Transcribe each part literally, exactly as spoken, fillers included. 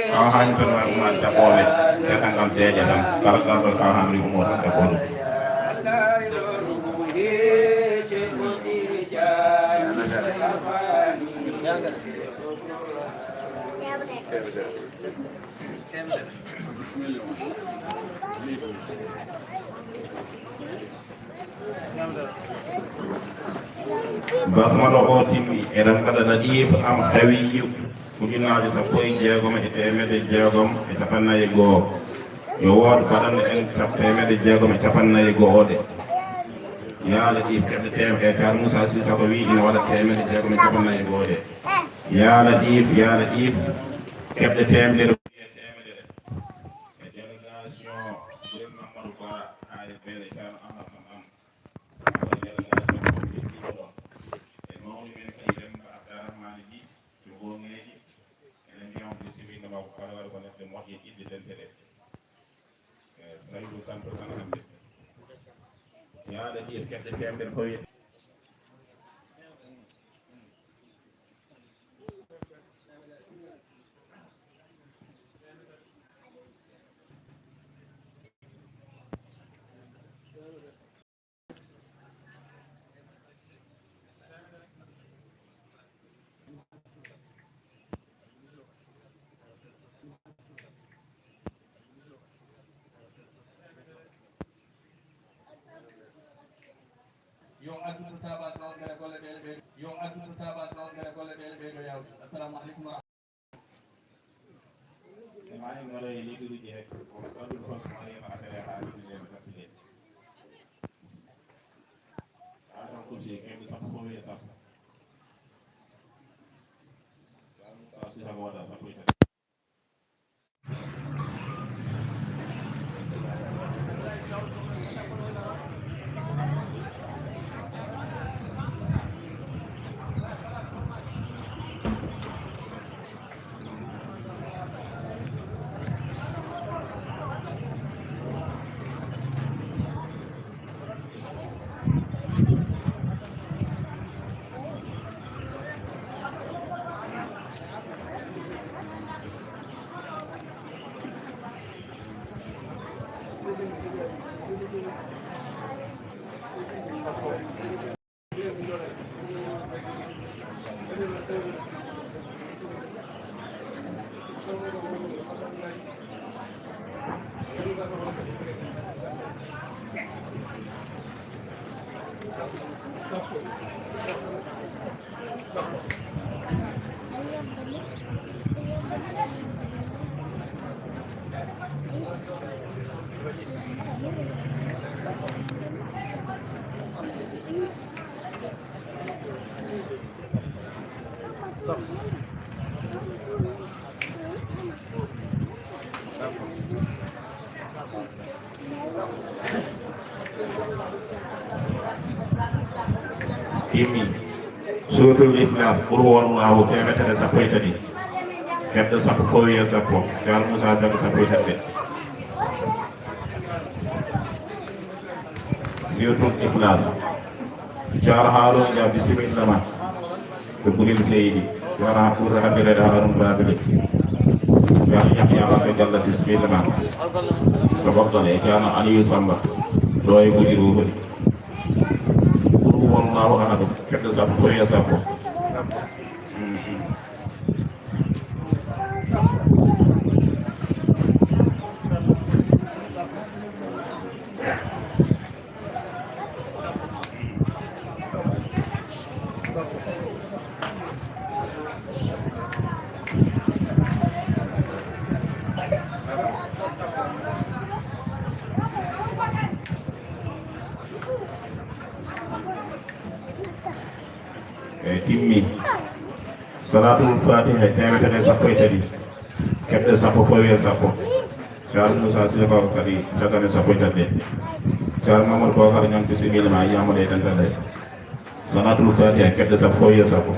Kaw haami toon waɗ umaade jaɓɓooɓe, tetangal deeƴa tan, kala garɗo kaw haami ri umoo tan jaɓɓoo ɗum. Basmala o timmi, eɗen mbaɗa latiif am hawiyyu, ujunnaaje sappo e jeegom e teemedde jeegom e cappannayi e goo. Yo wood baɗanɗo en cap-, teemedde jeegom e cappannayi e goo o de. Yaa latiif, keɓde teem-, e Kar Moussa Sissoko wi ina waɗa teemedde jeegom e cappannayi e goo de. Yaa latiif, yaa latiif, keɓde teemedere. E délégation Boy Mamadou Bara, A S P le Ceerno Ahmad Sam Am. Ko délégation ko ɓe ɗiɗo ɗon. E mawni men kadi Demba Abdarahmane Ly to Gongeji. Enen mbiya on bisimilla ma ko kala waɗi ko neɗɗo moƴƴi idde dentere. E Saydou Kanto tan hannde. Yaaɗa ɗi e fedde temedere ko wiyete. Yo addudu taaba taw mbele golle ɗe ɓe, yo addudu taaba taw mbele golle ɗe ɓe ɗo yawde. Assalamu aleykum wa rahmatullahi. E maa en ngaro e leyɗeeruuji he, ko ɓanndu fof ko Mariama Afere haa Sidi Ndeema Tattile. Haa tan ko si kemɓe sappo fof e sappo. Taw si tan ko waɗa sappo e tati. Timmi. Suuratul Ixlaas, Qul huwallaahu, teemedere sappo e tati. Kedde sappo, foowiye sappo. Ceerno Muusaa Jaañ, sappo e tati. Suuratul Ixlaas. Ceerno Haaruuna Jaañ, bisimilla ma. Ko Buril Seydi. Ceerno Haaruuna Jaañ, Haaruuna Baabile. Ceerno Yahyaa Jallo, bisimilla ma. Ko Boggol e Ceerno Aliyu Samba. Ɗo e Buril Ruuhuni. Qul huwallaahu ahad, kedde sappo, foowiye sappo. E timmi. Salaatul Faatiha, teemedere sappo e tati. Kedde sappo, foowiye sappo. Ceerno Muusaa Sile Baba kadi, teemedere sappo e tati. Ceerno Mamadou Bokar Ñaŋ, bisimilla ma, yiyaama ɗe dental ɗe. Salaatul Faatiha, kedde sappo, foowiye sappo.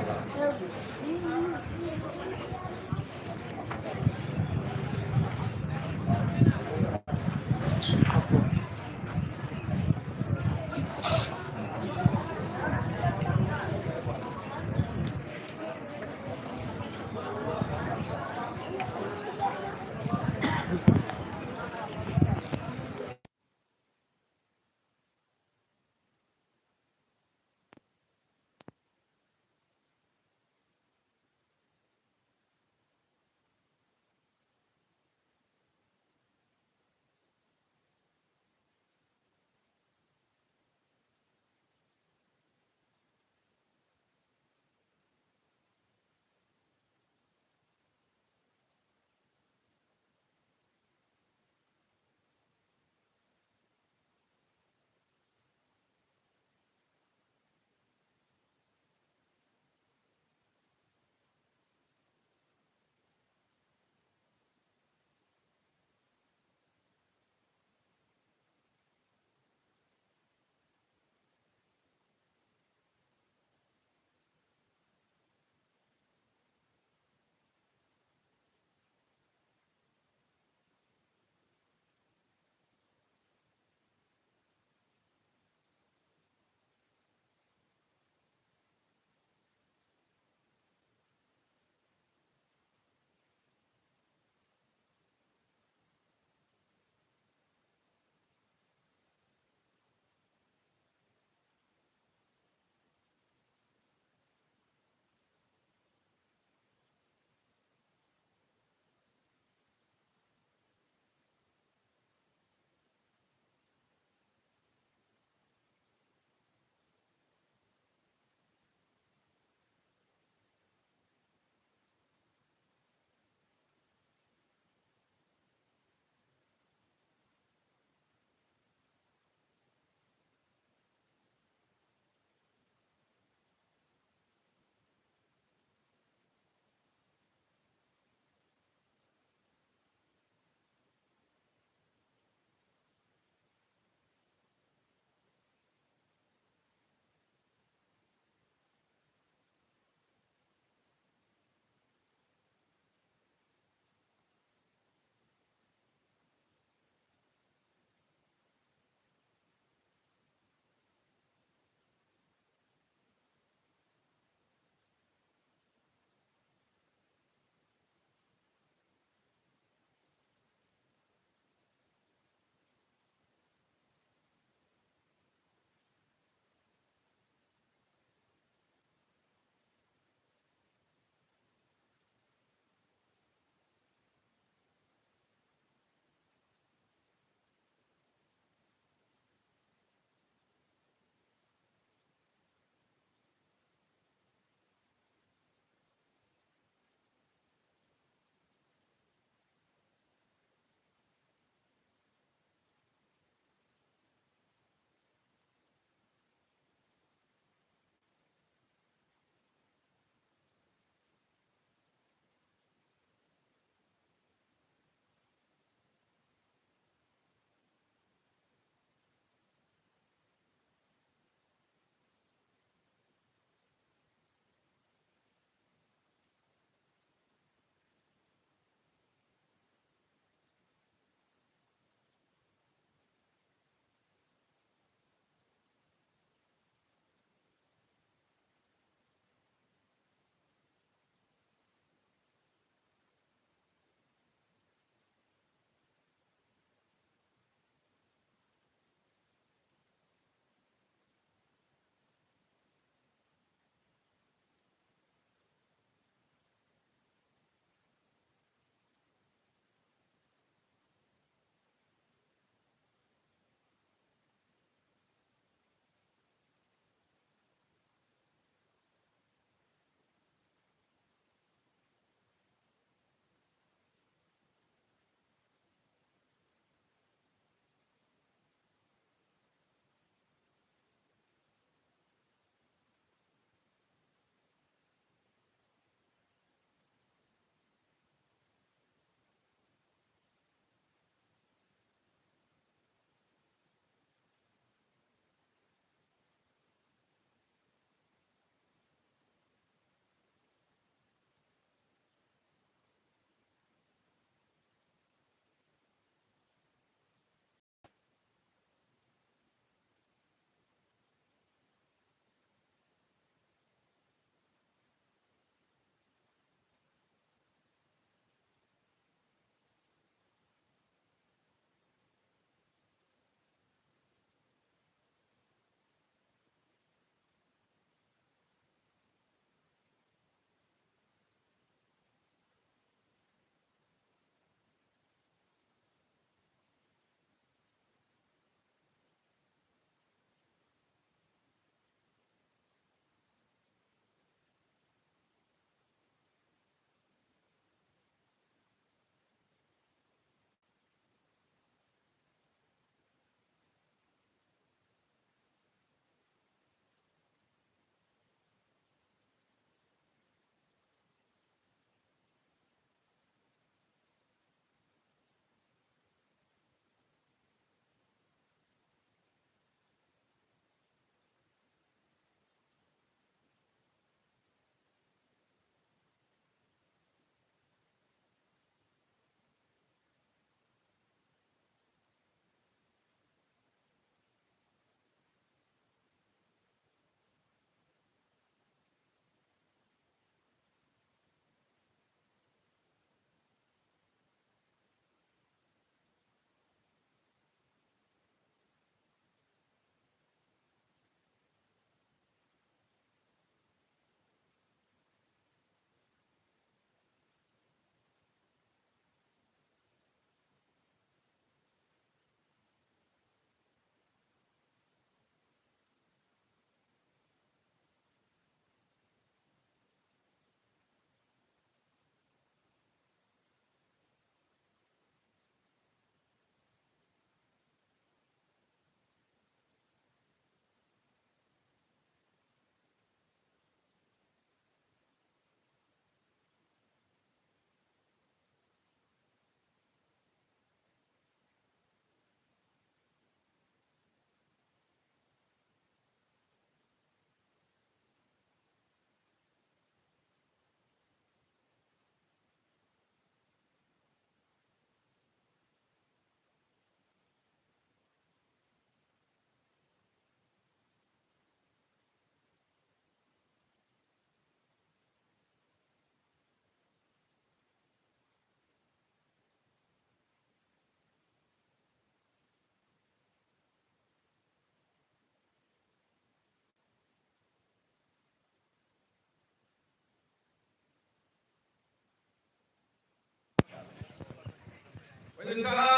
وإذ ابتلى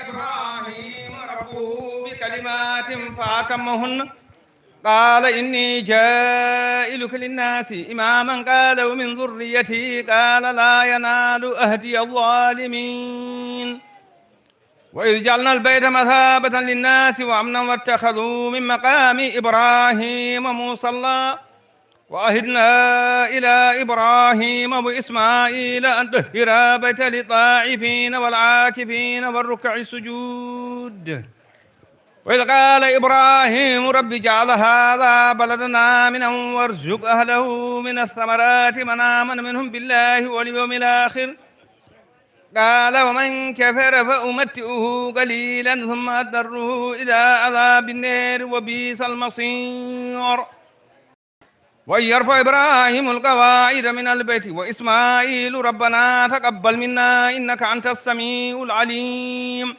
إبراهيم ربه بكلمات فأتمهن قال إني جاعلك للناس إماما قال ومن ذريتي قال لا ينال عهدي الظالمين. وإذ جعلنا البيت مثابة للناس وأمنا واتخذوا من مقام إبراهيم مصلى وعهدنا إلى إبراهيم وإسماعيل أن طهرا بيتي للطائفين والعاكفين والركع السجود. وإذ قال إبراهيم رب اجعل هذا بلدا آمنا وارزق أهله من الثمرات من آمن منهم بالله واليوم الآخر قال ومن كفر فأمتعه قليلا ثم أضطره إلى عذاب النار وبئس المصير. وإذ يرفع إبراهيم القواعد من البيت وإسماعيل ربنا تقبل منا إنك أنت السميع العليم.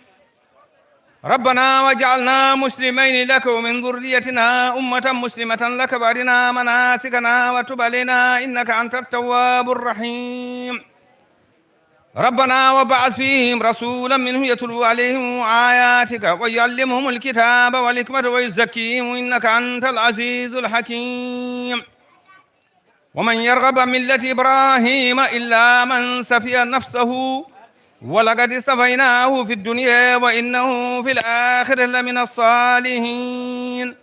ربنا واجعلنا مسلمين لك ومن ذريتنا أمة مسلمة لك وأرنا مناسكنا وتب علينا إنك أنت التواب الرحيم. ربنا وابعث فيهم رسولا منهم يتلو عليهم آياتك ويعلمهم الكتاب والحكمة ويزكيهم إنك أنت العزيز الحكيم. ومن يرغب عن ملة إبراهيم إلا من سفه نفسه ولقد اصطفيناه في الدنيا وإنه في الآخرة لمن الصالحين.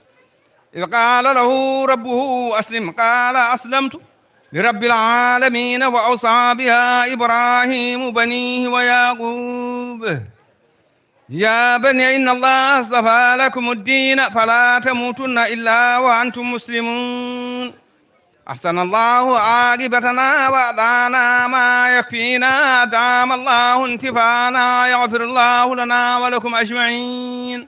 إذ قال له ربه أسلم قال أسلمت لرب العالمين وأوصى بها إبراهيم بنيه ويعقوب يا بني إن الله اصطفى لكم الدين فلا تموتن إلا وأنتم مسلمون. أحسن الله عاقبتنا وأعطانا ما يكفينا أدام الله انتفاعنا يغفر الله لنا ولكم أجمعين.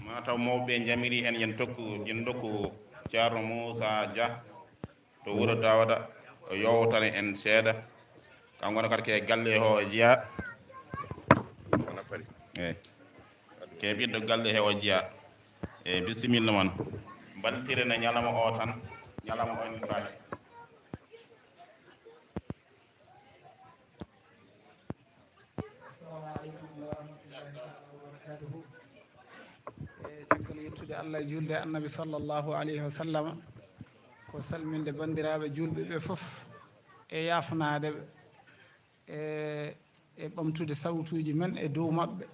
Mataw mawɓe njamiri en yen tokku yen dokku Ceerno Muusa Dia to wuro Daawda o yowtana en seeɗa. Kanko ne kadi ke galle he o jeyaa. Eyi. Ke ɓiɗɗo galle he o jeyaa. Eyi, bisimilla mon. Mbaltirene ñalawma o tan. Ñalawma o ene saa'i. Assalamu aleykum wa rahmatullahi taala wa barakatuhu. E caggal yettude Allah e julde annabi sallallahu alayhi wa sallam, ko salminde banndiraaɓe juulɓe ɓe fof e yaafnaade ɓe e e ɓamtude sawtuuji men e dow maɓɓe.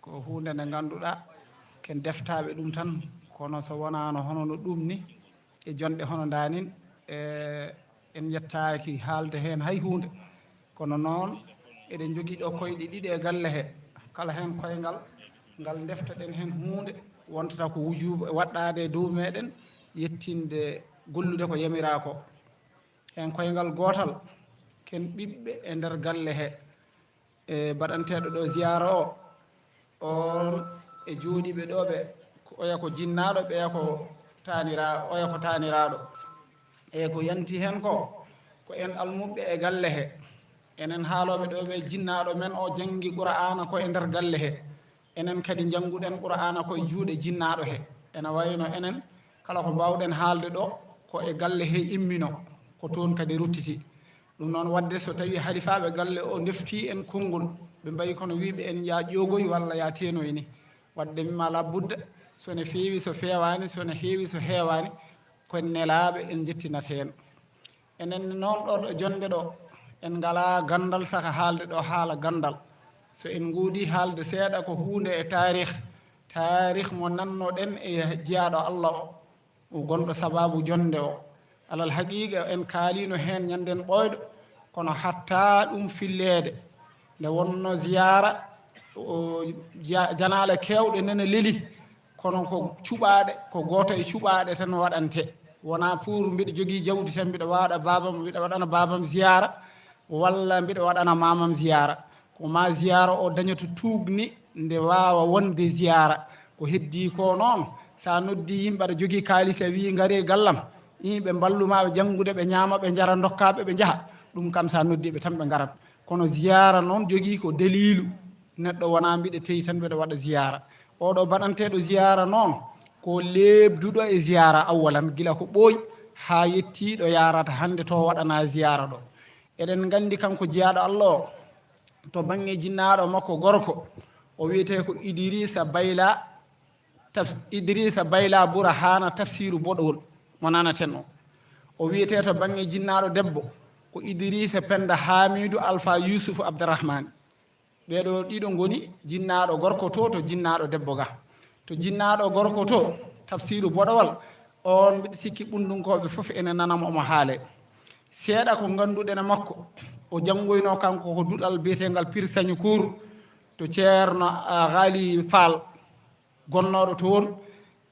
Ko huunde nde ngannduɗaa ken deftaaɓe ɗum tan, kono so wonaano hono no ɗum ni e jonɗe hono ndaa nin, e en njettaaki haalde heen hay huunde. Kono noon eɗen njogii ɗo koyɗe ɗiɗi e galle he, kala heen koyngal ngal ndeftoɗen heen huunde wontata ko wujuuba waɗɗaade e dow meeɗen, yettinde gollude ko yamiraa ko. Heen koyngal gootal ken ɓiɓɓe e nder galle he. E baɗanteeɗo ɗo ziyaara o, oon e jooɗiiɓe ɗo ɓe, oya ko jinnaaɗo, ɓeya ko taanira, oya ko taaniraaɗo. E ko yanti heen ko, ko en almuɓɓe e galle he. Enen haalooɓe ɗo ɓe, jinnaaɗo men o janngi Qur'aana ko e nder galle he. Enen kadi njannguɗen Qur'aana ko e juuɗe jinnaaɗo he. Ena wayno enen kala ko mbaawɗen haalde ɗo ko e galle he immino, ko toon kadi ruttiti. Ɗum noon waɗde so tawii halifaaɓe galle o ndeftii en konngol, ɓe mbayi kono wiyɓe en yaa ƴoogoy walla yaa teenoy ni. Waɗde mi maa laabudda, so ne feewi so feewaani, so ne heewi so heewaani, ko en nelaaɓe en njettinat heen. Enen noon ɗo ɗo jonnde ɗo, en ngalaa ganndal saka haalde ɗo haala ganndal. So en ngoodii haalde seeɗa ko huunde e taarih, taarih mo nannoɗen e jiyaaɗo Allah o, o gonɗo sabaabu jonnde o. Alal haqiiqa en kaaliino heen ñannden ɓooyɗo, kono hatta ɗum filleede. Nde wonno ziyaara, o, ja-, janaale keewɗe nene leli, kono ko cuɓaaɗe, ko gooto e cuɓaaɗe tan waɗantee. Wonaa pour mbiɗa jogii jawdi tan mbiɗa waɗa baabam, mbiɗa waɗana baabam ziyaara, walla mbiɗa waɗana maamam ziyaara. Ko maa ziyaara o daña to tuugni nde waawa wonde ziyaara. Ko heddii ko noon, so a noddii yimɓe aɗa jogii kaalis a wii ngaree gallam, ii ɓe mballu maa ɓe janngude, ɓe ñaama, ɓe njara, ndokkaa ɓe, ɓe njaha. Ɗum kam so a noddii ɓe tan ɓe ngarat. Kono ziyaara noon jogii ko daliilu. Neɗɗo wonaa mbiɗa teyi tan mbiɗa waɗa ziyaara. Oɗo baɗanteeɗo ziyaara noon ko leebduɗo e ziyaara awwalan gila ko ɓooyi. haa yettii ɗo yaarata hannde to waɗana ziyaara ɗo. Eɗen nganndi kanko jiyaaɗo Allah o, to baŋŋe jinnaaɗo makko gorko, o wiyetee ko Idrisa Bayla, taf-, Idrisa Bayla Burahana Tafsiru Boɗowol mo nanaten o. O wiyetee to baŋŋe jinnaaɗo debbo ko Idrisa Penda Hamidu Alfa Yusuf Abdurrahman. Ɓeeɗo ɗiɗo ngoni jinnaaɗo gorko to, to jinnaaɗo debbo ga. To jinnaaɗo gorko to, Tafsiru Boɗowal, on mbiɗa sikki ɓunndunkooɓe fof ene nanamo omo haale. Seeɗa ko ngannduɗen e makko, o janngoyno kanko ko duɗal biyetengal Pir Sañi Kuur to Ceerno, ah, Ghali Fall gonnooɗo toon.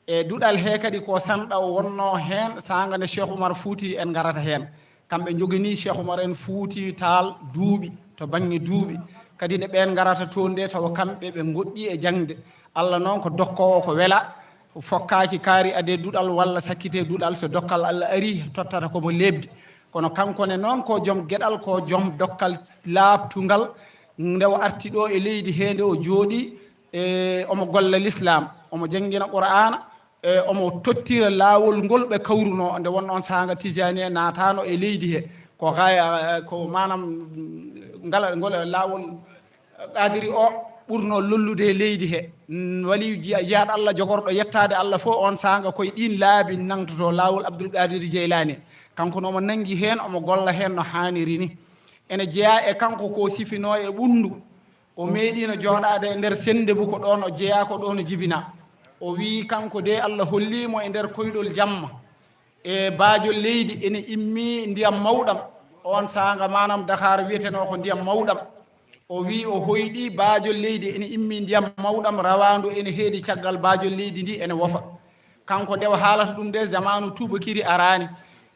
E duɗal he kadi ko sanɗa o wonno heen, saanga nde Cheikh Oumar Fouti en ngarata heen. Kamɓe njoganii Cheikh Oumar en Fouti Tall duuɓi, to baŋŋe duuɓi. Kadi nde ɓeen ngarata toon nde, tawa kamɓe ɓe ngoɗɗi e jaŋde. Allah noon ko dokkoowo ko wela, fokkaaki kaari ade duɗal walla sakkite duɗal, so dokkal Allah ari, tottata ko mo leeɓde. Kono kanko ne noon ko joom geɗal, ko joom dokkal laaɓtungal. Nde o arti ɗo e leydi he, nde o jooɗi, e omo golla l'islam, omo janngina Qur'aana, e omo tottira laawol ngol ɓe kawruno. Nde wonno on saanga Tijani en naatano e leydi he, ko gaya, ko maanaam ngala, ngol laawol Qadiri o ɓurno lollude e leydi he. Mm, waliyu jiya-, jiyaaɗo Allah jogorɗo yettaade Allah fof, on saanga koye ɗin laabi nangtoto laawol Abdul Qadiri Jeylani. Kanko no omo nangi heen, omo golla heen no haaniri ni. Ene jeyaa e kanko ko sifino e ɓunndu. O meeɗiino jooɗaade e nder sennde bu ko ɗoon o jeyaa, ko ɗoon o jibinaa. O wii kanko de, Allah hollii mo e nder koyɗol jamma, e baajol leydi ene immii ndiyam mawɗam. Oon saanga, maanaam, Dakar wiyetenoo ko ndiyam mawɗam. O wii o hoyɗii baajol leydi ene immii ndiyam mawɗam, rawaandu ene heedi caggal baajol leydi ndi ene wofa. Kanko nde o haalata ɗum de, zamaanu tuubakiri araani.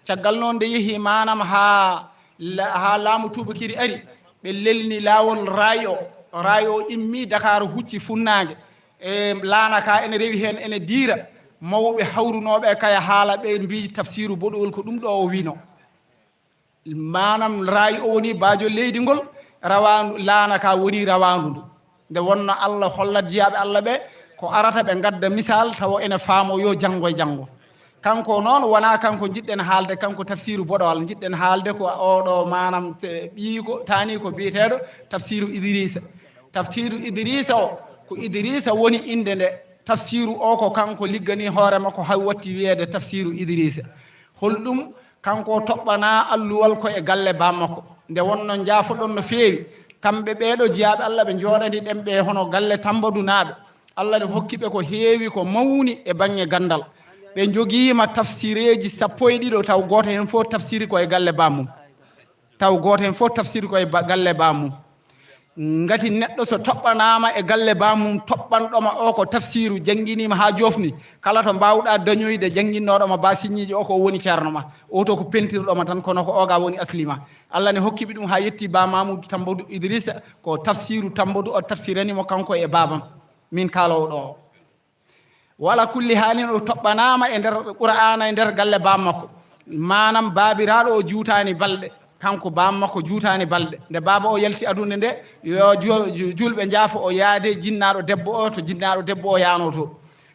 Caggal noon nde yehi, maanaam, haa la-, haa laamu tuubakiri ari, ɓe lelni laawol raay o. Raay o immi Dakar, hucci funnaange. E laana ka ene rewi heen, ene diira. Mawɓe hawrunooɓe e kaya haala ɓe mbii Tafsiru Boɗowol ko ɗum ɗo o wino. Maanaam raay o woni baajol leydi ngol, rawaandu, laana ka woni rawaandu ndu. Nde wonno Allah hollat jiyaaɓe Allah ɓe ko arata ɓe ngadda misal tawa ene faamo yo janngo e janngo. Kanko noon wonaa kanko njiɗɗen haalde, kanko Tafsiru Boɗowal njiɗɗen haalde ko oɗo, maanaam, te-, ɓiyiiko, taaniiko biyeteeɗo Tafsiru Idrisa. Tafsiru Idrisa o, ko Idrisa woni innde nde. Tafsiru o ko kanko liggani hoore makko hay watti wiyeede Tafsiru Idrisa. Holɗum? Kanko o toɓɓanaa alluwal ko e galle bammakko. Nde wonno njaafoɗon no feewi, kamɓe ɓeeɗo jiyaaɓe Allah ɓe njooɗani ɗen ɓe hono galle Tambadunaaɓe. Allah ne hokki ɓe ko heewi, ko mawni e baŋŋe ganndal. Ɓe njogiima tafsireeji sappo e ɗiɗo, taw gooto heen fof tafsiri ko e galle bammum. Taw gooto heen fof tafsiri ko e ba-, galle bammum. Ngati neɗɗo so toɓɓanaama e galle bammum, toɓɓanɗoma o ko tafsiru, jannginiima haa joofni. Kala to mbaawɗa dañoyde, jannginnoɗoma ba siññiijo o ko o woni ceerno ma. O to ko pentirɗoma tan, kono ko oga woni asli ma. Allah ne hokki ɓe ɗum haa yetti ba Mamoudou Tambadou Idrissa, ko tafsiru Tambadou o tafsirani mo kanko e babam. Min kaalowo ɗo o. Wala kulli haalin, o toɓɓanaama e nder Qur'aana, e nder galle bammakko. Maanaam, baabiraaɗo o juutaani balɗe, kanko bammakko juutaani balɗe. Nde baaba o yalti aduna nde, yo ju-, ju-, juulɓe njaafo o yaade jinnaaɗo debbo o, to jinnaaɗo debbo o yaano to.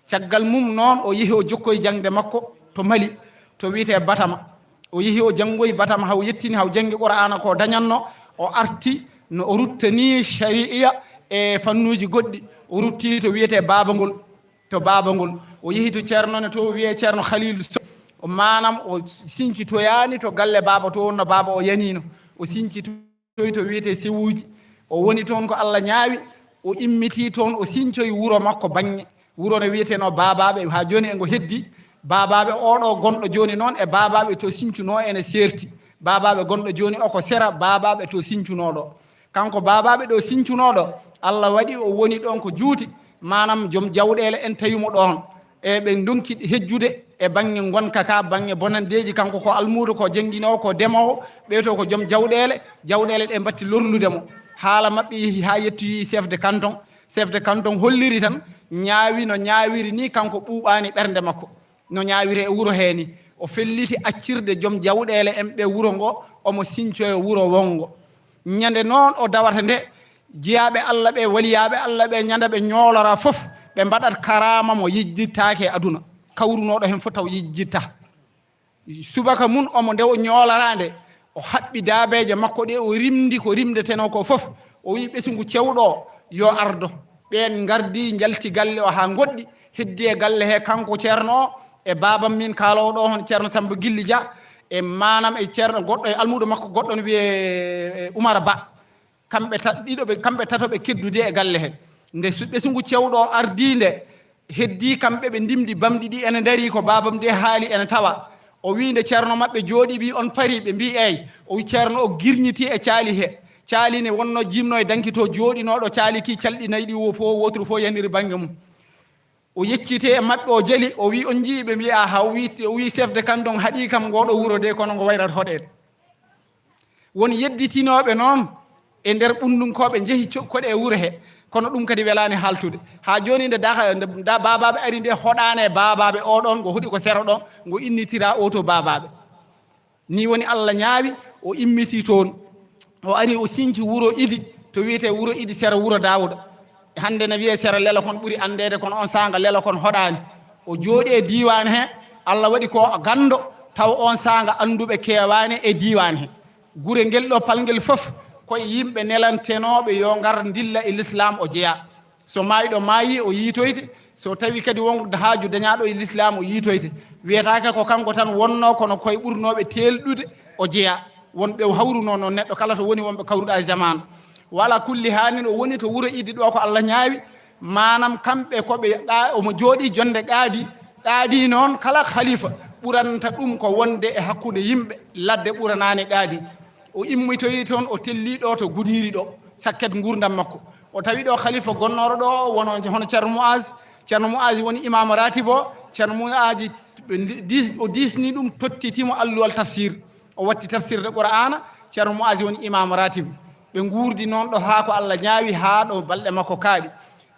Caggal mum noon, o yehi o jokkoyi jaŋde makko to Mali, to wiyetee Batama. O yehi o janngoyi Batama, haw yettini, haw janngi Qur'aana ko dañanno, o arti no o ruttani shari'a e fannuuji goɗɗi. O rutti to wiyetee Baabangol. To Baabangol, o yehi to ceerno ne, to wiyee Ceerno Khalilu Sow. O, maanaam, o sincitoyaani to galle baaba to wonno baaba o yaniino. O sincitoyi to wiyetee Sewuuji. O woni toon ko Allah ñaawi, o immiti toon, o sincoyi wuro makko baŋŋe. Wuro ne wiyetenoo Baabaaɓe, haa jooni e ngo heddi. Baabaaɓe oɗo gonɗo jooni noon e Baabaaɓe to sincunoo ene seerti. Baabaaɓe gonɗo jooni o ko sera Baabaaɓe to sincunoo ɗo. Kanko Baabaaɓe ɗo sincunoo ɗo, Allah waɗi o woni ɗoon ko juuti, maanaam joom jawɗeele en tawi mo ɗoon. E ɓe ndonki hejjude e baŋŋe ngonka ka, baŋŋe bonandeeji. Kanko ko almuudo, ko jannginoowo, ko demoowo, ɓee to ko joom jawɗeele, jawɗeele ɗe mbatti lorlude mo. Haala maɓɓe yehi haa yettoyi chef de canton. Chef de canton holliri tan, ñaawi no ñaawiri ni, kanko ɓuuɓaani ɓernde makko. No ñaawiri e wuro hee ni, o felliti accirde joom jawɗeele en ɓe wuro ngo, omo sincoya wuro wonngo. Ñande noon o dawata nde, jiyaaɓe Allah ɓe, waliyaaɓe Allah ɓe, ñande ɓe ñoolora fof, ɓe mbaɗat karaama mo yejjittaake e aduna. Kawrunooɗo heen fof taw yejjitta. Subaka mum omo nde o ñoolaraande, o haɓɓi daabeeje makko ɗe, o rimndi ko rimdetenoo ko fof. O wiyi ɓesngu cewɗo o yo ardo. Ɓeen ngardi, njalti galle o haa ngoɗɗi, heddi e galle he kanko ceerno o, e baabam min kaaloowo ɗo, hono ceerno Samba Gilli Dia, e maanam e ceerno goɗɗo, e almuudo makko goɗɗo no wiyee, e, Umar Ba. Kamɓe tat-, ɗiɗo ɓe, kamɓe tato ɓe keddude e galle he. Nde su-, ɓesngu cewɗo o ardii nde, heddii kamɓe ɓe ndimɗi bamɗi ɗi ene ndarii ko baabam de haali ene tawa. O wii nde ceerno maɓɓe jooɗii, ɓi on parii? Ɓe mbii eey. O wi ceerno o girñitii e caali he. Caali ne wonnoo jiimnoo e danki to jooɗinooɗo caali ki calɗi nayi ɗi wo fof, wotru fof yaniri bannge mum. O yecciti e maɓɓe, o jeli, o wi on njii? Ɓe mbii aha, o wi, o wi chef de canton haɗii kam ngoo ɗo wuro de kono ngo wayrat hoɗeede. Won yedditinooɓe noon e nder ɓunndunkooɓe njehi co-, koɗe e wuro he, kono ɗum kadi welaani haaltude. Haa jooni nde da, nde da baabaaɓe ari nde hoɗaane e baabaaɓe o ɗoon, ngo hoɗi ko sero ɗo, ngo innitira o to baabaaɓe. Ni woni Allah ñaawi, o immiti toon. O ari o sinci wuro Idi, to wiyetee wuro Idi sero wuro Daawuda. Hannde ne wiyee sero Lelo kon ɓuri anndeede, kono on saanga Lelo kon hoɗaani. O jooɗi e diiwaan he, Allah waɗi ko ganndo, taw on saanga annduɓe keewaani e diiwaan he. Gure ngel ɗo palngel fof, koye yimɓe nelantenooɓe yo ngar ndilla e lislaam o jeyaa. So maayɗo maayi, o yiitoyte. So tawi kadi won haaju dañaaɗo e lislaam, o yiitoyte. Wiyetaake ko kanko tan wonnoo, kono koye ɓurnooɓe teelɗude o jeyaa. Won ɓe o hawrunoo noon, neɗɗo kala to woni, won ɓe kawruɗaa e jamaanu. Wa ala kulli haalin, o woni to wuro Idi ɗo ko Allah ñaawi. Maanam kamɓe ko ɓe ɗa-, omo jooɗii jonnde qaadi. Qaadi noon, kala khalifa ɓuranta ɗum ko wonde e hakkunde yimɓe, ladde ɓuranaani qaadi. O immitoyi toon, o tellii ɗo to Gudiiri ɗo, sakket nguurndam makko. O tawi ɗo khalifa gonnooɗo ɗo, wono hono Ceerno Mu'az. Ceerno Mu'az woni imaam ratib o. Ceerno Mu'az dis-, o diisni ɗum, tottiti mo alluwal tafsir. O watti tafsirde Qur'aana. Ceerno Mu'az woni imaam ratib. Ɓe nguurdi noon ɗo haa ko Allah ñaawi, haa ɗo balɗe makko kaaɗi.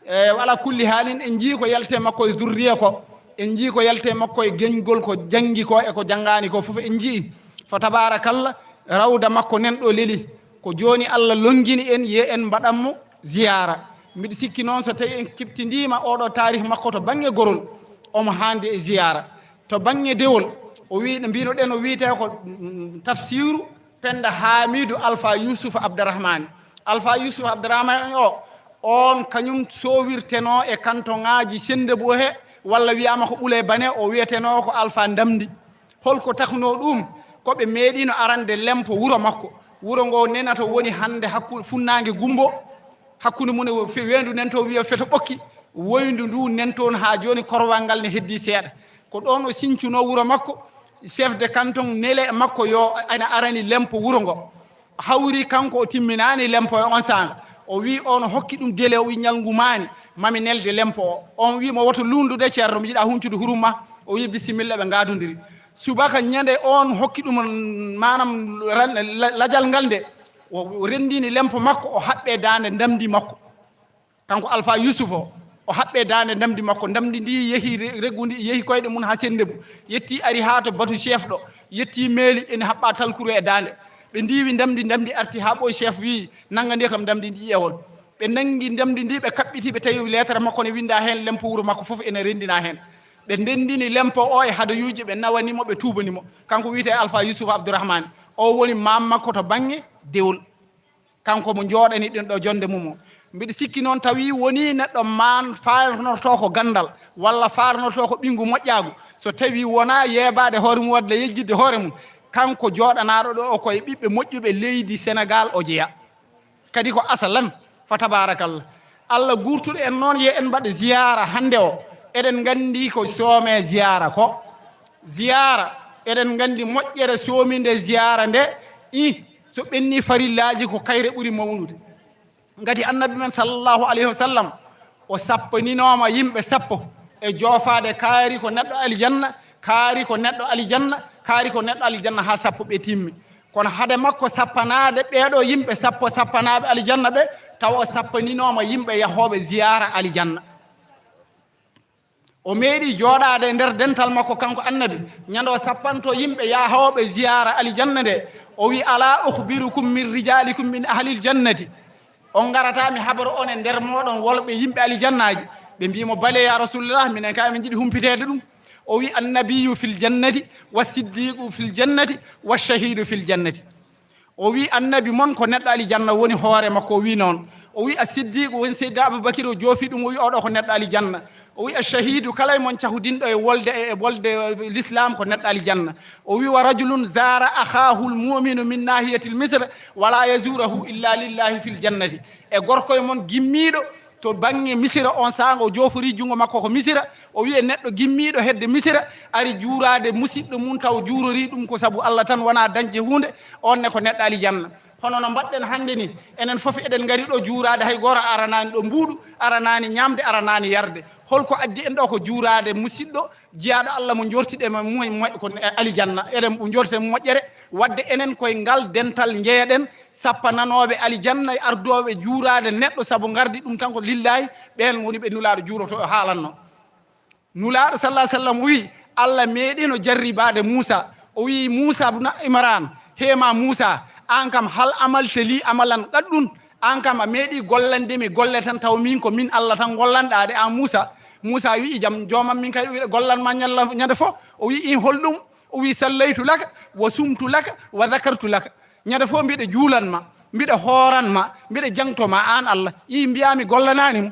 E, wa ala kulli haalin, en njii ko yalti e makko e zurriya ko, en njii ko yalti e makko e geñgol ko janngi ko e ko janngaani ko fof en njii. Fa tabarakallah, rawda makko nen ɗo leli. Ko jooni Allah lonngini en, ye en mbaɗan mo ziyaara. Mbiɗa sikki noon so tawi en kiftindiima oɗo taarih makko to bannge gorol, omo haandi e ziyaara. To bannge dewol, o wi-, mbino ɗen o wiyetee ko, mm, tafsiru Penda Hamidu Alfa Yusuf Abdurrahmani. Alfa Yusuf Abdurrahmani o, on kañum sowirtenoo e kantoŋaaji Senndebu he, walla wiyaama ko Ɓuley Bane, o wiyetenoo ko Alfa Ndamndi. Holko taknoo ɗum? Ko ɓe meeɗiino arande lempo wuro makko. Wuro ngo nena to woni hannde hakku-, funnaange Gumbo, hakkunde mum e fe-, weendu nen to wiya Feto Ɓokki, woyndu ndu nen toon haa jooni, korowal ngal ne heddii seeɗa. Ko ɗoon o sincunoo wuro makko, chef de canton nele makko yo ene arani lempo wuro ngo. Hawri kanko o timminaani lempo e on saanga. O wi on hokki ɗum délai, o wi ñalngu maani, mami nelde lempo o. On wi mo woto luundude ceerno, mi yiɗa huncude hurum ma. O wi bisimilla, ɓe ngaadondiri. Subaka ñande on hokki ɗum maanam ran-, la-, lajal ngal nde, o, o renndini lempo makko, o haɓɓe daande ndamndi makko. Kanko Alfa Yusuf o, o haɓɓe daande ndamndi makko. Ndamndi ndi yehi re-, reggundi, yehi koyɗe mum haa Senndebu. Yetti ari haa to batu chef ɗo. Yetti meeli ene haɓɓa talkuru e daande. Ɓe ndiiwi ndamndi, ndamndi arti haa ɓooy chef wi, nannga ndi kam ndamndi ndi ƴeewon. Ɓe nanngi ndamndi ndi, ɓe kaɓɓiti, ɓe tawi lettre makko ne winnda heen, lempo wuro makko fof ene renndina heen. Ɓe ndenndini lempo o e hadayuuji, ɓe nawani mo, ɓe tuubani mo. Kanko wiyetee Alfa Yusuf Abdurrahmani. O woni maam makko to bannge dewol. Kanko mo njooɗani ɗen ɗo jonnde mum o. Mbiɗa sikki noon tawi woni neɗɗo maan faarnortoo ko ganndal, walla faarnortoo ko ɓinngu moƴƴaagu. So tawi wonaa yeebaade hoore mum, wadde yejjitde hoore mum, kanko jooɗanaaɗo ɗo o koye ɓiɓɓe moƴƴuɓe leydi Senegaal o jeyaa. Kadi ko asalan, fa tabarakallah. Allah guurtuɗo en noon, yo en mbaɗ ziyaara hannde o. Eɗen nganndi ko soome ziyaara ko. Ziyaara, eɗen nganndi moƴƴere soominde ziyaara nde, i, so ɓenni farillaaji ko kayre ɓuri mawnude. Ngati Annabi men sallallahu alayhi wa sallam, o sappaninooma yimɓe sappo e joofaade kaari ko neɗɗo alijanna, kaari ko neɗɗo alijanna, kaari ko neɗɗo alijanna haa sappo ɓe timmi. Kono hade makko sappanaade ɓeeɗo yimɓe sappo sappanaaɓe alijanna ɓe, tawa o sappaninooma yimɓe yahooɓe ziyaara alijanna. O meeɗi jooɗaade e nder dental makko, kanko Annabi, ñande o sappanto yimɓe yahooɓe ziyaara alijanna nde, o wi: "Alaa ukhbirukum min rijaalikum min ahlil jannati?" On ngarataa mi habara on e nder mooɗon wolɓe yimɓe alijannaaji? Ɓe mbii mo: "Bale, ya Rasulullah, minen kaa min njiɗi humpiteede ɗum." O wi: "Annabiyu fil jannati, wa siddiqu fil jannati, wa shahidu fil jannati." O wi: "Annabi mon ko neɗɗo alijanna woni hoore makko." O wi noon. O wi: "A siddiqu woni Seydina Abubakir, o joofi ɗum, o wi: 'Oɗo ko neɗɗo alijanna.'" O wi: "A shahidu, kala e mon cahudinɗo e wolde, e wolde, eh, l'islam ko neɗɗo alijanna." O wi: "Wa rajulun zara akhahul mu'minu min nahiyatil misra, wala yazurahu illa lillahi fil jannati." E gorko e mon gimmiiɗo to baŋnge Misira, on saanga o joofori junngo makko ko Misira, o wi'e neɗɗo gimmiiɗo hedde Misira, ari juuraade musiɗɗo mum taw juurorii ɗum ko sabu Allah tan, wonaa dañde huunde, on ne ko neɗɗo alijanna. Hono no mbaɗɗen hannde ni, enen fof eɗen ngari ɗo juuraade, hay gooto aranaani ɗo mbuuɗu, aranaani ñaamde, aranaani yarde. Holko addi en ɗo ko juuraade musiɗɗo jiyaaɗo Allah mo njortiɗen mo, mo, mo, ko alijanna, eɗen njorten moƴƴere, wadde enen koye ngal dental njeyaɗen, sappananooɓe alijanna e ardooɓe juuraade neɗɗo sabu ngardi ɗum tan ko lillaahi, ɓeen woni ɓe Nulaaɗo juurotoo o haalanno. Nulaaɗo sallallahu alaihi wasallam o wi, Allah meeɗino jarribaade Muusa. O wi, "Muusa bna Imran, heema Muusa, aan kam hal amalta li amalan qaddun? Aan kam a meeɗi gollande mi golle tan taw min ko min Allah tan gollanɗaa de aan Muusa?" Muusa wi, "Jam joomam min kay ɗum gollan ma ñalla-, ñande fof." O wi, "In holɗum?" O wi, "Sallaytu laka, wa sumtu laka, wa zakartu laka." Ñande fof mbiɗa juulan ma, mbiɗa hooran ma, mbiɗa jangto ma aan Allah. I mbiyaa mi gollanaani mo.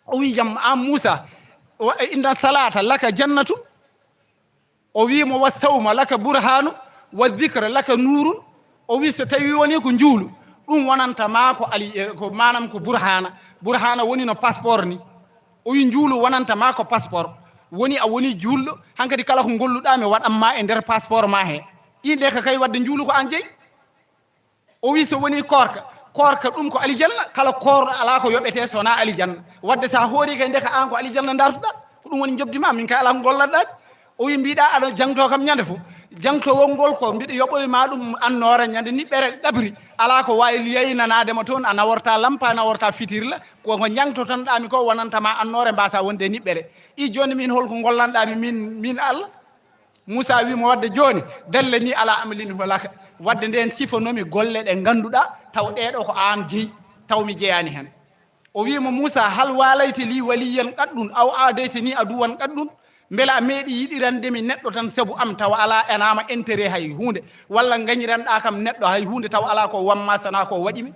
O wi, "Jam aan Muusa, wa inna salata laka jannatun." O wi mo, "Wa sawma laka burhanu, wa dhikra laka nurun." O wi, "So tawi woni ko njuulu, ɗum wonanta ma ko ali, eh, ko manam ko burhana." Burhana woni no passeport ni. O wi, "Njuulu wonanta ma ko passeport. Woni a woni juulɗo, hankadi kala ko golluɗa mi waɗan ma e nder passeport ma he." Inde ka kay wadde njuulu ko aan jeyi. O wi, "So woni koorka, koorka ɗum ko alijanna, kala koorɗo alaa ko yoɓetee so wonaa alijanna. Wadde so a hoori kay ndeka aan ko alijanna ndartuɗaa, ko ɗum woni njoɓdi ma, min kay alaa ko gollanɗaa mi." O wi, "Mbiɗa aɗa jangto kam ñande fof. Jangtowol ngol ko mbiɗa yoɓoy ma ɗum annoora ñande niɓɓere qabri. Alaa ko waawi yaynanaade ma toon, a naworta lampa, a naworta fitirla, ko ko jangtotonɗaa mi ko wonanta ma annoore mbasa wonde niɓɓere. I jooni min holko gollanɗaa mi min, min Allah?" Muusa wi mo, "Wadde jooni, dallani ala amalin huwa laka. Wadde nden sifanomi golle ɗe ngannduɗaa, taw ɗee ɗo ko aan jeyi, taw mi jeyaani heen." O wi mo, "Muusa, hal walayta li waliyan qaddun, aw aadayta ni aduwan qaddun? Mbela a meeɗi yiɗirande mi neɗɗo tan sabu am, taw alaa enaama intérêt hay huunde, walla ngañiranɗaa kam neɗɗo hay huunde, taw alaa ko wamma sana ko waɗi mi?"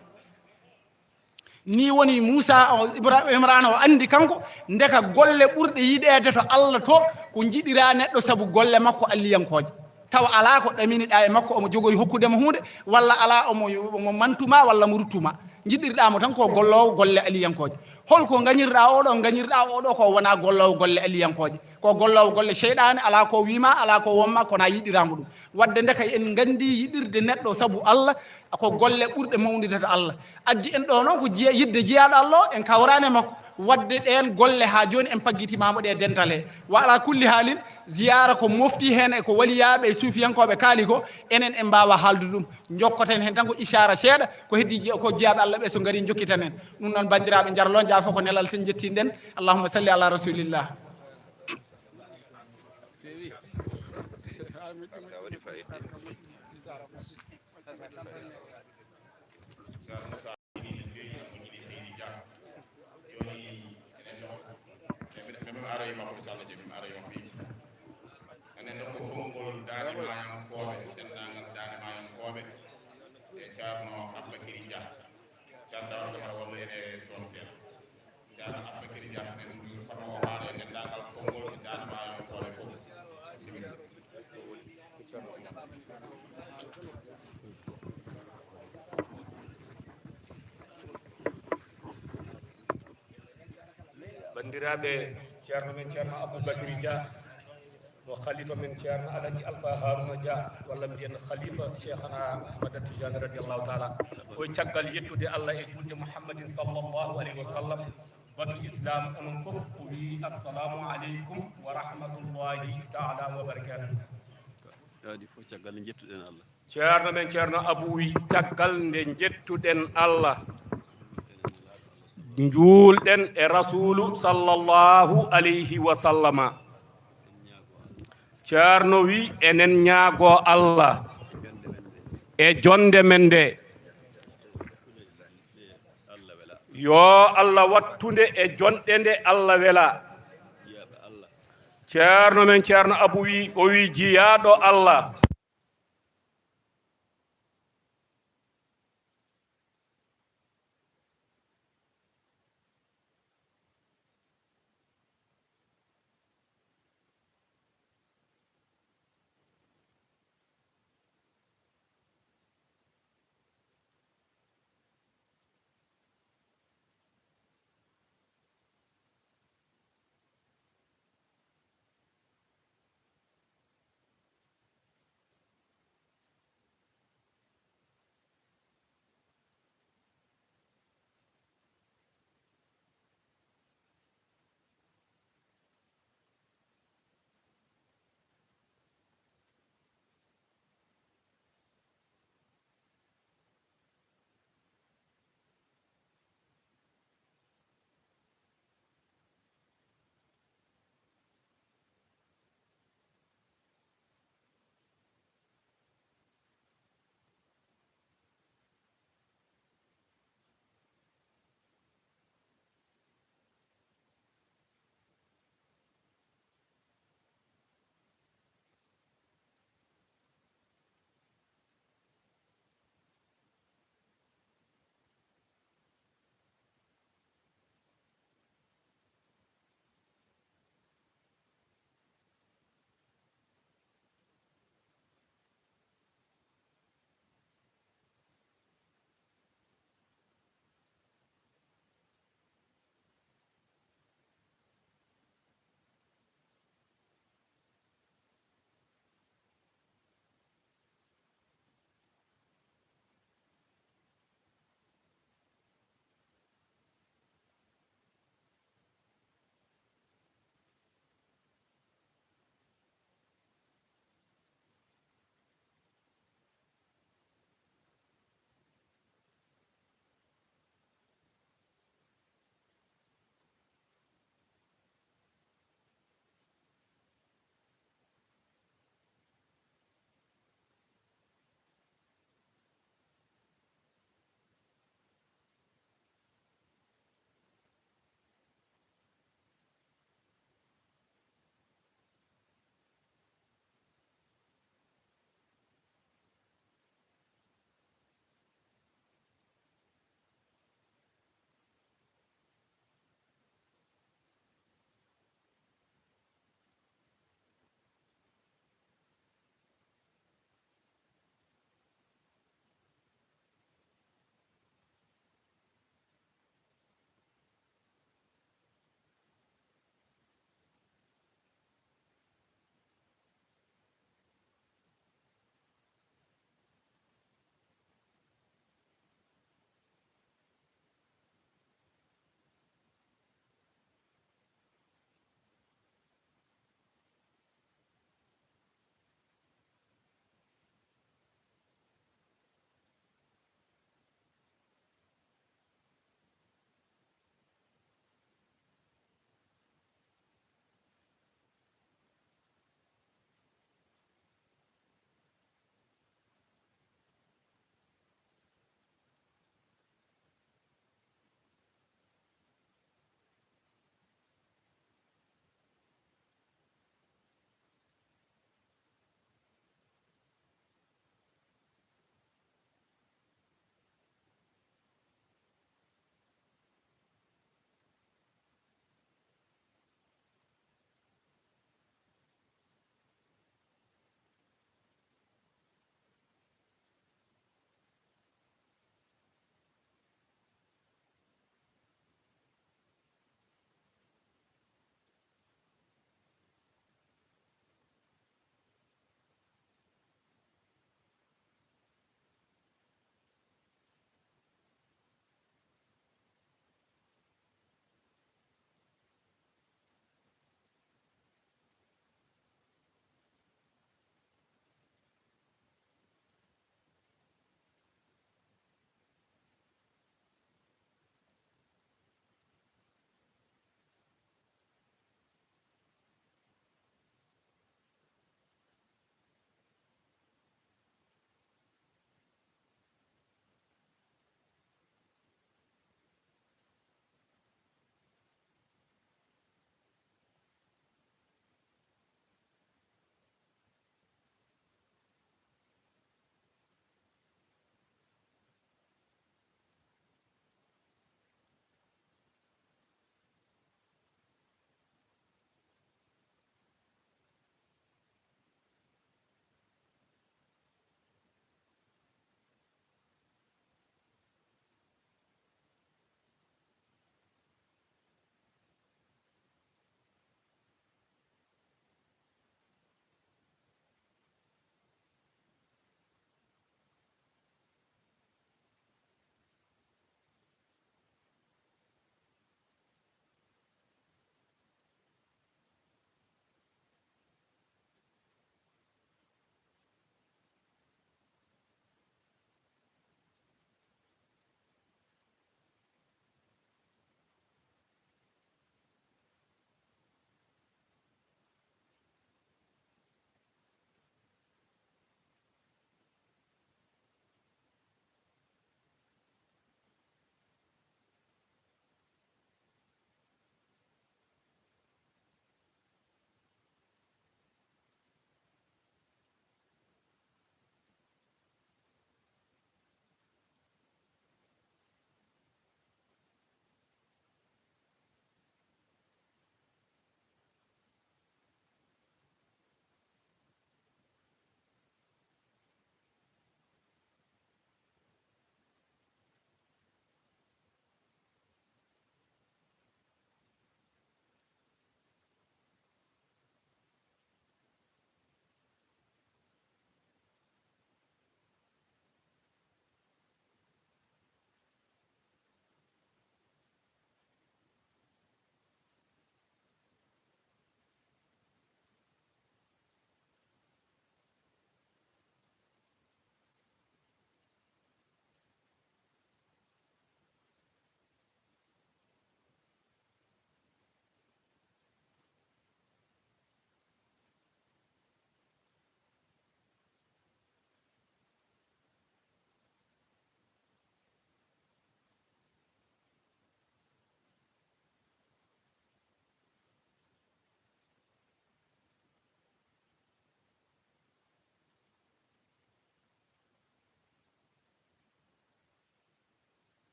Ni woni Muusa o, Ibra-, Imrana o anndi kanko, ndeka golle ɓurɗe yiɗeede to Allah to, ko njiɗira neɗɗo sabu golle makko alliyankooje. Taw alaa ko ɗaminiɗaa e makko, omo jogoyi hokkude mo huunde, walla alaa omo, omo mantuma, walla mo ruttuma. Njiɗirɗaa mo tan ko golloowo golle alliyankooje. Holko ngañirɗaa oɗo? Ngañirɗaa oɗo ko wonaa golloowo golle alliyankooje. Ko golloowo golle seyɗaane, alaa ko wiima, alaa ko wonma, kono a yiɗiraama ɗum. Wadde ndeka en nganndi yiɗirde neɗɗo sabu Allah, ko golle ɓurɗe mawnude to Allah. Addi en ɗo noon ko jiya-, yidde jiyaaɗo Allah o, en kawraani e makko. Wadde ɗeen golle haa jooni en paggitimaama ɗe dental he. Wa ala kulli haalin, ziyaara ko mofti heen e ko waliyaaɓe e suufiyankooɓe kaali ko, enen en mbaawa haaldude ɗum. Njokkoten heen tan ko isaara seeɗa, ko heddi ji-, ko jiyaaɓe Allah ɓe so ngari njokkiten en. Ɗum noon banndiraaɓe, njarlo njaa fof ko nelal sen njettinɗen. Allahumma salli ala rasulillah. Ceerno Moussa, enen en njeeyi, en moƴƴini Seydi Dia. Jooni enen ɗo, e mbiɗa, mbiɗa aroyi makko, inchallah, jooni mi aroyi makko, inchallah. Enen ɗo ko konngol Daande Maayankooɓe, denndaangal Daande Maayankooɓe, e Ceerno Abba Kiri Dia. Ceerno Daouda Camara, wallu en e toon seeɗa. Ceerno Abba Kiri Dia, en hono o haala e denndaangal konngol e Daande Maayankooɓe fof. Bisimilla. Banndiraaɓe, Ceerno men Ceerno Aboubacry Dia, mo khalifa men Ceerno Alaji Alpha Harouna Dia, walla mbiyen khalifa Cheikhana Ahmad Tijani radiyallahu taala. Ko e caggal yettude Allah e julde Muhammadin sallallahu alayhi wa sallam, batu Islam, onon fof o wi, "Assalamu aleykum wa rahmatullahi taala wa barakatuh." Kadi fof caggal nde njettuɗen Allah. Ceerno men Ceerno Abou wi, "Caggal nde njettuɗen Allah, njuulɗen e Rasuulu sallallahu alayhi wa sallama." Ceerno wi, "Enen ñaago Allah e jonde men nde, yo Allah wattu nde e jonde nde Allah wela." Ceerno men, Ceerno Abu wi, o wi, jiyaaɗo Allah.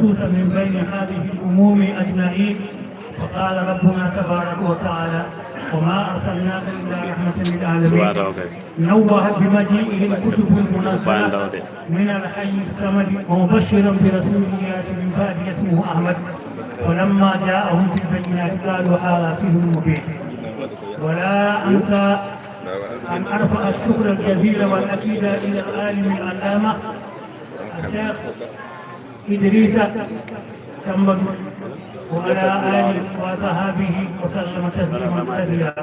من بين هذه الأمم أجمعين. وقال ربنا تبارك وتعالى: وما أرسلناك إلا رحمة للعالمين. نوه بمجيئه الكتب المنزلة من الحي الصمد ومبشرا برسول يأتي من بعده اسمه أحمد. فلما جاءهم بالبينات قالوا هذا سحر مبين. ولا أنسى أن أرفع الشكر الجزيل والأكيد إلى العالم العلامة الشيخ إدريس تمبل وعلى آله وصحابه وسلم تسليما كثيرا.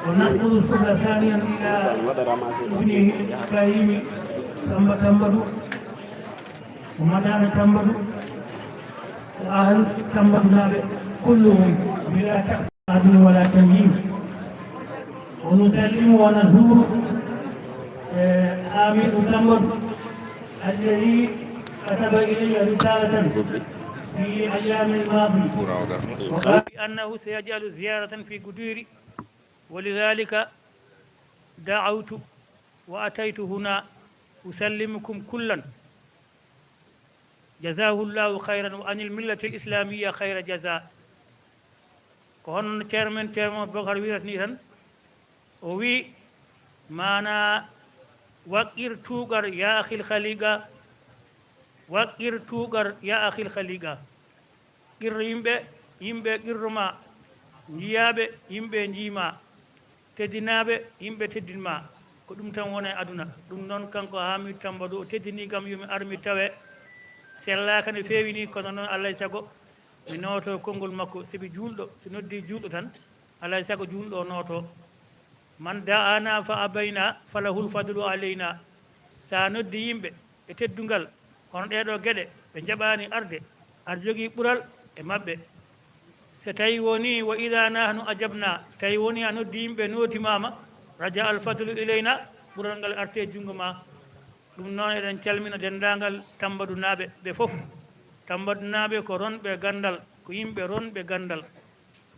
ونشكر الشكر ثانيا إلى ابنه الكريم سمبا تمبل ومدام تمبل وأهل تمبل نابي كلهم بلا تقصير ولا تمييز. ونسلم ونزور، آه، آمين تمبل الذي كتب إلي رسالة في أيام الماضي وقال بأنه سيجعل زيارة في قديري، ولذلك دعوت وأتيت هنا أسلمكم كلا. جزاه الله خيرا وعن الملة الإسلامية خير جزاء. Ko hono no chairman, chairman Bokar wiirata ni tan, o wi maana: "Waqqir tuuqar ya akhil khaliqa, waqqir tuuqar ya akhil khaliqa." Qirro yimɓe, yimɓe qirro ma, njiyaaɓe, yimɓe njii ma, teddinaaɓe, yimɓe teddin ma. Ko ɗum tan woni e aduna. Ɗum noon, kanko Haamidu Tammbadu, o teddinii kam yo mi ar mi tawe sellaaka no feewi ni, kono noon, alaa e sago mi nooto konngol makko, sabi juulɗo, so noddii juulɗo tan, alaa e sago juulɗo o nooto. "Man da'ana fa abayna, falahul fadlu alayna." So a noddi yimɓe e teddungal, hono ɗee ɗoo geɗe, ɓe njaɓaani arde, aɗa jogii ɓural e maɓɓe. So tawi woni, "Wa idha nahnu ajabna," tawi woni a noddi yimɓe, nootimaama, "raja al fadlu ilayna," ɓural ngal arte junngo ma. Ɗum noon, eɗen calmina denndaangal Tammbadunaaɓe ɓe fof. Tammbadunaaɓe ko ronɓe ganndal, ko yimɓe ronɓe ganndal.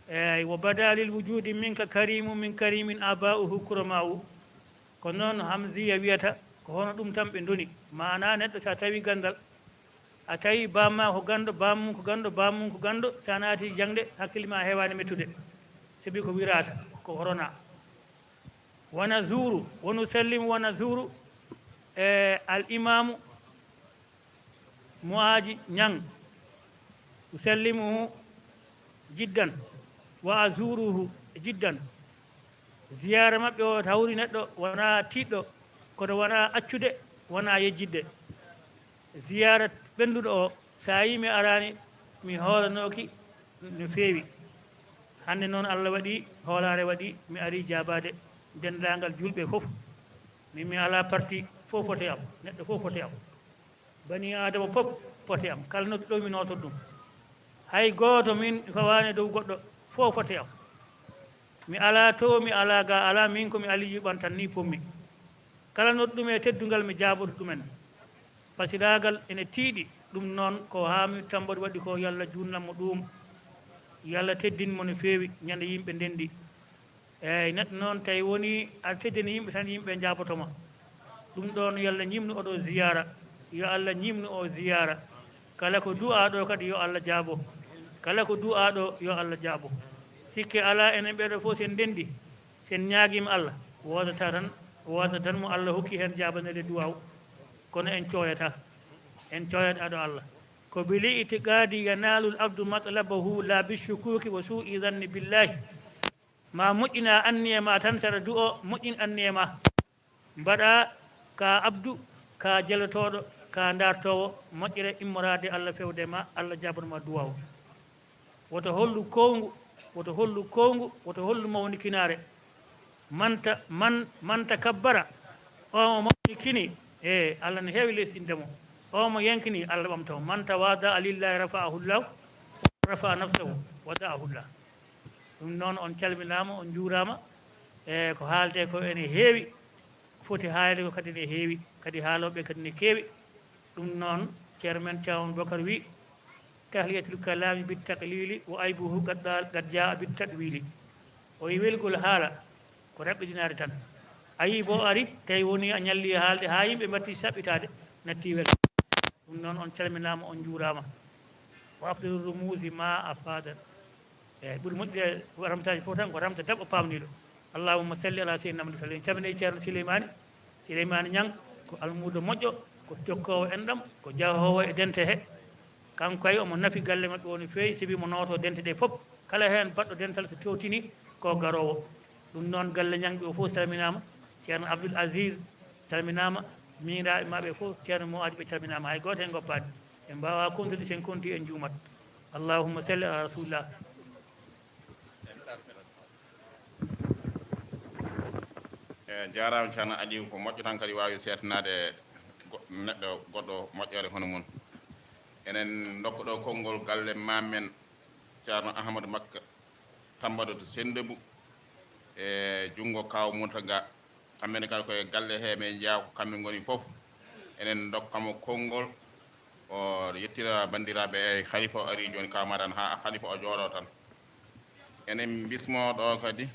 Eey, "wa bada lil wujudi minka karimu min karimin aba'uhu kurama'u." Ko noon Hamziya wiyata, ko hono ɗum tan ɓe ndoni. Maanaa, neɗɗo, so a tawi ganndal, a tawi baam ma ko ganndo, baam mum ko ganndo, baam mum ko ganndo, so a naati jaŋde, hakkille ma heewaani mettude, sabi ko wiraata, ko horona. "Wa nazuuru, wa nusallimu, wa nazuuru," e al imaamu Mu'aaji Ñaŋ, "usallimuhu jiddan, wa azuruhu jiddan." Ziyaara maɓɓe o hawri neɗɗo wonaa tiiɗɗo, kono wonaa accude, wonaa yejjitde. Ziyaara ɓennduɗo o, so a yii mi araani, mi hoolanooki no feewi. Hannde noon, Allah waɗi, hoolaare waɗi, mi arii jaabaade denndaangal juulɓe fof. Min, mi alaa parti, fof foti am, neɗɗo fof foti am. Banii Aadama fof foti am, kala nodduɗo mi noototo ɗum. Hay gooto min fawaani dow goɗɗo, fof foti am. Mi alaa to, mi alaa ga, alaa, min ko mi Aliyu Ɓan tan ni pommi. Kala nodduɗo mi e teddungal, mi jaaboto ɗumen. Pasiraagal ene tiiɗi, ɗum noon ko Haamidu Tammbadu waɗi ko, yo Allah juutnan mo ɗum, yo Allah teddin mo no feewi, ñande yimɓe ndenndi. Eey, neɗɗo noon, tawi woni aɗa teddina yimɓe tan, yimɓe njaaboto ma. Ɗum ɗoon, yo Allah ñimnu oɗo ziyaara, yo Allah ñimnu o ziyaara. Kala ko du'aa ɗo kadi, yo Allah jaabo. Kala ko du'aa ɗo, yo Allah jaabo. Sikke alaa, enen ɓeeɗo fof, sen ndenndi, sen ñaagiima Allah, woodata tan, woodata tan mo Allah hokki heen jaabanere duwaaw. Kono en cooyata, en cooyata ɗo Allah. "Ko bil i'tiqaadi yanaalul abdu matlabahu, laa bi shukuuki wa suu'i zanni billaahi." Ma moƴƴina anniya ma tan, saɗa du'o, moƴƴin anniya ma. Mbaɗa ka abdu, ka jelotooɗo, ka dartoowo, moƴƴere immoraade Allah fewde ma, Allah jaabana ma duwaaw. Woto hollu kowngu, woto hollu kowngu, woto hollu mawnikinaare. Manta, man, manta kabbara, o mo mawnikini, e Allah ne heewi lesɗinde mo. O mo yankini, Allah ɓamta mo. "Man tawada'a lillahi rafa'ahu llahu, rafa'a nafsahu wada'ahu llah." Ɗum noon, on calminaama, on njuuraama. E ko haalde ko ene heewi, foti haalde ko kadi ne heewi, kadi haalooɓe kadi ne keewi. Ɗum noon, ceerno men Ceerno Bokar wi: "Tahliyatul kalaami bit taqliili wa aybuhu qad, qad jaa bit taqwiili." O wi welgol haala ko raɓɓitinaade tan. A yii bo ari, tawi woni a ñalli haalde haa yimɓe mbaɗti saɓɓitaade, natti welde. Ɗum noon, on calminaama, on njuuraama. Wa afdalu rumuusi ma afada. Eeyi, ɓuri moƴƴude ramtaaji fof tan ko ramta daɓɓo paamniiɗo. Allahumma salli ala sayyidina Muhammad sallim. En calminii Ceerno Sileymaani, Sileymaani Ñaŋ, ko almuudo moƴƴo, ko jokkoowo enɗam, ko jahoowo e dente he. Kanko kay omo nafi galle maɓɓe o no feewi, sibi mo nooto dente ɗe fof. Kala heen baɗɗo dental so tewtini ko garoowo. Ɗum noon galle Ñaŋ ɓe o fof salminaama. Ceerno Abdoul Aziz salminaama. Miñiraaɓe maɓɓe fof, Ceerno Moadi ɓe calminaama. Hay gooto heen ngoppaani. En mbaawaa kontude, so en kontii en njuumat. Allahumma salli ala rasulillah. E jaaraama Ceerno Aliou, ko moƴƴo tan kadi waawi seetanaade go- neɗɗo goɗɗo moƴƴere hono mum. Enen ndokka ɗo konngol galle maam men Ceerno Ahmadu Makka Tambado to Senndebu e junngo Kaaw Muntaga. Kamɓe ne kadi koye galle he ɓe njeyaa ko kamɓe ngoni fof. Enen ndokka mo konngol, o yettira banndiraaɓe. E Khalifa o arii jooni, Kaaw Madan, haa Khalifa o jooɗoo tan. Enen mbismoo ɗo kadi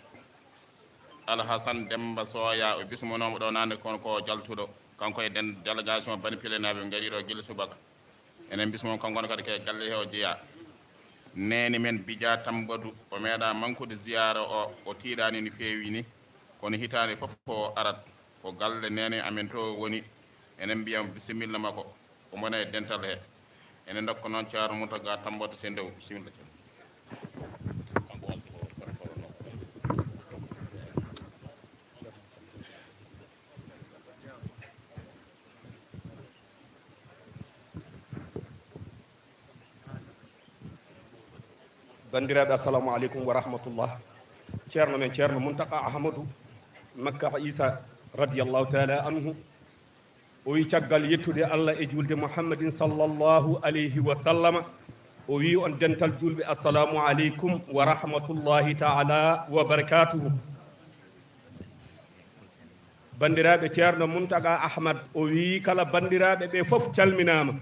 Alhasan Demmba Sooya, o bismonooma ɗo naane kono ko jaltuɗo. Kanko e den délégation Bani Pilenaaɓe ngarii ɗo gila subaka. Enen mbismoo kanko ne kadi ko e galle he o jeyaa. Neene men Bija Tambadu, o meeɗaa mankude ziyaara o, o tiiɗaani no feewi ni. Kono hitaande fof ko o arat. Ko galle neene amen to woni. Enen mbiya mo bisimilla makko. Omo wona e dental he. Ene ndokka noon Ceerno Mountaga Tambado Senndewu. Bisimilla, Ceerno. Banndiraaɓe, assalamu aleykum wa rahmatullah. Ceerno men, Ceerno Muntaka Ahmadu Makka Isa, radiyallahu taala anhu, o wi caggal yettude Allah e juulde Muhammadin sallallahu alayhi wa sallama, o wi on dental juulɓe, assalamu aleykum wa rahmatullahi taala wa barakatuhu. Banndiraaɓe, Ceerno Muntaka Ahmad, o wi kala banndiraaɓe ɓe fof calminaama.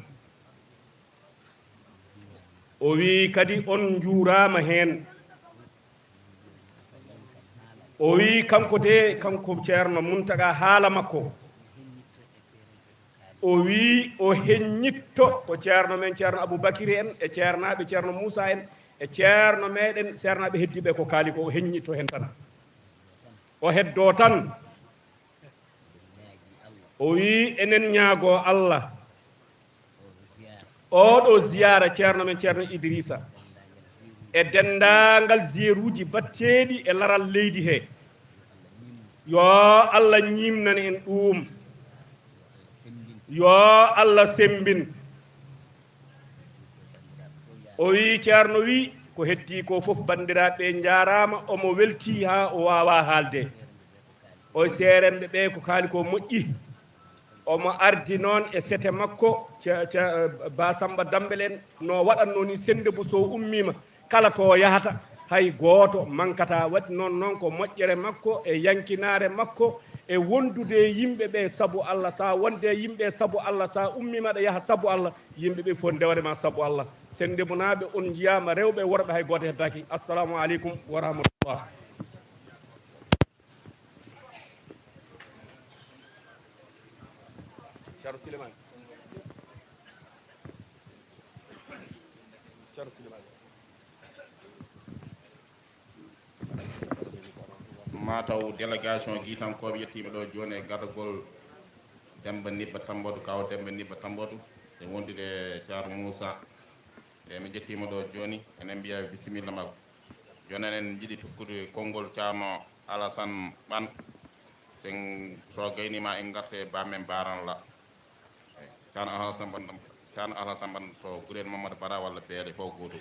O wi kadi on njuuraama heen. O wi kanko de, kanko Ceerno Muntaka, haala makko, o wi o heññitto ko Ceerno men Ceerno Aboubacry en e ceernaaɓe Ceerno Moussa en e ceerno meɗen ceernaaɓe heddiiɓe ko kaali ko, o heññitto heen tan. O heddoo tan. O wi enen ñaagoo Allah, oɗo ziyaara ceerno men Ceerno Idrissa e denndaangal ziyeruuji batteeɗi e laral leydi he, yo Allah ñiimnan en ɗum, yo Allah semmbin. O wi ceerno wi ko heddii ko fof, banndiraaɓe njaaraama, omo weltii haa o waawaa haalde. O seeremɓe ɓe ko kaali ko moƴƴi. Omo ardi noon e sete makko, ce- ce- Ba Samba Dambel en no waɗatnoo ni, Senndebu so ummiima kala to yahata, hay gooto mankata. Waɗi noon, noon ko moƴƴere makko e yankinaare makko e wondude e yimɓe ɓe sabu Allah. Sa wonde e yimɓe sabu Allah, sa ummiima aɗa yaha sabu Allah, yimɓe ɓe fof ndewre ma sabu Allah. Senndebu naaɓe, on njiyaama, rewɓe e worɓe, hay gooto heddaaki. Assalamu aleykum wa rahmatullah. Ceerno Souleymane. Ceerno Souleymane. Mataw délégation Giitankooɓe yettiima ɗo jooni e gardagol Demmba Nibba Tambadu, Kaaw Demmba Nibba Tambadu, e wondude e Ceerno Moussa. E min ƴettiima ɗo jooni, enen mbiya bisimilla makko. Jooni enen njiɗi tokkude konngol Ceerno Alasan Ɓan. Sen so gayniima en ngarte Ba men Baran La. Ceerno Alasan Ɓan, Ceerno Alasan Ɓan to Gurel Mamadou Bara walla Beele fof gootum.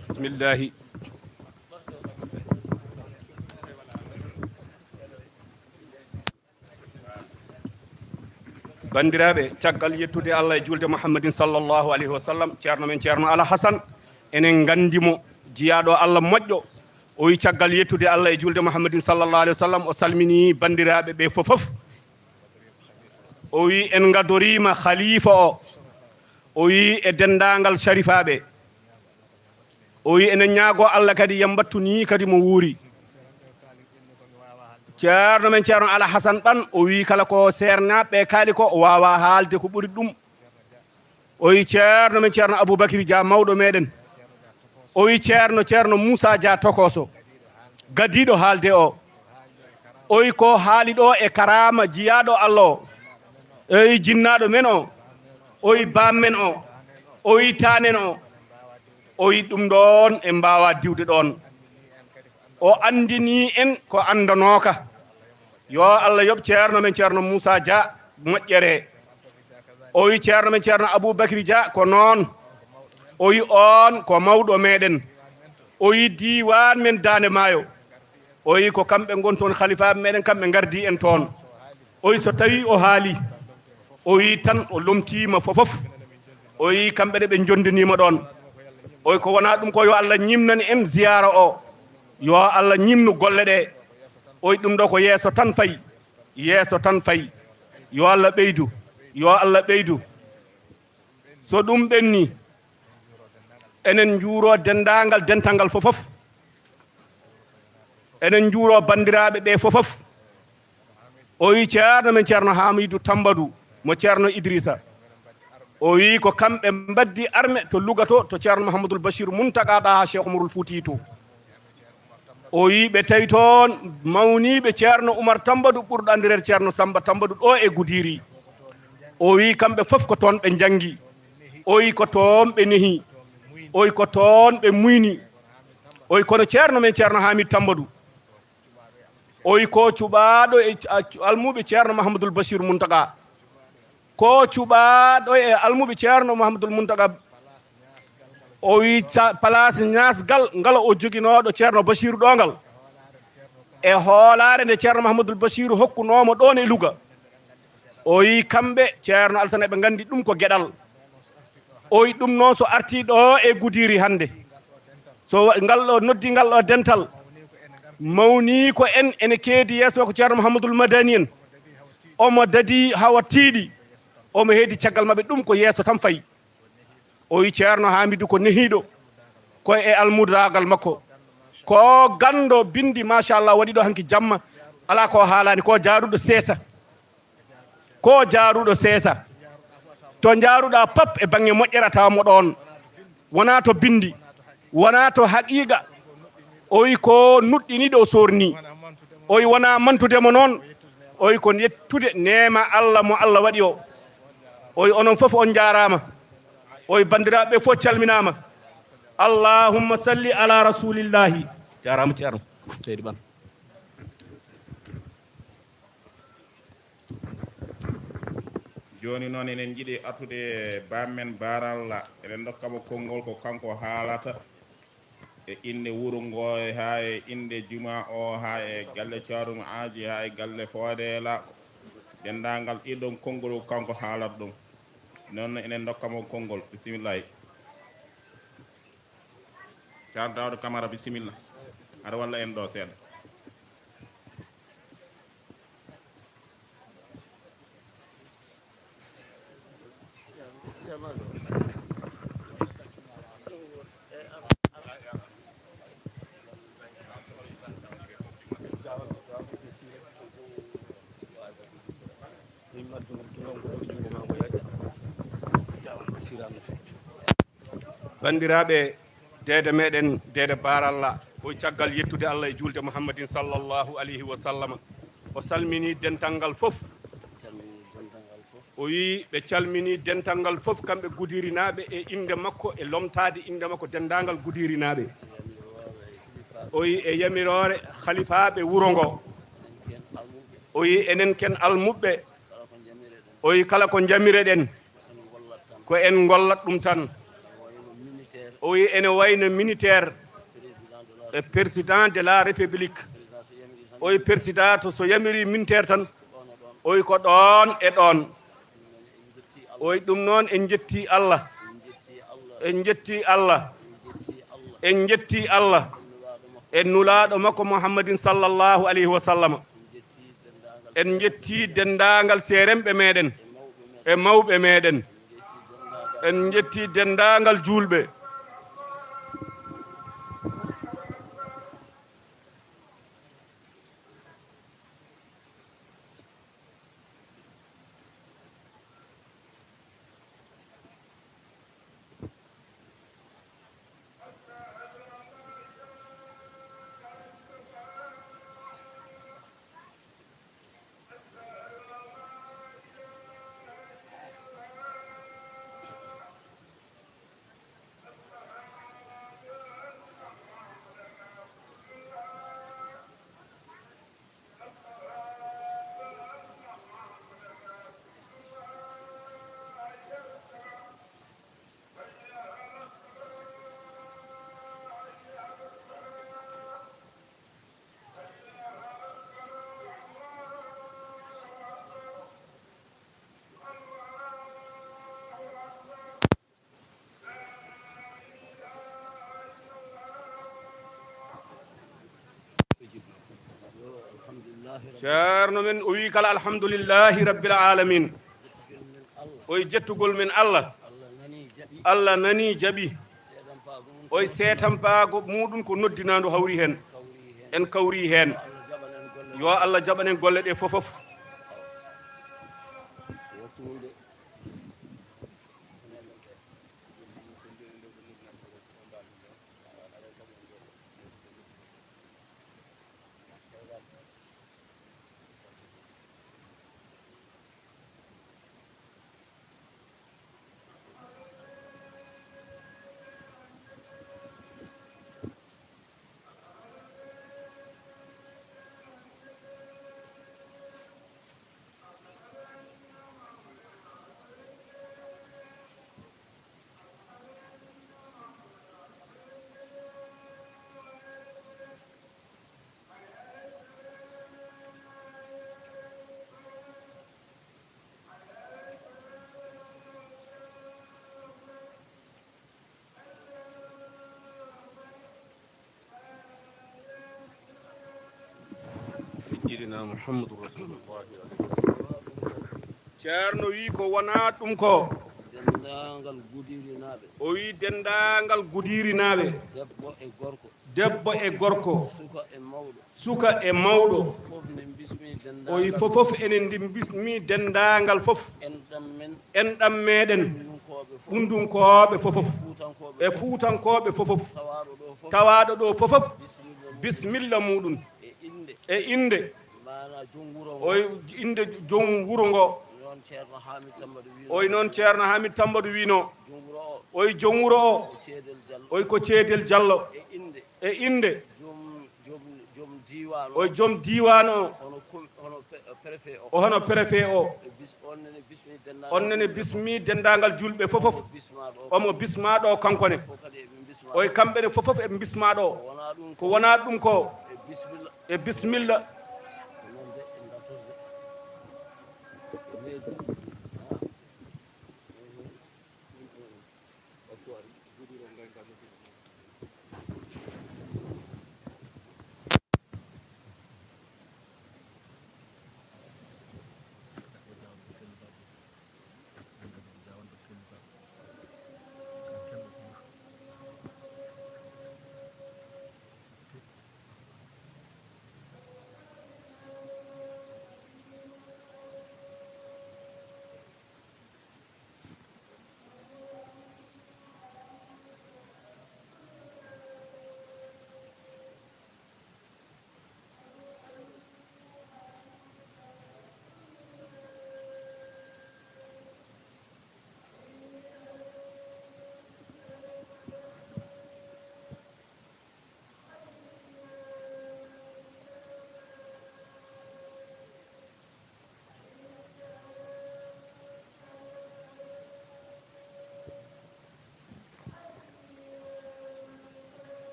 Bismillahi. Banndiraaɓe, caggal yettude Allah e juulde Muhammadin sallallahu alayhi wa sallam, ceerno men Ceerno Ala Hasan, enen nganndi mo, jiyaaɗo Allah moƴƴo, O wi caggal yettude Allah e julde Muhammadin sallallahu alaihi wasallam, o salmini banndiraaɓe ɓe fof fof. O wi en ngadoriima khalifa o. O wi e denndaangal sharifaaɓe. O wi enen ñaago Allah kadi yo mbattu ni kadi mo wuuri. Ceerno men Ceerno Ala Hasan Ɓan, o wi kala ko seernaaɓe kaali ko, o waawaa haalde ko ɓuri ɗum. O wi ceerno men Ceerno Aboubacry Dia, mawɗo meɗen. O wi ceerno, Ceerno Moussa Dia Tokoso, gadiiɗo haalde o. O wi ko haali ɗo e karaama jiyaaɗo Allah o. O wi jinnaaɗo men o. O wi baam men o. O wi taanen o. O wi ɗum ɗoon en mbaawaa diwde ɗoon. O anndini en ko anndanooka. Yo Allah yoɓ ceerno men Ceerno Moussa Dia moƴƴere. O wi ceerno men Ceerno Aboubacry Dia ko noon. O wi oon ko mawɗo meɗen. O wi diiwaan men Daande Maayo. O wi ko kamɓe ngon toon, khalifaaɓe meɗen, kamɓe ngardi en toon. O wi so tawi o haali, o wi tan o lomtiima fofof. O wi kamɓe ɗe ɓe njondiniima ɗoon. O wi ko wonaa ɗum ko yo Allah ñimnan en ziyaara o. Yo Allah ñimnu golle ɗe. O wi ɗum ɗo ko yeeso tan fayi. Yeeso tan fayi. Yo Allah ɓeydu. Yo Allah ɓeydu. So ɗum ɓenni, enen njuuro denndaangal dental ngal fofof. Enen njuuro banndiraaɓe ɓe fofof. O wi ceerno men Ceerno Hamidou Tambadou mo Ceerno Idrissa. O wi ko kamɓe mbaddi arme to Louga to, to Ceerno Mahamadul Bachir Muntaka Ɗaha Cheikh Umarul Fouti to. O wi ɓe tawi toon mawniiɓe Ceerno Umar Tambadou ɓurɗo anndireede Ceerno Samba Tambadou ɗo e Gudiri. O wi kamɓe fof ko toon ɓe njanngi. O wi ko toon ɓe nehi. O wi ko toon ɓe muyni. O wi kono ceerno men Ceerno Hamid Tambadou. O wi ko cuɓaaɗo e almuuɓe Ceerno Mahamadul Bachir Muntaka. Ko cuɓaaɗo e almuɓe Ceerno Mahamadul Muntaka. O wi ca-, place ñaasgal ngal o joginooɗo Ceerno Basiiru ɗo ngal, e hoolaare nde Ceerno Mahamadul Basiiru hokkunoomo ɗoon e Louga. O wi kamɓe Ceerno Alsan eɓe nganndi ɗum ko geɗal. O wi ɗum noon so artii ɗo e Gudiri hannde, so wa-, ngal ɗo noddi ngal ɗo dental, mawni ko en ene keedi yeeso makko Ceerno Mahamadul Madani en. Omo dadi hawa tiiɗi. Omo heedi caggal maɓɓe, ɗum ko yeeso tan fayi. O wi Ceerno Haamidu ko nehiiɗo, ko e almudaagal makko. Ko ganndo binndi, machallah, waɗi ɗo hanki jamma. Alaa ko haalaani, ko jaaruɗo seesa. Ko jaaruɗo seesa. To njaaruɗaa pap e baŋŋe moƴƴere a tawa mo ɗoon. Wonaa to binndi, wonaa to haqiiqa. O wi ko nuɗɗiniiɗo o soorni. O wi wonaa mantude mo noon. O wi ko yettude neema Allah mo Allah waɗi o. O wi onon fof on njaaraama. O wi banndiraaɓe fof calminaama. Allahumma salli ala rasulillahi. Jaaraama Ceerno Seydi Ban. Jooni noon, enen njiɗi artude e baam men Baaralla, eɗen ndokka mo konngol, ko kanko haalata e innde wuro ngo, haa e innde juma o, haa e galle Caarum Aaji, haa e galle Foodeela. Denndaangal ɗiɗon konngol, ko kanko haalata ɗum. Noon, enen ndokka mo konngol. Bisimillahi. Ceerno Daawda Kamara, bisimilla. Aɗa walla en ɗo seeɗa. Banndiraaɓe, deede meɗen, deede Baaralla, ko caggal yettude Allah e juulde Muhammadin sallallahu alayhi wa sallam. O salmini dental ngal fof. O wi ɓe calmini dental ngal fof, kamɓe Gudirinaaɓe, e innde makko, e lomtaade innde makko, denndaangal Gudirinaaɓe. O wi e yamiroore halifaaɓe wuro ngo. O wi enen ken almuɓɓe. O wi kala ko njamireɗen, ko en ngollat ɗum tan. O wi ene wayno militaire e président de la République. O wi président to so yamiri militaire tan, o wi ko ɗoon e ɗoon. O wi ɗum noon en njetti Allah. En njetti Allah. En njetti Allah. e Nulaaɗo makko Muhammadin sallallahu alayhi wa sallama. En njetti denndaangal seeremɓe meeɗen e mawɓe meeɗen. En njetti denndaangal juulɓe. Ceerno men o wii kala, "Alhamdulillahi Rabbil Aalamiin." Oy jettugol men Allah. Allah nani, jaɓi. Oy seetampaago muɗum ko noddinaandu hawri heen. En kawri heen. Yo Allah jaɓanen golle ɗe fofof. Sayyidina Muhammadu Rasulullahi alayhi salam. Ceerno wi ko wonaa ɗum ko. Denndaangal Gudirinaaɓe. O wi denndaangal Gudirinaaɓe. Debbo e gorko. Debbo e gorko. Suka e mawɗo. Suka e mawɗo. Fof ne bismi denndaangal. O wi fofof enen ndi bismi denndaangal fof. Enɗam men. Enɗam meɗen. Ɓundunkooɓe fof. Ɓundunkooɓe fofof. Fuutankooɓe e fof. Fuutankooɓe fofof. Tawaaɗo ɗo fof. Tawaaɗo ɗo fofof. Bismilla mum. Bismilla muɗum. E innde. E innde. Maana joom wuro ngo. Oy innde joom wuro ngo. Noon Ceerno Hamid Tambadu wiino. Oy noon Ceerno Hamid Tambadu wiino. Joom wuro o. Oy joom wuro o. Ko Ceedel Jallo. Oy ko Ceedel Jallo. E innde. E innde. Joom, joom, joom diiwaan o. Oy joom diiwaan o. Hono ko, hono pe-, préfet o. O hono préfet o. E bis-, on nene bismi denndaangal. On nene bismi denndaangal julɓe fofof. Omo bismaa ɗo. Omo bismaa ɗo kanko ne. Fof kadi eɓe bismaa. Oy kamɓe ne fofof eɓe bismaa ɗo. Ko wonaa ɗum ko. Ko wonaa ɗum ko. E bismilla. E bismilla. Ko noon de, en ngartorde. Ko weedu.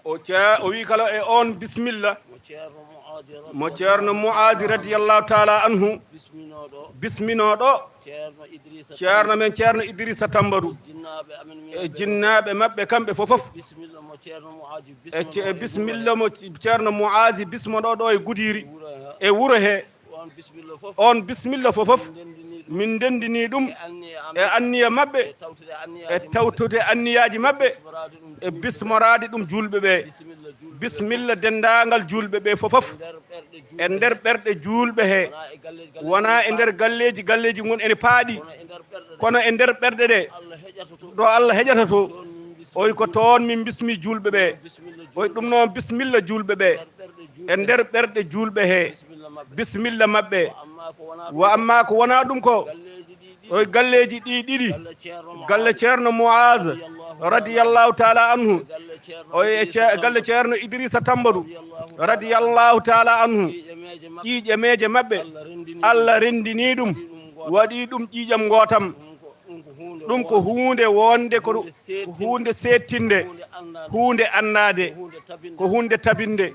O ce- o wi kala e on bisimilla. Mo ceerno mu'azi radiyallahu taala anhu bisminooɗo ceerno men ceerno idrissa tambadu e jinnaaɓe maɓɓe kamɓe fofof. E ce- e bisimilla mo ceerno mu'azi bismoɗo ɗo e gudiiri e wuro he. On bisimilla fofof min ndendini ɗum e anniya maɓɓe e tawtude anniyaaji maɓɓe e bismoraade ɗum juulɓe ɓe. Bisimilla denndaangal juulɓe ɓe fofof e nder ɓerɗe juulɓe he. Wona e nder galleeji galleeji ngon ene paaɗi kono e nder ɓerɗe ɗe ɗo allah heƴata to. Oy ko toon min bismi juulɓe ɓe. Oy ɗum noon bisimilla juulɓe ɓe e nder ɓerɗe juulɓe he. Bisimilla maɓɓe. Wa amma ko wona ɗum ko oy galleeji ɗi ɗiɗi galle ceerno muaz radiyallahu taala anhu oy e ce- galle ceerno idrissa tambadu radiyallahu taala anhu ƴiiƴe meeje maɓɓe allah renndini ɗum waɗi ɗum ƴiiƴam ngootam. Ɗum ko huunde wonde ko huunde seettinde huunde anndaade ko huunde tabinde.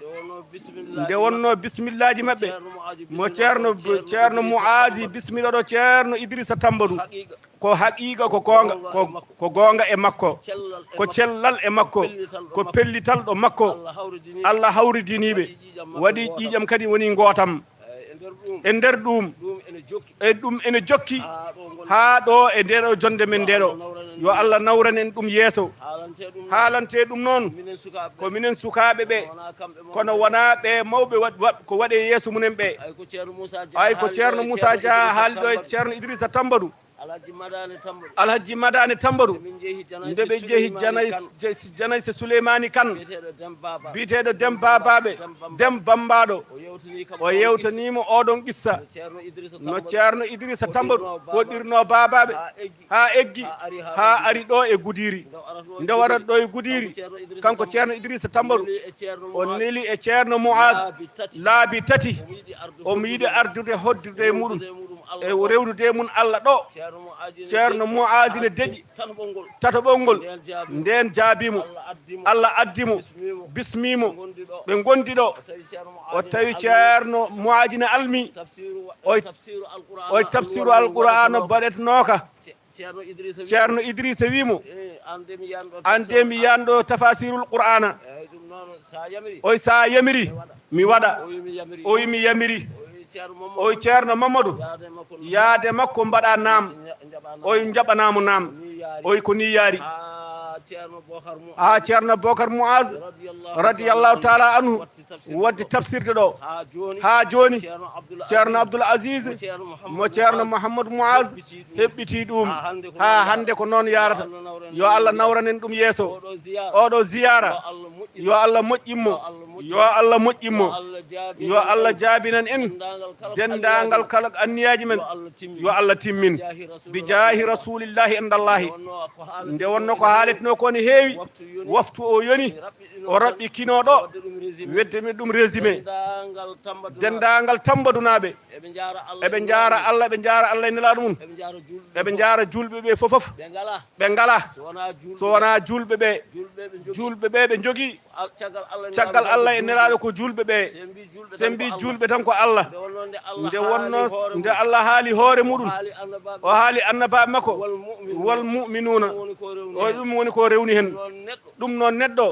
Nde wonno bisimillaaji maɓɓe mo ceerno ceerno mu'azi bismilla ɗo ceerno idrissa tambadu ko haqiiqa ko goonga ko goonga e makko ko cellal e makko ko pellital ɗo makko allah hawridiniiɓe waɗi ƴiiƴam kadi woni ngootam. E nder ɗum e ɗum ene jokki haa ɗo e ndeɗo jonde men ndeɗo yo allah nawran en ɗum yeeso. Haalante ɗum noon ko minen sukaaɓe ɓe kono wonaa ɓe mawɓe ko waɗe yeeso mumen ɓe. Ay ko ceerno moussa dia haali ɗo e ceerno idrissa tambadu alhajji madane tambaru nde ɓe jehi janayse souleymani kan biyeteeɗo dem babaɓe dem bambaɗo o yewtanima oɗon qissa no ceerno idrissa tambaru hoɗirno babaɓe ha eggi ha ari ɗo e gudiri nde warat ɗo e gudiri kanko ceerno idrissa tambaru o neli e ceerno mouad laabi tati omo yiɗi ardude hoddude e muɗum e rewrude mum allah ɗo ceerno mu'azi ne deƴi tataɓol ngol nden jaabimo allah addimo bismimo ɓe gondi ɗo o tawi ceerno mu'azi ne almi oy tafsiru alqur'ana baɗetnooka ceerno idrissa wimo an de mi yanɗo tafasirul qur'ana oy sa yamiri mi waɗa o wi mi yamiri oy ceerno mamadou yaade makko mbaɗa naam oy jaɓanamo naam oy ko ni yaari ha ceerno bokar mouaz radiyallahu taala anhu wadde tafsirde ɗo ha joni ceerno abdoul asis mo ceerno mouhamadou mouaz heɓɓiti ɗum ha hande ko noon yarata yo allah nawranen ɗum yeeso oɗo ziyara yo allah moƴƴimmo yo allah moƴƴimmo yo allah jaabinan en dendagal kala anniyaji men yo allah timmin bi jaahi rasulillahi indallahi nde wonno ko haaletno ko ne heewi waftu o yoni o raɓɓi kinoɗo wedde mi ɗum résumé dendagal tambadunaɓe eɓe njaara allah eɓe njaara allah e nelaɗo mum eɓe njaara julɓe ɓe fofof ɓe ngala so wona julɓe ɓe julɓe ɓe ɓe jogii caggal allah e nelaɗo ko julɓe ɓe se mbi julɓe tan ko allah nde wonno nde allah haali hoore muɗum o haali annabaɓe makko wal muminuna o ɗum woni ko rewni hen ɗum noon neɗɗo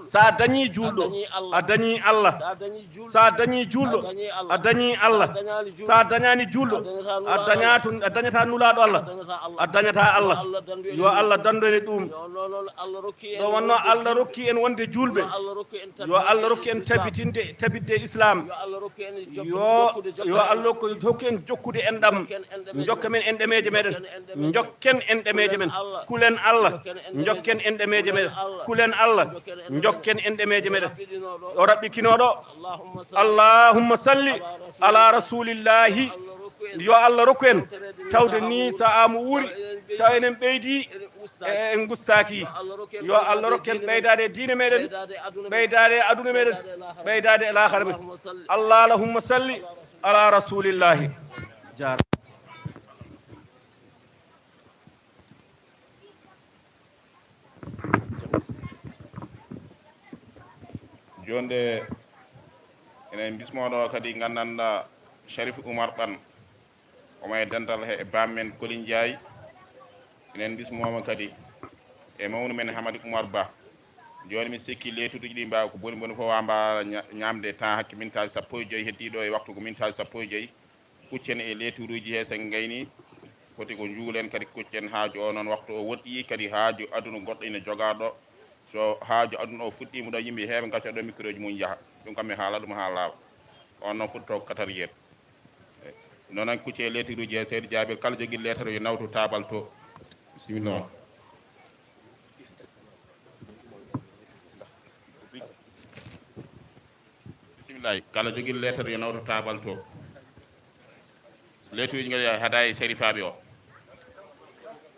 sa dañi julɗo a dañi allah sa dañi julɗo a dañi allah sa dañani julɗo a dañata a dañata nulaɗo allah a dañata allah yo allah dandone ɗum ɗo wonno allah rokki en wonde julɓe yo allah rokki en tabitinde tabitde islam yo yo allah hokku en jokkude en ɗam jokka men en ɗemeje meɗen jokken en ɗemeje men kulen allah jokken en ɗemeje meɗen kulen allah jokken en ɗemeje meɗen o raɓɓikinoɗo allahumma salli ala rasulillahi yo allah rokku en tawde ni sa amu wuuri taw enen ɓeydi e en gustaki yo allah rokken ɓeydade e diine meɗen ɓeydade e aduna meɗen ɓeydade e lahara men allah allahumma salli ala rasulillahi jara Jooni de, enen bismooɗo kadi nganndanɗaa Sharif Oumar Ɓan, omo e dental he e baam men Kolin Njaay. Enen bismooma kadi e mawnu men Hamadi Oumar Ba. Jooni mi sikki leetuuji ɗi mbaawa ko boni boni fof, wa mbaawa ña-, ñaamde temps hakke mintaaji sappo e joy, heddii ɗo e waktu ko mintaaji sappo e joy. Kuccen e leetuuji he, sen ngayni, foti ko njuulen kadi kuccen haaju o. Noon waktu o woɗɗi kadi, haaju aduna goɗɗo ina jogaa ɗo. So haaju aduna o fuɗɗiima ɗo, yimɓe heeɓe ngacca ɗo microji mum njaha. Ɗum kam mi haala ɗum haa laaɓa. On noon fuɗɗotoo ko quatre heures. Noon kucce e leetuuji he, Seydi Jaabir, kala jogii leetar yo nawtu taabal to. Bisimilla. Bisimilla. Kala jogii leetar yo nawtu taabal to. Leetuuji ngal hada e sarifaaɓe o.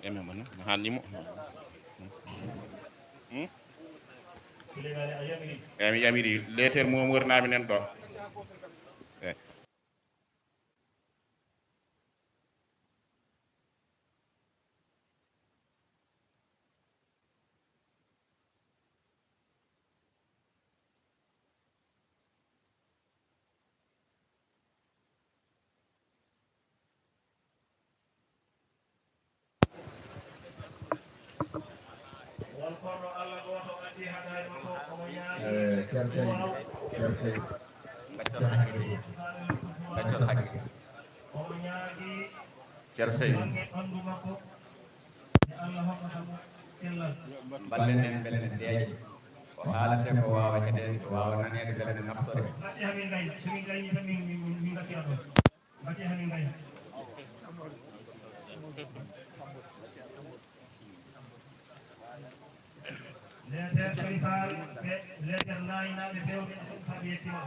Emi mo, mi haalni mo. Hmm? Eyi, mi yamiri leetar mo wurnami nen ɗo. Eyi. Eh, Ceerno Seydi, Ceerno Seydi. Gaccol haqqe. Gaccol haqqe. Ceerno Seydi. Mballen en mbele ne deeƴa. Ko haalate ko waawa heɗeede, ko waawa naneede mbele ne naftore. Leeter Sarifaaɓe, ɓe leeter naayinaaɓe feewde e Sarifaaɓe yettiima.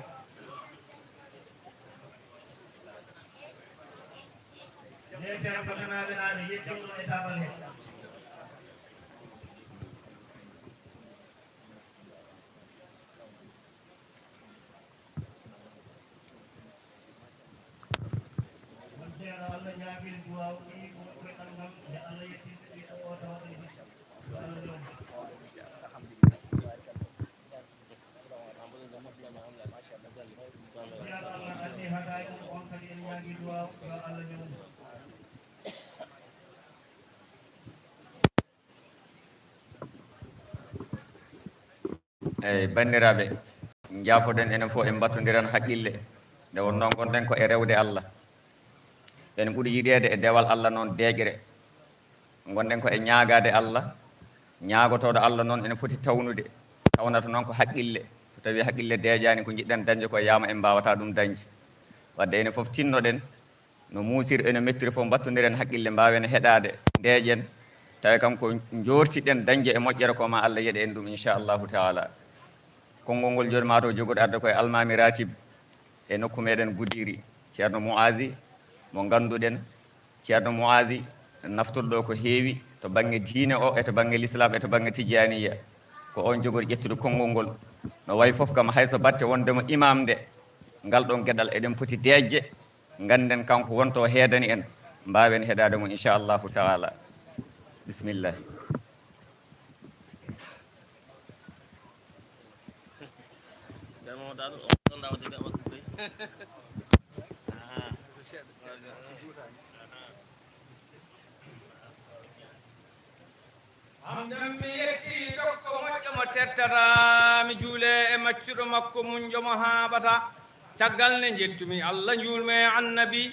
Leeter Fatanaaɓe naaɓe yettiima ɗo e taabal he. Ceerno, Allah ñaagii duwaaw ɗi ko koye ɗanngal nde Allah yettinta ɗi ko o tawa ɗi. Yo Allah ñaagii. Ceerno, Allah addi hadaaya mum on kadi ene ñaagii duwaaw, yo Allah ñaagii. Eyi, banndiraaɓe, njaafoɗen enen fof, en mbattondiran haqqille. Nde wonnoo ngonɗen ko e rewde Allah, ene ɓuri yiɗeede e dewal Allah noon deeƴre. Ngonɗen ko e ñaagaade Allah, ñaagotooɗo Allah noon ene foti tawnude, tawnata noon ko haqqille. So tawii haqqille deeƴaani, ko njiɗɗen dañde ko, yaama en mbaawataa ɗum dañde. Wadde enen fof tinnoɗen, no muusiri e no mettiri fof, mbattondiren haqqille, mbaawen heɗaade, ndeeƴen, tawi kam ko njoortiɗen dañde e moƴƴere ko, ma Allah yeɗe en ɗum, inchallahu taala. Konngol ngol jooni maa taw jogoɗo arde ko e almaami ratib e nokku meɗen Gudiri, Ceerno Mu'azi, mo ngannduɗen, Ceerno Mu'azi naftorɗo ko heewi to bannge diine o, e to bannge lislaam, e to bannge tijaniya. Ko on jogori ƴettude konngol ngol. No wayi fof kam, hay so batte wondema imam nde, ngal ɗon geɗal eɗen poti deeƴde, ngannden kanko wonto heedani en, mbaawen heɗaade mo, inchallahu taala. Bisimilla. Hamdan mi yetti dokko moƴƴo mo tettata, mi juule e maccuɗo makko muñjo mo haaɓata. Caggal nde njettumi Allah, njuulmi e Annabi,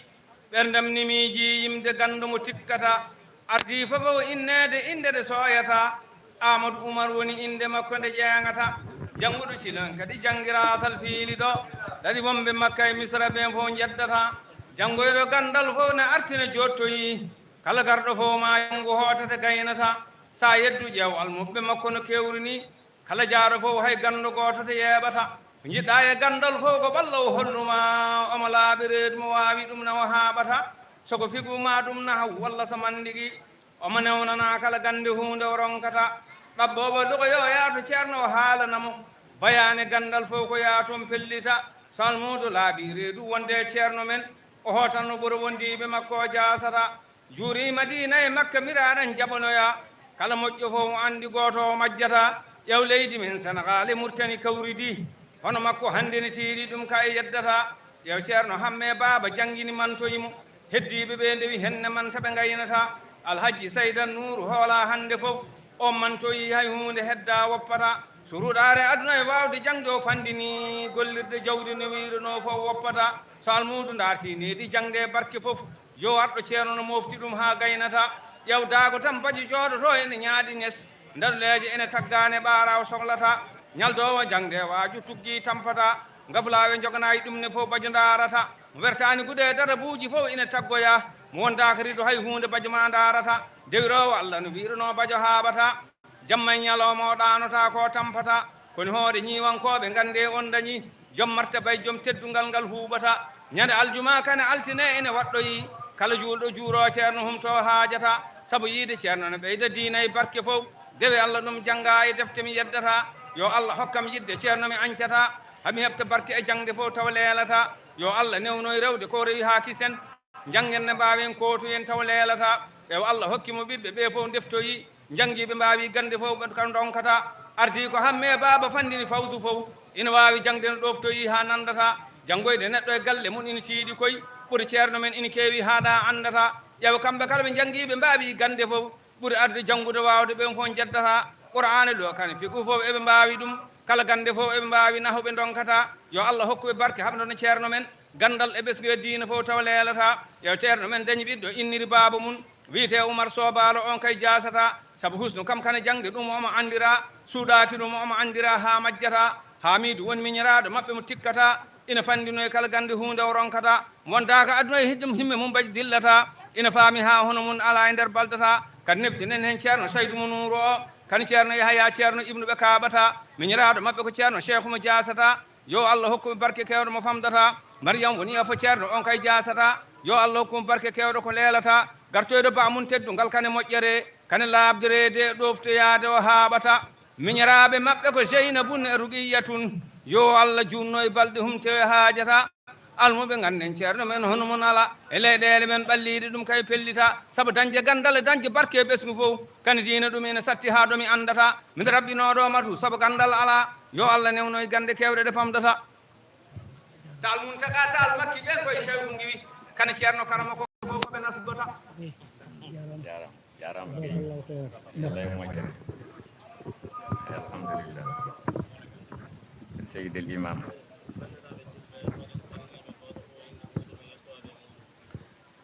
ɓerndam ni miiji yimde ganndo mo tikkata. Ardii fof o inneede innde nde sooyata. Aamadu Umar woni innde makko nde ƴeeŋata. Jannguɗo Silan kadi janngiraa Salfiili ɗo. Daɗi wonɓe Makka e Misra ɓeen fof njeddata. Janngoyɗo ganndal fof ne arti ne joottoyi. Kala garɗo fof ma janngu hootata gaynata. Sa yeddu ƴeew almuɓɓe makko no kewri ni. Kala jaaro fof hay ganndo gooto to yeeɓata. Ko njiɗɗa e ganndal fof ko ɓallo o holluma. Omo laaɓi reedu mo waawi ɗum na o haaɓata. So ko figu ma ɗum na walla so manndigi. Omo newnana kala gannde huunde o ronkata. Ɗabboowo lugo yo yaato ceerno o haalana mo. Bayaane ganndal fof ko yaaton pellita. Salmuudo laaɓi reedu wonde e ceerno men. O hootanno ɓuro wondiiɓe makko o jaasata. Juuri Madiina e Makka miraaran jaɓanoya. Kala moƴƴo fof o anndi gooto o majjata. Ƴeew leydi men Senegaal e Murtani kawridi. Hono makko hannde ne tiiɗi ɗum ka e yeddata. Ƴeew Ceerno Hammee Baaba janngini mantoyi mo. Heddiiɓe ɓe ndewi henne manta ɓe ngaynata. Alhajji Sayda Nuuru hoolaa hannde fof. O mantoyi hay huunde heddaa woppata. So ruɗaare aduna e waawde jaŋde o fanndini gollirde jawdi no wiiruno fof woppata. So almuudu ndaartii needi jaŋde e barke fof. Yo arɗo ceerno no mofti ɗum haa gaynata. Ƴeew daago tan baƴi jooɗoto ene ñaaɗi ñes. Ndaɗuleeje ene taggaane ɓaara o sohlata. Ñaldoowo jaŋde waaju tuggi tampata. Ngaflaawe njoganaay ɗum ne fof bajo ndaarata. Mo wertaani gude darabuuji fof ina taggoya. Mo wondaaka rido hay huunde bajo ma ndaarata. Dewiroowo Allah no wiiruno bajo haaɓata. Jamma e ñalawma o ɗaanota ko tampata. Koni hoore ñiiwankooɓe ngannde on dañi. Joom martaba e joom teddungal ngal huuɓata. Ñande aljuma kane altine ene waɗɗoyi. Kala juulɗo juuro ceerno humto haajata. Sabu yiide ceerno no ɓeyda diina e barke fof. Dewe Allah ɗum jannga e defte mi yeddata. Yo Allah hokkam yidde ceerno mi añcata. Hami heɓta barke e jaŋde fof taw leelata. Yo Allah newnoy rewde ko rewi haa kisen. Njanngen ne mbaawen kootoyen taw leelata. Ɓe o Allah hokki mo ɓiɓɓe ɓe fof ndeftoyi. Njanngi ɓe mbaawi gannde fof ɓe kam ndonkata. Ardii ko Hammee Baaba fanndini fawsu fof. Ina waawi jaŋde no ɗoftoyi haa nanndata. Janngoyde neɗɗo e galle mum ina tiiɗi koy. Ɓuri ceerno men ina keewi haa ɗa anndata. Ƴeew kamɓe kala ɓe njanngi ɓe mbaawi gannde fof. Ɓuri arde janngude waawde ɓen fof njeddata. Qur'aana ɗo kane fiqhu fof eɓe mbaawi ɗum. Kala gannde fof eɓe mbaawi nahu ɓe ndonkata. Yo Allah hokku ɓe barke haɓndo no ceerno men. Ganndal e ɓesngu e diina fof taw leelata. Yo ceerno men dañi ɓiɗɗo inniri baaba mum. Wiyetee Umar Soobaalo on kay jaasata. Sabu husnu kam kane jaŋde ɗum omo anndira. Suuɗaaki ɗum omo anndira haa majjata. Haamiidu woni miñiraaɗo maɓɓe mo tikkata. Ina fanndino e kala gannde huunde o ronkata. Wondaaka aduna e hiɗum himme mum baɗi dillata. Ina faami haa hono mum alaa e nder baldata. Kadi neftinen heen ceerno Saydu mo Nuuru o. Kadi ceerno Yahaya ceerno Ibnu ɓe kaaɓata. Miñiraaɗo maɓɓe ko ceerno Seeku mo jaasata. Yo Allah hokku mo barke keewɗo mo famdata. Mariyam woni afo ceerno on kay jaasata. Yo Allah hokku mo barke keewɗo ko leelata. Gartoyɗo ba mum teddungal kane moƴƴere, kane laaɓdereede ɗoftoyaade o haaɓata. Miñiraaɓe maɓɓe ko Zeynabun e Ruqiyatun. Yo Allah juutno e balɗe humte o haajata. Almuɓe ngannden ceerno men hono mum alaa. E leyɗeele men ɓalliiɗe ɗum kay pellita. Sabu dañde ganndal e dañde barke e ɓesngu fof. Kane diina ɗum ina satti haa ɗo mi anndata. Min raɓɓinooɗo matu sabu ganndal alaa. Yo Allah newno e gannde keewɗe ɗe famdata. Taal Muntaga, taal Makki ɓen koye Cheikhou ngiwi. Kane ceerno karama ko fof ko ɓe nasgota. Jaaraama. Jaaraama. Alhamdulillah. Alhamdulillah. Seydi El Imam.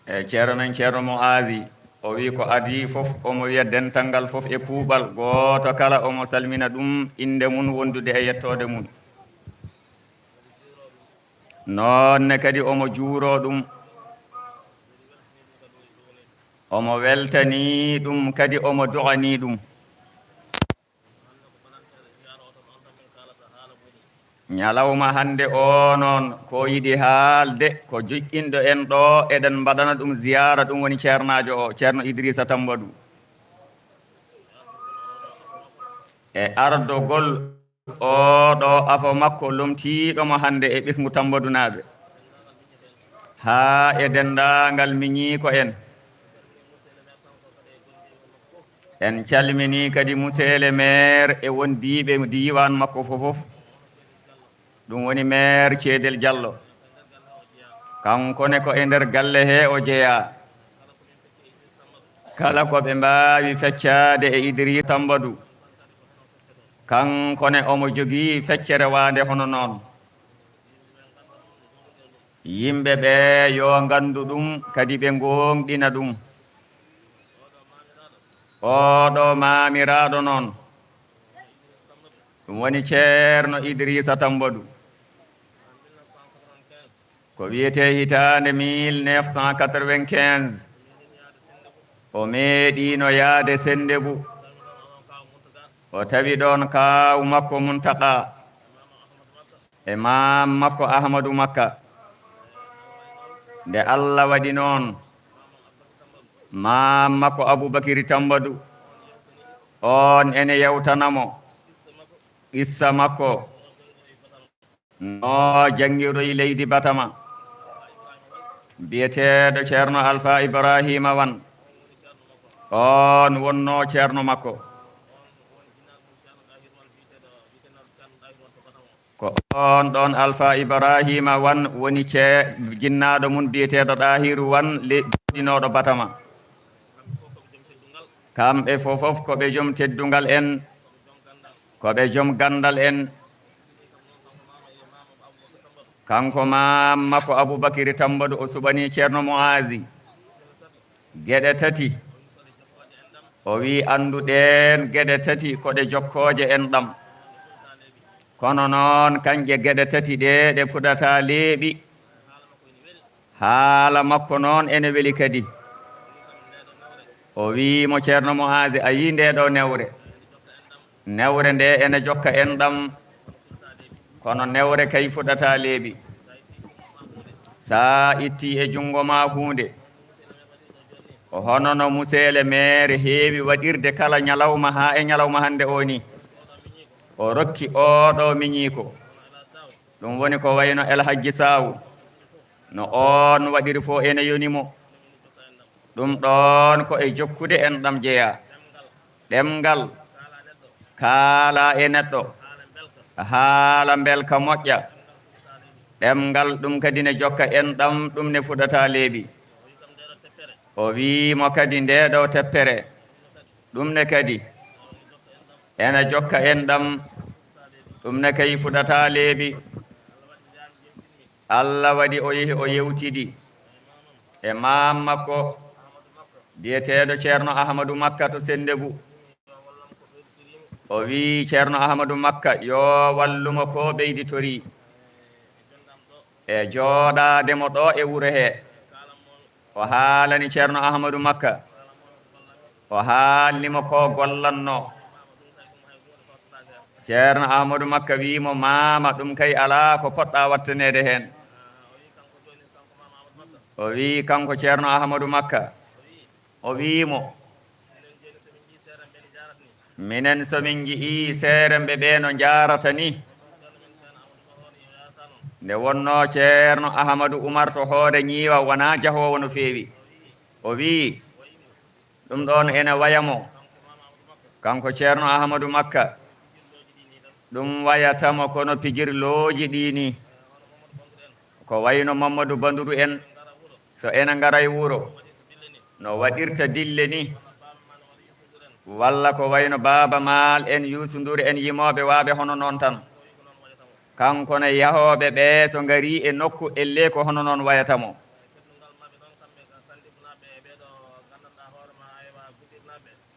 E ceerno men, ceerno mo aadi, o wi ko adii fof, omo wiya dental ngal fof e kuuɓal, gooto kala omo salmina ɗum, innde mum wondude e yettoode mum. Noon ne kadi omo juuroo ɗum, omo weltanii ɗum, kadi omo du'anii ɗum. Ñalawma hannde oo noon, ko yiɗi haalde, ko joƴƴinɗo en ɗo, eɗen mbaɗana ɗum ziyaara, ɗum woni ceernaajo o, ceerno Idrissa Tambadou. E ardogol oo ɗo afo makko lomtiiɗo mo hannde e ɓesngu Tambadunaaɓe, haa e denndaangal miñiiko en. En calminii kadi monsieur le maire e wondiiɓe diiwaan makko fof fof. Ɗum woni maire Ceedel Jallo. Kanko ne ko e nder galle he o jeyaa. Kala ko ɓe mbaawi feccaade e Idrissa Tambadou, kanko ne omo jogii feccere waande hono noon. Yimɓe ɓe yo nganndu ɗum, kadi ɓe ngoongɗina ɗum. Oo ɗo maamiraaɗo noon, ɗum woni ceerno Idrissa Tambadou. Ko wiyetee hitaande mille neuf cent quatre-vingt-quinze, o meeɗiino yaade Senndebu. O tawi ɗoon kaaw makko Muntaka e maam makko Ahmadu Makka. Nde Allah waɗi noon, maam makko Abubakiri Tambadu, oon ene yewtana mo qissa makko no janngiroyi leydi Batama. Biyeteeɗo Ceerno Alfa Ibrahima Wan, oon wonnoo ceerno makko. Ko oon ɗoon Alfa Ibraahiima Wan woni ce-, jinnaaɗo mum biyeteeɗo Ɗaahiru Wan, le-, jooɗinooɗo Batama. Kamɓe fof fof ko ɓe jom teddungal en, ko ɓe jom ganndal en. Kanko maam makko Abubakiri Tammbadu, o suɓanii Ceerno Mu'aazi geɗe tati. O wii, "Anndu ɗeen geɗe tati ko ɗe jokkooje enɗam. Kono noon, kañƴe geɗe tati ɗee, ɗe puɗataa leeɓi." Haala makko noon ene weli kadi. O wii mo, "Ceerno Mu'aazi, a yii ndee ɗoo newre? Newre nde ene jokka enɗam, kono newre kay fuɗataa leeɓi. Sa itti e junngo ma huunde, hono no museele meere heewi waɗirde kala ñalawma haa e ñalawma hannde o ni, o rokki oo ɗoo miñiiko." Ɗum woni ko wayno El Hajji Saawu. No oon waɗiri fof ene yoni mo. Ɗum ɗoon ko e jokkude enɗam jeyaa. Ɗemngal kaala e neɗɗo, haala mbelka moƴƴa. Ɗemngal ɗum kadi ne jokka enɗam, ɗum ne fuɗataa leeɓi. O wii mo kadi, "Ndee ɗoo teppere, ɗum ne kadi ene jokka enɗam, ɗum ne kay fuɗataa leeɓi." Alla waɗi o yehi o yewtidi e maam makko biyeteeɗo Ceerno Ahmadu Makka to Senndebu. O wii Ceerno Ahmadu Makka yo wallu mo ko ɓeyditorii e jooɗaade mo ɗo e wuro hee. O haalani Ceerno Ahmadu Makka. O haalni mo ko gollannoo. Ceerno Ahmadu Makka wii mo, "Maama, ɗum kay alaa ko poɗɗaa wattaneede heen." O wii kanko Ceerno Ahmadu Makka, o wii mo, "Minen so min nji'ii seeremɓe ɓee no njaarata ni, nde wonnoo Ceerno Ahmadu Umar to Hoore Ñiiwa wonaa jahoowo no feewi." O wii, "Ɗum ɗoon ene waya mo, kanko Ceerno Ahmadu Makka. Ɗum wayata mo kono pijirlooji ɗii ni. Ko wayno Mammadu Banduru en, so ene ngara e wuro, no waɗirta dille ni, walla ko wayno Baaba Maal en, Yuusu Nduur en, yimooɓe waaɓe hono noon tan. Kanko ne yahooɓe ɓee so ngarii e nokku, ellee ko hono noon wayata mo."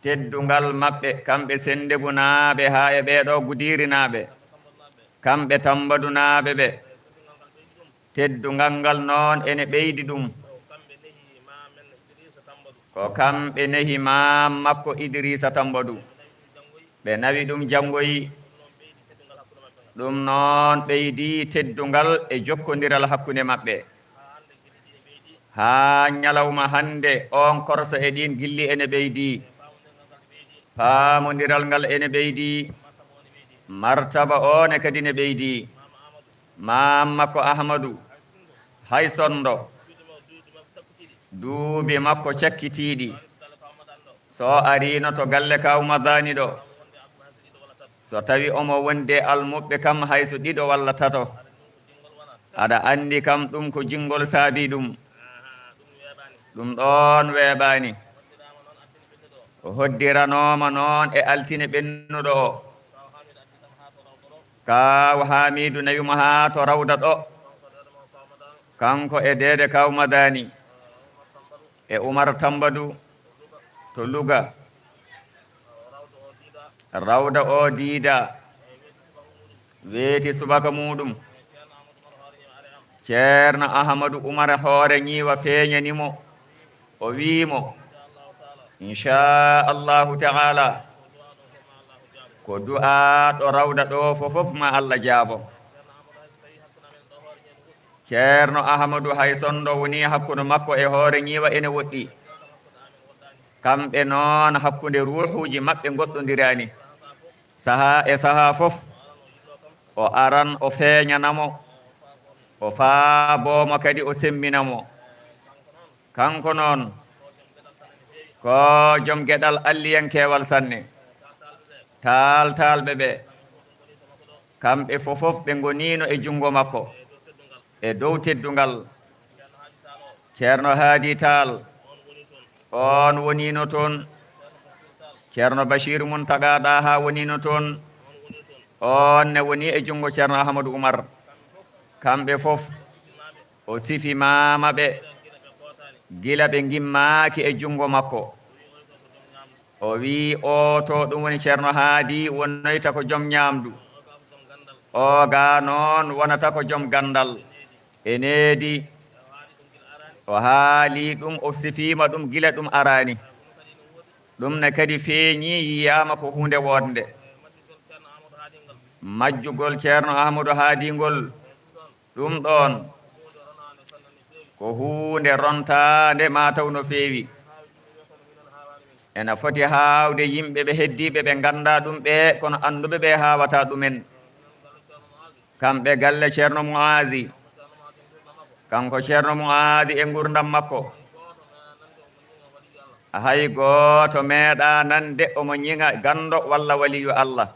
Teddungal maɓɓe, kamɓe Senndegunaaɓe haa e ɓee ɗoo Gudiirinaaɓe, kamɓe Tammbadunaaɓe ɓe, teddungal ngal noon ene ɓeydi ɗum. Ko kamɓe nehi maam makko Idriisa Tammbadu. Ɓe nawi ɗum janngoyi. Ɗum noon ɓeydi teddungal e jokkondiral hakkunde maɓɓe. Haa ñalawma hannde, oon korsa e ɗiin gilli ene ɓeydi. Paamondiral ngal ene ɓeydi. Martaba o ne kadi ne ɓeydi. Maam makko Ahmadu, hay sonndo, duuɓi makko cakkitiiɗi, so o ariino to galle Kaaw Madaani ɗo, so tawi omo wondi e almuɓɓe kam hay so ɗiɗo walla tato, aɗa anndi kam ɗum ko jinngol saabii ɗum. Ɗum ɗoon weeɓaani. O hoddiranooma noon e altine ɓennuɗo o. Kaaw Haamiidu nawi mo haa to Rawda ɗo. Kanko e deede Kaaw Madaani e Umar Tammbadu to Luga. Rawda o diida, weeti subaka muuɗum. Ceerno Ahmadu Umar Hoore Ñiiwa feeñani mo, o wii mo, "Inchaa Allaahu Ta'aala, ko du'aa ɗo Rawda ɗo fof fof ma Alla jaabo." Ceerno Ahmadu hay sonndo woni hakkunde makko e Hoore Ñiiwa ene woɗɗi. Kamɓe noon hakkunde ruuhuuji maɓɓe ngoɗɗondiraani. Sahaa e sahaa fof, o aran o feeñana mo, o faaboo mo kadi o semmbina mo. Kanko noon, ko jom geɗal alliyankeewal sanne. Taaltaalɓe ɓe, Kamɓe fofof ɓe ngoniino e junngo makko e dow teddungal. Ceerno Haadi Taal, oon woniino toon. Ceerno Basiiru Muntaga Ɗaha woniino toon. Oon ne woni e junngo Ceerno Ahmadu Umar. Kamɓe fof, o sifimaama ɓe gila ɓe ngimmaaki e junngo makko. O wiyi, "Oo to ɗum woni Ceerno Haadi, wonoyta ko jom ñaamdu. Oo ga noon wonata ko jom ganndal." E needi, o haali ɗum, o sifiima ɗum gila ɗum araani. Ɗum ne kadi feeñi, yiyaama ko huunde woodnde. Majjugol Ceerno Ahmadu Haadi ngol, ɗum ɗoon ko huunde rontaande maa taw no feewi. Ena foti haawde yimɓe ɓe heddiiɓe ɓe nganndaa ɗum ɓee, kono annduɓe ɓe haawataa ɗumen. Kamɓe galle Ceerno Mu'aazi, kanko Ceerno Mu'aazi e nguurndam makko, hay gooto meeɗaa nande omo ñiŋa ganndo walla waliyu Allah.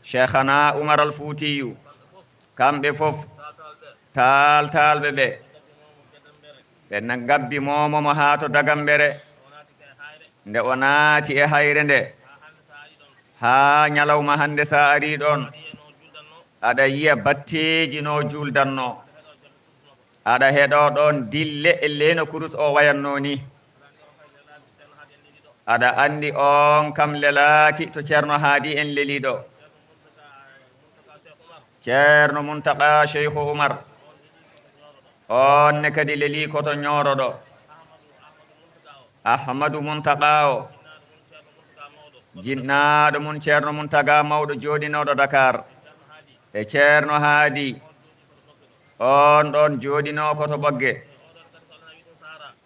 Cheikhana Umar al Fuutiyu, kamɓe fof, taaltaalɓe ɓe, ɓe na ngabbi moomo mo haa to Dagambere. Nde o naati e hayre nde, haa ñalawma hannde, so a arii ɗoon, aɗa yiya batteeji no juuldanno. Aɗa heɗoo ɗoon dille e leeno kurus o wayatnoo ni. Aɗa anndi oon kam lelaaki to Ceerno Haadi en lelii ɗo. Ceerno Muntaga Cheikhu Umar, oon ne kadi lelii ko to Ñooro ɗo. Ahmadu Muntaga o, jinnaaɗo mum Ceerno Muntaga Mawɗo jooɗinooɗo Dakar, e Ceerno Haadi, oon ɗoon jooɗinoo ko to Ɓogge.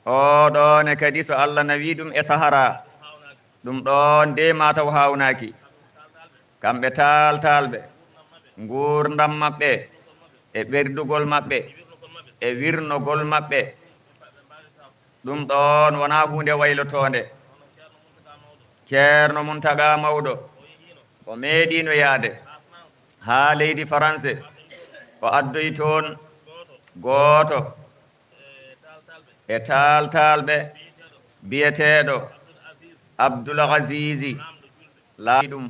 Oo ɗoo ne kadi, so Allah nawii ɗum e Sahara, ɗum ɗoon de maa taw haawnaaki. Kamɓe taaltaalɓe, nguurndam maɓɓe, e ɓerdugol maɓɓe, e wirnogol maɓɓe, ɗum ɗoon wonaa huunde waylotoonde. Ceerno Muntaga Mawɗo, o meeɗiino yahde haa leydi Faranse, o addoyi toon gooto e taaltaalɓe biyeteeɗo Abdul Azizi, laaɓi ɗum.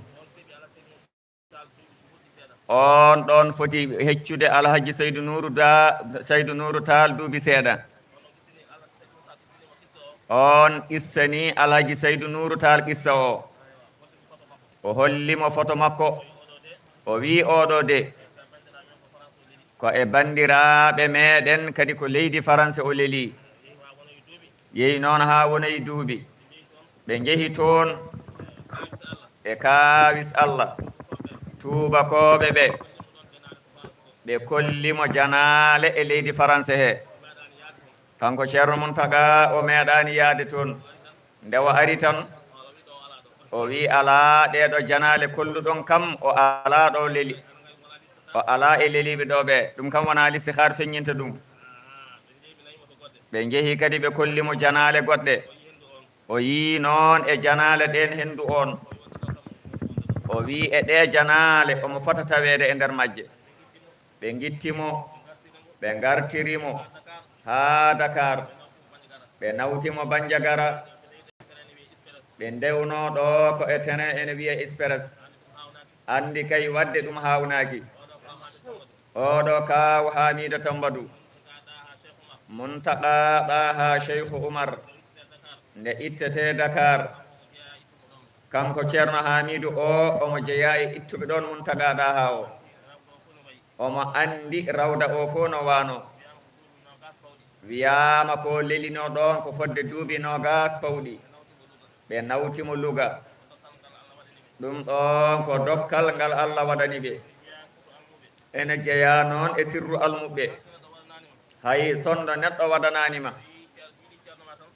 Oon ɗoon foti heccude Alhaji Saydu Nuuru Da-, Saydu Nuuru Taal duuɓi seeɗa. Oon qissani Alhaji Saydu Nuuru Taal qissa o. O holli mo foto makko. O wiyi, "Oo ɗoo de, ko e banndiraaɓe meeɗen, kadi ko leydi Faranse o lelii." Yehi noon haa wonoyi duuɓi. Ɓe njehi toon e kaawis Allah, tuubakooɓe ɓe, ɓe kolli mo janaale e leydi Faranse he. Kanko Ceerno Muntaga, o meeɗaani yahde toon. Nde o ari tan, o wiyi, "Alaa, ɗee ɗoo janaale kolluɗon kam, o alaa ɗo leli, o alaa e leliiɓe ɗo ɓe." Ɗum kam wonaa listihar feññinta ɗum. Ɓe njehi kadi ɓe kolli mo janaale goɗɗe. O yii noon e janaale ɗeen henndu oon. O wii e ɗee janaale omo fota taweede e nder majje. Ɓe ngitti mo, ɓe ngartiri mo haa Dakar. Ɓe nawti mo Banjagara. Ɓe ndewnoo ɗo ko e tene ene wiyee Express. Anndi kay wadde ɗum haawnaaki. Oɗo kaaw Haamiida Tammbadu, Muntaqa Ɗaaha Sheykhu Umar, nde ittetee Dakar, kanko Ceerno Haamiidu o, omo jeyaa e ittuɓe ɗoon Muntaqa Ɗaaha o. Omo anndi rawda o fof no waano. Wiyaama ko lelinoo ɗoon ko fodde duuɓi noogaas pawɗi. Ɓe nawti mo Luga. Ɗum ɗoon ko dokkal ngal Allah waɗani ɓe. Ene jeyaa noon e sirru almuɓɓe. Hay sonndo neɗɗo waɗanaani ma.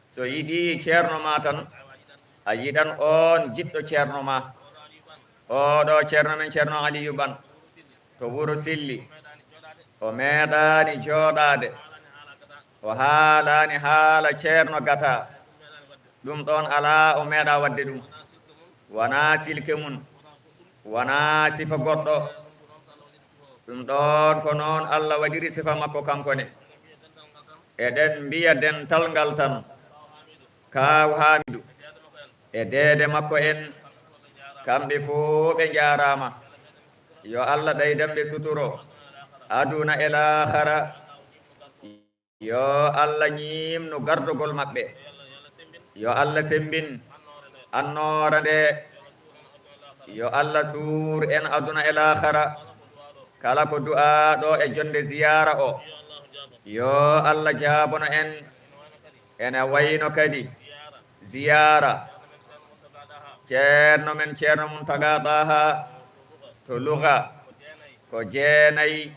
So yiɗii ceerno ma tan, a yiɗan oon jiɗɗo ceerno ma. Oɗo ceerno men, Ceerno Aliyu Ban, to Wuro Silli, o meeɗaani jooɗaade, o haalaani haala ceerno gata. Ɗum ɗoon alaa, o meeɗaa waɗde ɗum. Wonaa silke mum, wonaa sifa goɗɗo, Ɗum ɗoon ko noon Allah waɗiri sifa makko kanko ne. Eɗen mbiya dental ngal tan, Kaaw Haamidu e deede makko en, kamɓe fof ɓe njaaraama. Yo Allah ɓeydan ɓe suturo, aduna e laakhara. Yo Allah ñiimnu gardogol maɓɓe. Yo Allah semmbin annoora nde. Yo Allah suur en aduna e laakhara. Kala ko du'aaɗo e jonnde ziyaara o, yo Allah jaabono en. Ene wayno kadi ziyaara ceerno men, Ceerno Muntaga Daha to Louga, ko jeenay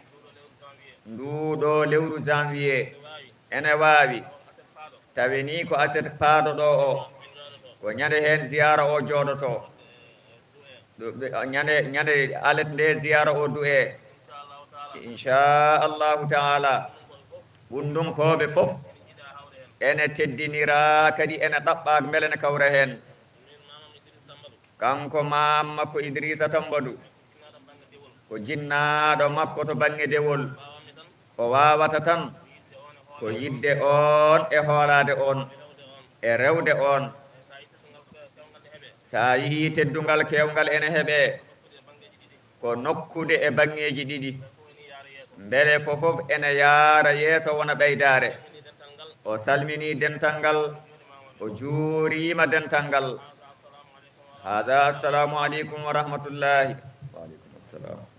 nduuɗo lewru janvier. Ene waawi, tawi ni ko aset paaɗo ɗo o, ko ñande heen ziyaara o jooɗoto. Ɗo ɓe, ñande, ñande alet nde ziyaara o du'e. Inchallahu taala. Ɓundunkooɓe fof ene teddinira, kadi ene ɗaɓɓa mbele ne kawra heen. Kanko maam makko Idrissa Tambadou, ko jinnaaɗo makko to bannge dewol. O waawata tan ko yiɗde oon e hoolaade oon e rewde oon. So a yiyii teddungal keewngal ene heɓee, ko nokkude e banngeeji ɗiɗi, mbele fof fof ene yaara yeeso wona ɓeydaare. O salminii dental ngal, o juuriima dental ngal. Hada, assalamu aleykum wa rahmatullahi. Wa aleykum assalam wa rahmatullahi.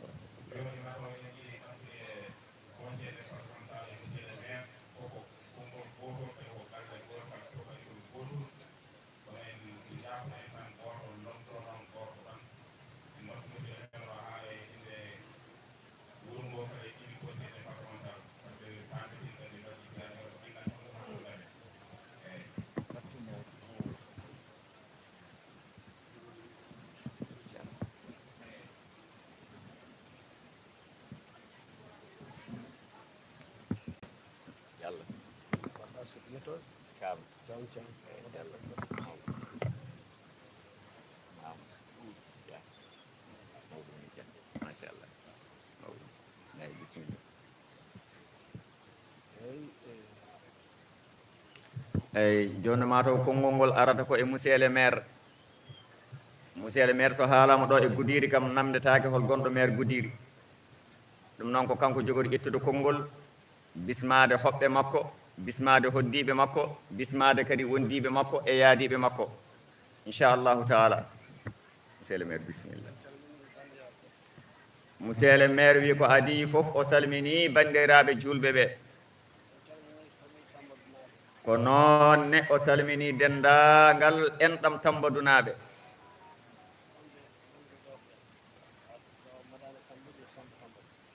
Yalla. Caam. Caam, caam. Eyi, yalla. Maam. Maam. Ya. Mawɗum ni jannde. Machallah. Mawɗum. Eyi, bisimilla. Eyi, jooni ma taw konngol ngol arata ko e monsieur le maire. Monsieur le maire so haalaama ɗo e Goudiry kam, namndetaake hol gonɗo maire Goudiry. Ɗum noon ko kanko jogori ƴettude konngol, bismaade hoɓɓe makko, bismaade hoɗdiiɓe makko, bismaade kadi wondiiɓe makko e yaadiiɓe makko. Inchallahu taala. Monsieur le maire, bisimilla. Monsieur le maire wi ko adii fof, o salminii banndiraaɓe juulɓe ɓe. Ko noon ne o salminii denndaangal enɗam Tambadunaaɓe.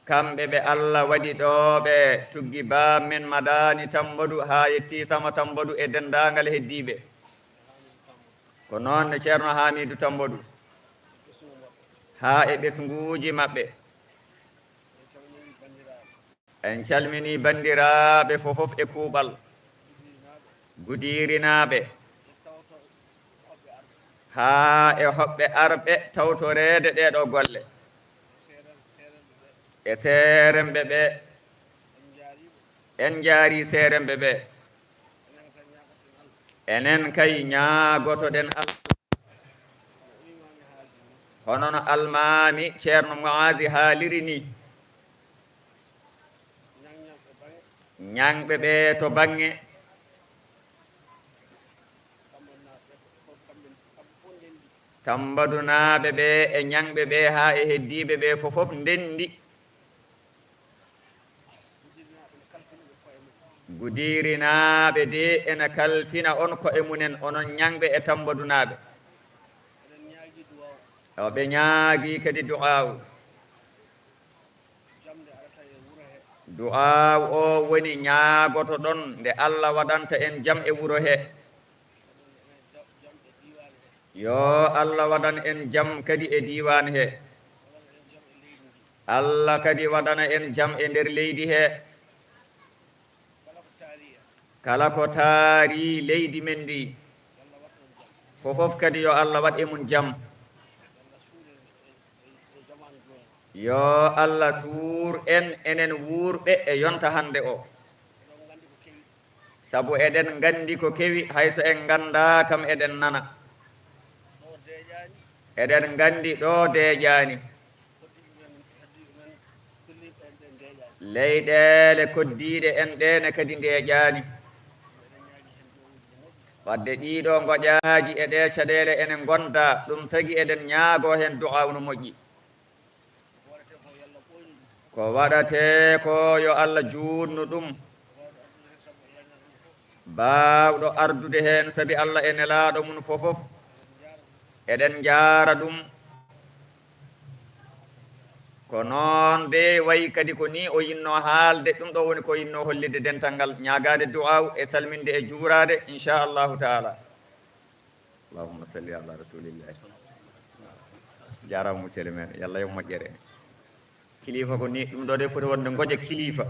Kamɓe ɓe Allah waɗi ɗo ɓe tuggi baam men Madani Tambadu haa yetti Sama Tambadu e denndaangal heddiiɓe. Ko noon ne Ceerno Haamiidu Tambadu haa e ɓesnguuji maɓɓe. En calminii banndiraaɓe fof fof e kuuɓal. Gudiirinaaɓe haa e hoɓɓe arɓe tawtoreede ɗeeɗoo golle. E seeremɓe ɓe, en njaarii seeremɓe ɓe. Enen kay ñaagotoɗen Allah. Hono no Almaami Ceerno Mu'aazi haaliri ni, ñaŋɓe ɓe to baŋŋe Tambadunaaɓe ɓe e ñaŋɓe ɓe haa e heddiiɓe ɓe fof fof ndenndi. Gudiirinaaɓe de ena kalfina on ko'e mumen, onon ñaŋɓe e Tambadunaaɓe. Yo ɓe ñaagii kadi du'aawu. Du'aawu o woni ñaagotoɗon nde Allah waɗanta en jam e wuro he. Yo Allah waɗan en jam kadi e diiwaan he. Allah kadi waɗana en jam e nder leydi he. Kala ko taari leydi men ndi, fof fof kadi yo Allah waɗ e mum jam. Yo Allah suur en, enen wuurɓe e yonta hannde o. Sabu eɗen nganndi ko kewi, hay so en nganndaa kam eɗen nana. Eɗen nganndi ɗo deeƴaani. Leyɗeele koddiiɗe en ɗe ne kadi ndeeƴaani. Wadde ɗiiɗo ngoƴaaji e ɗe caɗeele ene ngonda, ɗum tagi eɗen ñaagoo heen du'aaw no moƴƴi. Ko waɗatee ko yo Allah juutnu ɗum. Baawɗo ardude heen sabi Allah e nelaaɗo mum fof fof. Eɗen njaara ɗum. Ko noon de wayi kadi ko ni o yinno haalde, ɗum ɗo woni ko yinno hollitde dental ngal, ñaagaade du'aaw e salminde e juuraade, inchallahu taala. Allahumma salli ala rasulillahi. Jaaraama monsieur le maire, yalla yo moƴƴere. Kilifa ko ni, ɗum ɗo de foti wonde ngoƴa kilifa.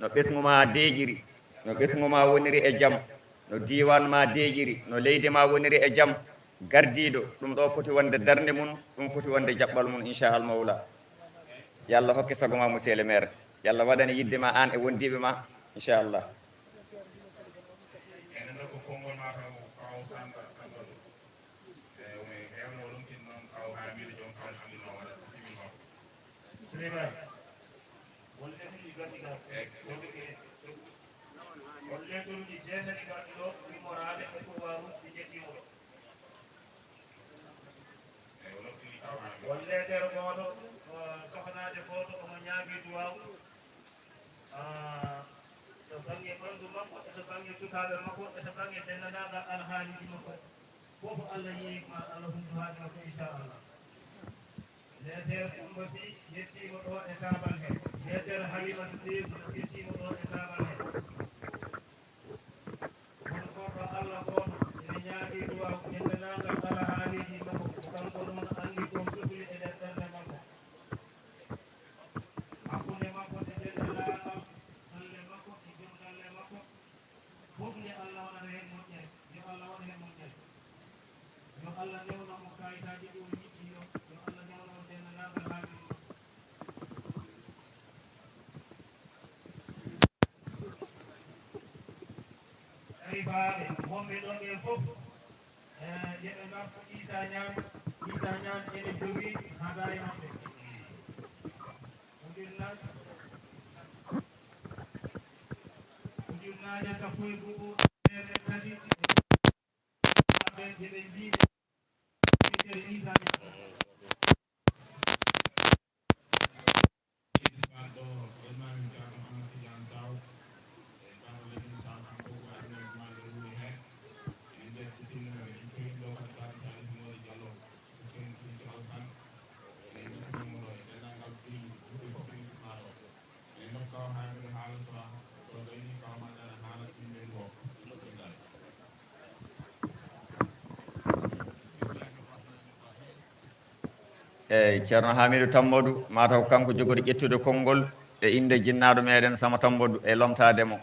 No ɓesngu ma deeƴiri, no ɓesngu ma woniri e jam, no diiwaan ma deeƴiri, no leydi ma woniri e jam, gardiiɗo, ɗum ɗo foti wonde darnde mum, ɗum foti wonde jaɓɓal mum, inchallah mawla. Yalla hokke sago ma monsieur le maire. Yalla waɗane yidde ma aan e wondiiɓe ma, inchallah. Enen ɗo ko konngol ma taw kaw Samba Tambadou. Eeyi, woni heewno o lomtin noon kaw Haamiidu joom kaw Haamiidu ma waɗa simin makko. Souleymane, won lettuji garɗi ga, wonde ke, won lettuji jeetati garɗi ɗo, immoraade e pouvoir uji ɗi njettiima ɗo. Eeyi, o loftini kaw Haamiidu. Won leetere gooto, eh, sohnaade gooto, omo ñaagii duwaaw. Ah, to bannge ɓanndu makko, e to bannge sukaaɓe makko, e to bannge denndaangal alhaaliiji makko. Fof Allah yeeyi ma, Allah hundu haaju makko, inchallah. Leetere Kumba Sy yettiima ɗo e taabal he. Leetere Halimata Sy yettiima ɗo e taabal he. Won goɗɗo Allah gooto ene ñaagii duwaaw denndaangal alhaaliiji makko. Ko kanko noon anndi ko sukli e nder ɓernde makko. Hakkunde makko e denndaangal galle makko e joom galle makko. Fof nde Allah waɗata heen moƴƴere, yo Allah waɗ heen moƴƴere. Yo Allah newno mo kayitaaji ɗi o yiɗɗi, yo, yo Allah newno mo denndaangal haaju makko. Tawi baaɓe wonɓe ɗo ɓe fof, eh, yo ɓe ngartu Issa Niane, Issa Niane ene jogii hadaya maɓɓe. Ujunna-, ujunnaaje sappo e go'o, teemedde tati, ɓe, ɓe mbiyi, ɓe Issa Niane. Ɗo, Elmaamin Ceerno Amadou Tidiane Sow, e Ceerno Lamine Sow, kanko ko arnooɓe maɓɓe woni heen. Eɗen njetti sinno, eɗen coyni ɗo kadi Baaba Salif Mody Diallo, ko coyni ɗum ci Alkan. Eɗen mbismima ɗo e denndaangal ɓiɓɓe fof eɗen mbismaa ɗo. Eɗen ndokka o haaldude haala so, so gayni kaw maɗɗa haala ɗum ɓen goo. Eeyi, Ceerno Haamiidu Tammodu, mataw ko kanko jogori ƴettude konngol e innde jinnaaɗo meɗen Sama Tammodu e lomtaade mo.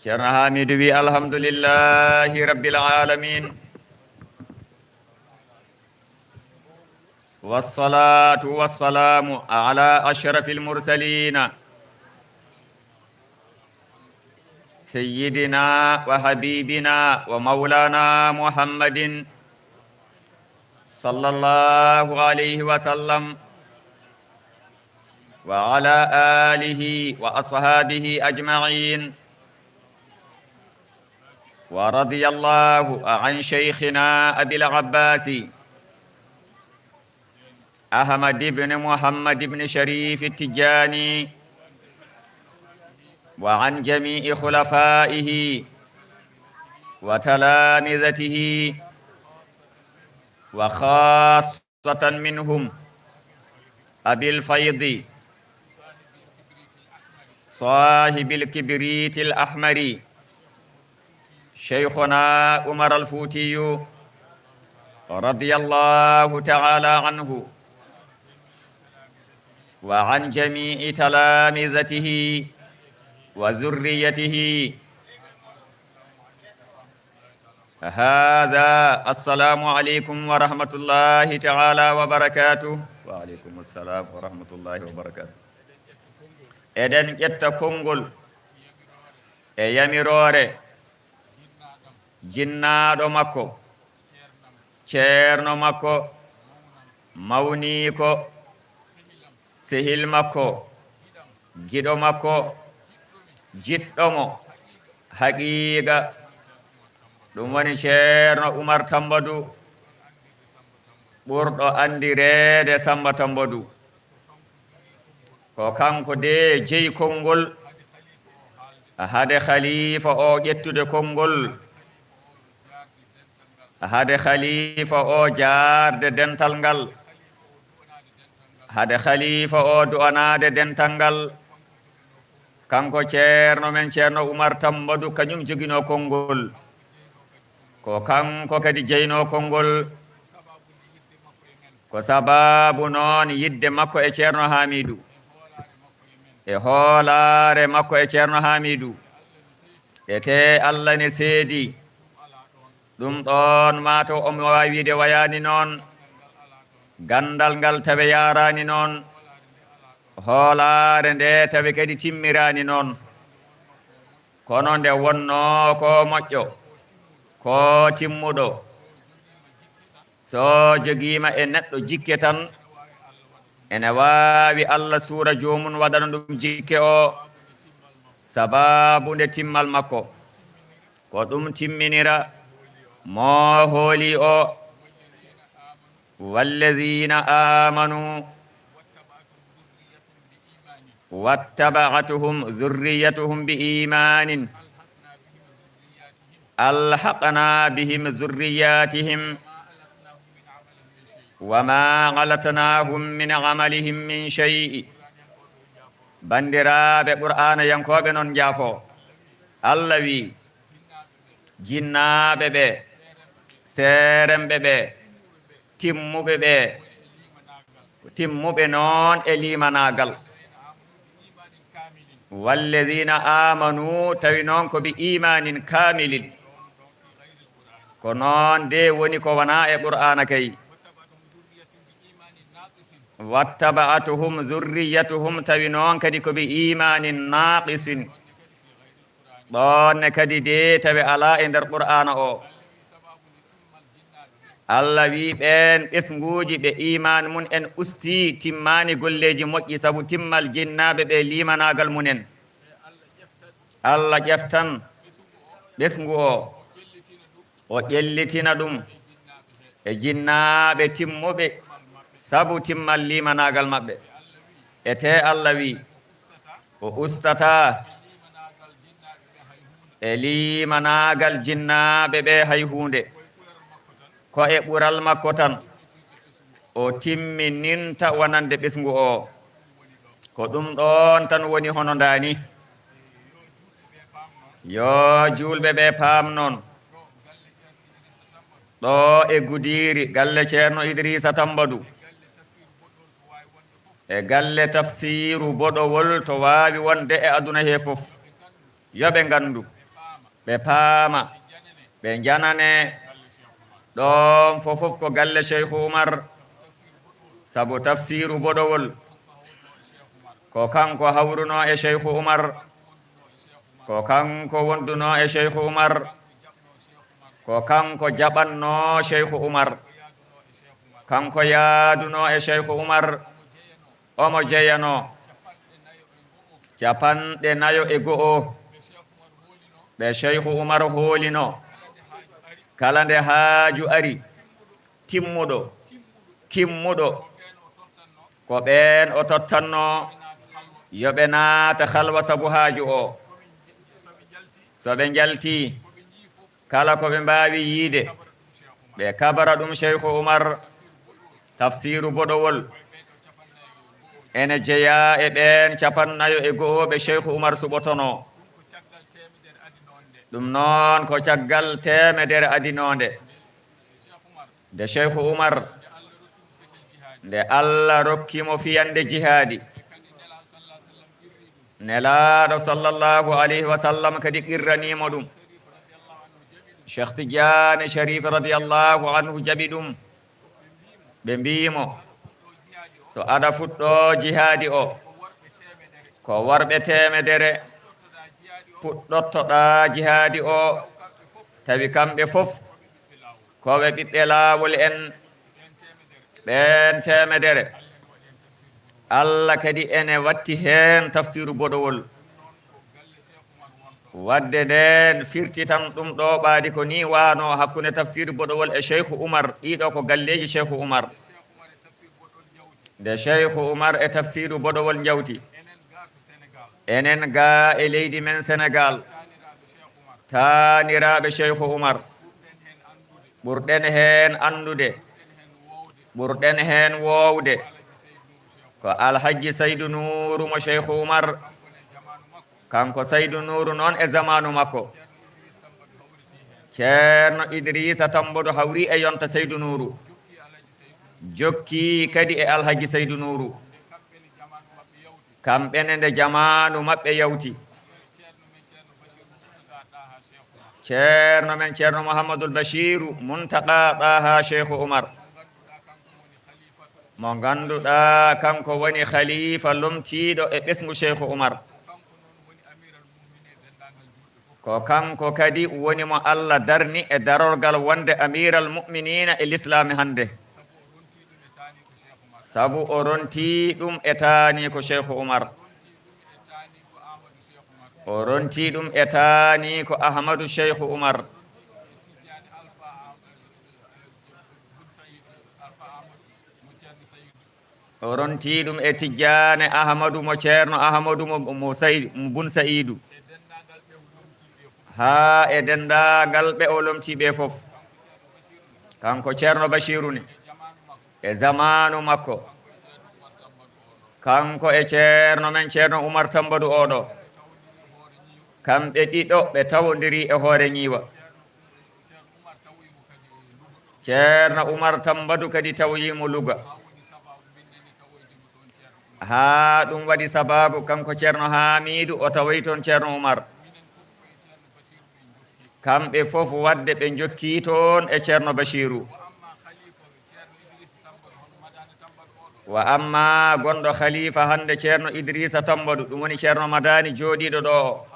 Ceerno Haamiidu wi, alhamdulillahi rabbil aalamiin. Wassalatu wassalamu ala ashrafil mursalina, sayyidina wa habibina wa maulana Muhammadin, sallallahu alayhi wa sallam, wa ala alihi wa ashabihi ajma'in. ورضي الله عن شيخنا أبي العباس أحمد بن محمد بن شريف التجاني وعن جميع خلفائه وتلامذته وخاصة منهم أبي الفيض صاحب الكبريت الأحمر شيخنا عمر الفوتي رضي الله تعالى عنه وعن جميع تلامذته وذريته. Hada, assalamu aleykum wa rahmatullahi taala wa barakatuh. Wa aleykum assalam wa rahmatullahi wa barakatuh. Eɗen ƴetta konngol e yamiroore jinnaaɗo makko, ceerno makko, mawniiko, sehil makko, giɗo makko, jiɗɗo mo haqiiqa. Ɗum woni ceerno Umar Tambadu, ɓurɗo anndireede Samba Tambadu. Ko kanko de jeyi konngol, hade khalifa o ƴettude konngol, hade khalifa o jaarde dental ngal, hade khalifa o du'anaade dental ngal. Kanko ceerno men, ceerno Umar Tambadu, kañum joginoo konngol. Ko kanko kadi jeynoo konngol. Ko sababu noon yidde makko e ceerno Haamiidu, e hoolaare makko e ceerno Haamiidu. E tee Allah ne seedi. Ɗum ɗoon maa taw omo waawi wiide wayaani noon. Ganndal ngal tawe yaaraani noon. Hoolaare nde tawe kadi timmiraani noon. Kono nde wonnoo ko moƴƴo, ko timmuɗo, so jogiima e neɗɗo jikke tan, ene waawi Allah suura joomum waɗana ɗum jikke o. Sababu nde timmal makko, ko ɗum timminira mo hooli o. Walladina amanu wattaba'atuhum zurriyatuhum bi imanin alhaqna bihim zurriyatihim wa ma alatnahum min amalihim min shay'i. Banndiraaɓe, Qur'aana yankooɓe noon njaafo. Allah wi, jinnaaɓe ɓe, seeremɓe ɓe, timmuɓe ɓe, timmuɓe noon e liimanaagal. Walladina amanu, tawi noon ko bi imanin kamilin. Ko noon de woni ko wonaa e Qur'aana kay. Wattaba'atuhum zurriyatuhum, tawi noon kadi ko bi imanin naqisin. Ɗoon ne kadi de tawi alaa e nder Qur'aana o. Allah wi ɓeen ɓesnguuji ɓe iman mum en usti, timmaani golleeji moƴƴi sabu timmal jinnaaɓe ɓe liimanaagal mum en. Allah ƴeftan ɓesngu o, o ƴellitina ɗum e jinnaaɓe timmuɓe sabu timmal liimanaagal maɓɓe. E tee Allah wi, o ustataa e liimanaagal jinnaaɓe ɓe hay huunde. Ko e ɓural makko tan o timmininta wonande ɓesngu o. Ko ɗum ɗoon tan woni hono ndaa ni. Yo juulɓe ɓe paam noon. Ɗo e Gudiiri, galle Ceerno Idriisa Tambadu. E galle tafsiiru boɗowol to waawi wonde e aduna he fof. Yo ɓe nganndu, ɓe paama, ɓe njanane. Ɗoon fof fof ko galle Cheikh Oumar, sabu tafsiiru boɗowol. Ko kanko hawrunoo e Cheikh Oumar, ko kanko wondunoo e Cheikh Oumar, ko kanko jaɓannoo Cheikh Oumar, kanko yaadunoo e Cheikh Oumar. Omo jeyanoo capanɗe nayo e go'o ɓe Cheikh Oumar hoolinoo. Kala nde haaju ari, timmuɗo, kimmuɗo, ko ɓeen o tottannoo yo ɓe naata halwa sabu haaju o. So ɓe njaltii, kala ko ɓe mbaawi yiyde, ɓe kabara ɗum Cheikh Oumar. Tafsiiru boɗowol ene jeyaa e ɓeen capannayo e go'o ɓe Cheikh Oumar suɓotonoo. Ɗum noon ko caggal teemedere adinoonde. Nde Cheikh Oumar, nde Allah rokki mo fiyande jihaadi, Nelaaɗo sallallahu alayhi wa sallam kadi qirranii mo ɗum. Cheikh Tidiane Sharif radiyallahu anhu jaɓi ɗum. Ɓe mbi'i mo, so aɗa fuɗɗo jihaadi o, ko worɓe teemedere puɗɗottoɗaa jihaadi o, tawi kamɓe fof ko ɓe ɓiɓɓe laawol en, ɓeen teemedere. Allah kadi ene watti heen tafsiru boɗowol. Wadde nden firti tan ɗum ɗo ɓaadi ko ni waano hakkunde tafsiru boɗowol e Cheikhu Umar, ɗiɗo ko galleeji Cheikhu Umar. Nde Cheikhu Umar e tafsiru boɗowol njawti, enen ga e leydi men Senegal, taaniraaɓe Cheikhu Umar, ɓurɗen heen anndude, ɓurɗen heen woowde, ko Alhajji Saydu Nuuru mo Cheikhu Umar. Kanko Saydu Nuuru noon e zamaanu makko, Ceerno Idriisa Tambodu hawri e yonta Saydu Nuuru, jokki kadi e Alhajji Saydu Nuuru. Kamɓe ne nde jamaanu maɓɓe yawti, Ceerno men Ceerno Muhammadul Bashiru Muntaqa Ɗaha Cheikhu Umar, mo ngannduɗaa kanko woni khalifa lomtiiɗo e ɓesngu Cheikhu Umar. Ko kanko kadi woni mo Allah darni e darorgal wonde Amiral Mu'miniina e Lislaami hannde. Sabu o rontii ɗum e taaniiko Cheikhu Umar. O rontii ɗum e taaniiko Ahmadu Cheikhu Umar. O rontii ɗum e Tijjaane Ahmadu mo Ceerno Ahmadu mo, mo Sayi-, mo Bun Sa'iidu. Haa e denndaangal ɓe o lomtii ɓe fof. Kanko Ceerno Bashiru ni, e zamaanu makko, kanko e Ceerno men Ceerno Umar Tambadu oɗo, kamɓe ɗiɗo ɓe tawondiri e hoore ñiiwa. Ceerno Umar Tambadu kadi tawoyi mo Louga. Haa ɗum waɗi sabaabu kanko Ceerno Haamiidu o tawoyi toon Ceerno Umar. Kamɓe fof wadde ɓe njokki toon e Ceerno Bashiru. Wa amma gonɗo khalifa hannde Ceerno Idrisa Tambadu, ɗum woni Ceerno Madani jooɗiiɗo ɗo o.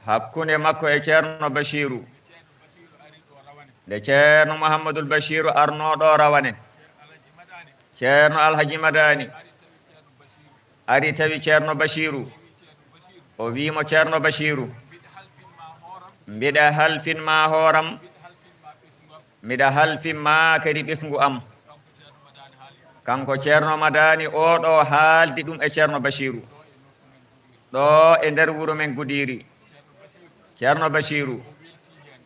Hakkunde makko e Ceerno Bashiru. Nde Ceerno Muhammadul Bashiru arnoo ɗo rawane, Ceerno Alhaji Madani ari tawi Ceerno Bashiru. O wii mo, "Ceerno Bashiru, mbiɗa halfin ma hooram, mbiɗa halfin ma kadi ɓesngu am." Kanko Ceerno Madani o ɗo haaldi ɗum e Ceerno Bashiru. Ɗo e nder wuro men Gudiri, Ceerno Bashiru,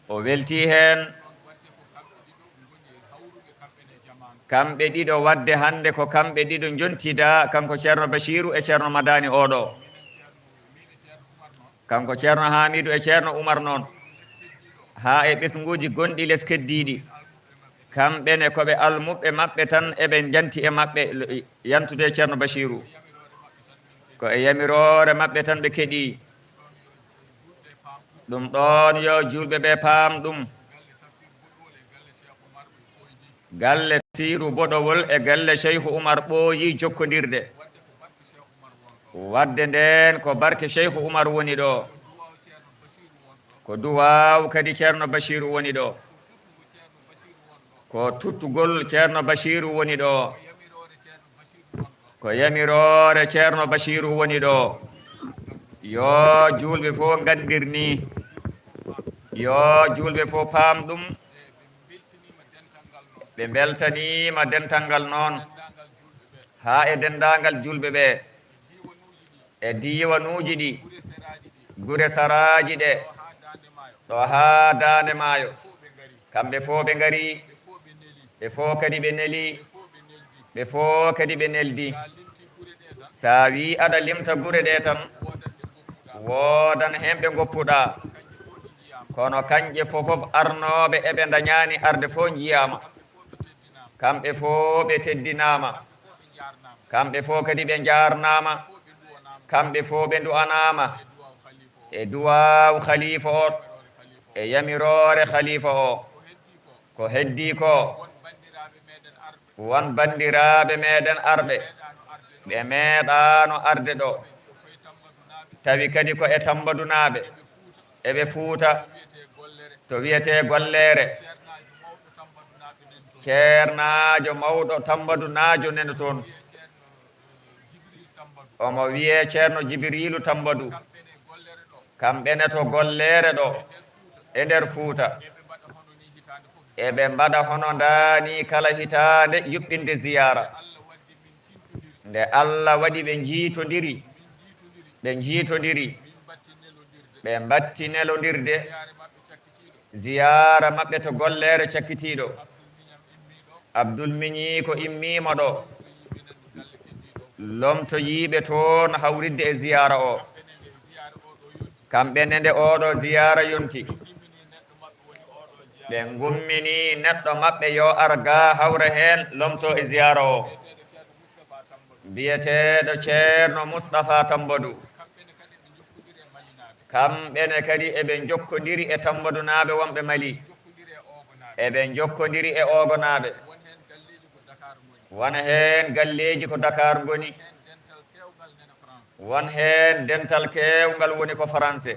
o weltii heen. Kamɓe ɗiɗo wadde hannde ko kamɓe ɗiɗo njontidaa, kanko Ceerno Bashiru e Ceerno Madani o ɗo. Kanko Ceerno Haamiidu e Ceerno Umar noon, haa e ɓesnguuji gonɗi les keddiiɗi. Kamɓe ne ko ɓe almuɓɓe maɓɓe tan eɓe njanti e maɓɓe yantude e Ceerno Bashiru. Ko e yamiroore maɓɓe tan ɓe keɗii. Ɗum ɗoon yo juulɓe ɓe paam ɗum. Galle Tafsiiru Boɗowol e galle Cheikhu Umar ɓooyi jokkondirde. Wadde ndeen ko barke Cheikhu Umar woni ɗo. Ko duwaaw kadi Ceerno Bashiru woni ɗo. Ko tuttugol Ceerno Bashiru woni ɗo. Ko yamiroore Ceerno Bashiru woni ɗo. Yo juulɓe fof nganndir ni. Yo juulɓe fof paam ɗum. Ɓe mbeltaniima dental ngal noon. Haa e denndaangal juulɓe ɓe. E diiwanuuji ɗi. Gure saraaji ɗe. Ɗo haa daande maayo. Kamɓe fof ɓe ngari. Ɓe fof kadi ɓe neli. Ɓe fof kadi ɓe neldi. So a wii aɗa limta gure ɗe tan, woodan heen ɓe ngoppuɗaa. Kono kañƴe fof fof arnooɓe eɓe ndañaani arde fof njiyaama. Kamɓe fof ɓe teddinaama. Kamɓe fof kadi ɓe njaarnaama. Kamɓe fof ɓe ndu'anaama. E duwaaw khalifa o. e yamiroore khalifa o. Ko heddii ko, won banndiraaɓe meeɗen arɓe, ɓe meeɗaano arde ɗo, tawi kadi ko e Tambadunaaɓe, eɓe Fuuta, to wiyetee Golleere. Ceernaajo mawɗo Tambadunaajo nene toon. Omo wiyee Ceerno Jibiriilu Tambadu. Kamɓe ne to Golleere ɗo, e nder Fuuta. Eɓe mbaɗa hono ndaa nii kala hitaande yuɓɓinde ziyaara. Nde Allah waɗi ɓe njiitondiri, ɓe njiitondiri, ɓe mbatti nelondirde. Ziyaara maɓɓe to Golleere cakkitiiɗo. Abdul Miñi ko immiima ɗo. Lomtoyiiɓe toon hawridde e ziyaara o. Kamɓe ne nde oɗo ziyaara yonti, ɓe ngummini neɗɗo maɓɓe yo ar ga hawra heen lomto e ziyaara o. Biyeteeɗo Ceerno Mustapha Tambadu. Kamɓe ne kadi eɓe njokkondiri e Tambadunaaɓe wonɓe Mali. Eɓe njokkondiri e Oogonaaɓe. Wona heen galleeji ko Dakar ngoni. Won heen dental keewngal woni ko Faranse.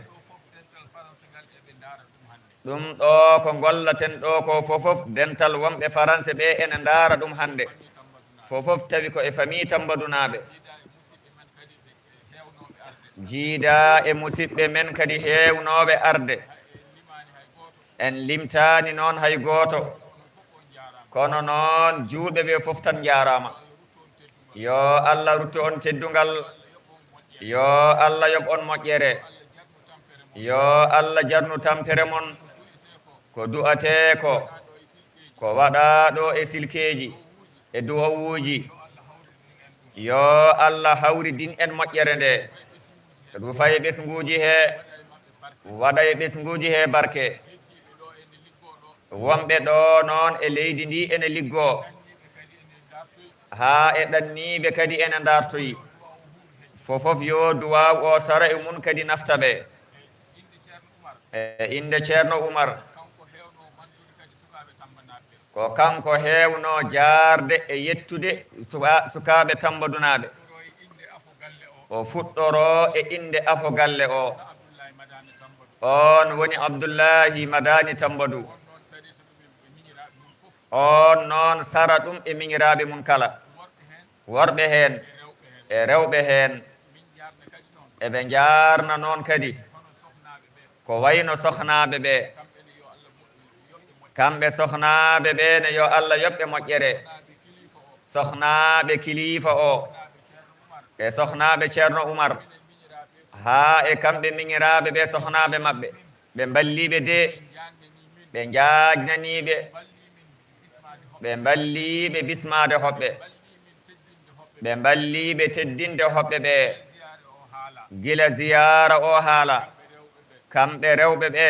Ɗum ɗo ko ngollaten ɗo ko fofof, dental wonɓe Faranse ɓe ene ndaara ɗum hannde. Fofof tawi ko e famii Tambadunaaɓe. Jiidaa e musiɓɓe men kadi heewnooɓe arde. En limtaani noon hay gooto. Kono noon, juulɓe ɓe fof tan njaaraama. Yo Allah ruttu on teddungal. Yo Allah yoɓ on moƴƴere. Yo Allah jarnu tampere mon. Ko du'atee ko, ko waɗaa ɗo e silkeeji, e du'awuuji. Yo Allah hawridin en moƴƴere nde. Rufa e ɓesnguuji he, waɗa e ɓesnguuji he barke. Wonɓe ɗo noon e leydi ndi ene liggoo. Haa e ɗanniiɓe kadi ene ndartoyi. Fofof yo duwaaw o sara e mum kadi nafta ɓe. E innde Ceerno Umar. Ko kanko heewno jaarde e yettude suka-, sukaaɓe Tambadunaaɓe. O fuɗɗoroo e innde afo galle o. Oon woni Abdullahi Madani Tambadu. Oon noon sara ɗum e miñiraaɓe mum kala. Worɓe heen e rewɓe heen. Eɓe njaarna noon kadi ko wayno sohnaaɓe ɓe. Kamɓe sohnaaɓe ɓe ne yo Allah yoɓ ɓe moƴƴere. Sohnaaɓe kiliifa o, ɓe sohnaaɓe Ceerno Umar, haa e kamɓe miñiraaɓe ɓe sohnaaɓe maɓɓe, ɓe mballiiɓe de, ɓe njaajnaniiɓe, ɓe mballiiɓe bismaade hoɓɓe, ɓe mballiiɓe teddinde hoɓɓe ɓe. Gila ziyaara o haala, kamɓe rewɓe ɓe,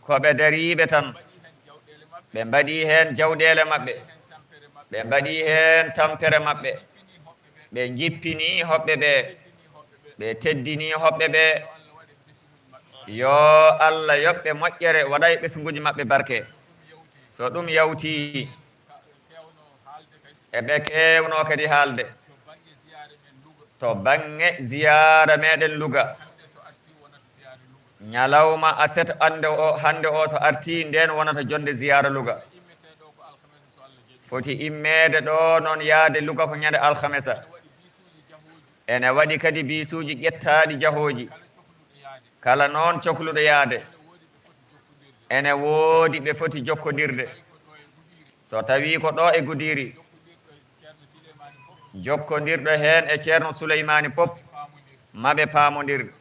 ko ɓe dariiɓe tan. Ɓe mbaɗi heen jawɗeele maɓɓe, ɓe mbaɗi heen tampere maɓɓe, ɓe njippini hoɓɓe ɓe, ɓe teddini hoɓɓe ɓe. Yo Allah yoɓ ɓe moƴƴere, waɗa e ɓesnguuji maɓɓe barke. So ɗum yawti, eɓe keewno kadi haalde to bannge ziyaara meɗen Luga. Ñalawma aset ande o, hannde o so artii, ndeen wonata jonnde ziyaara Luga. Foti immeede ɗo noon, yaade Luga ko ñande alhamesa. Ene waɗi kadi biisuuji ƴettaaɗi jahooji. Kala noon cohluɗo yaade, ene woodi ɓe foti jokkondirde. So tawii ko ɗo e Gudiri, jokkondirɗo heen e Ceerno Suleymaani Pop, maɓe paamondir.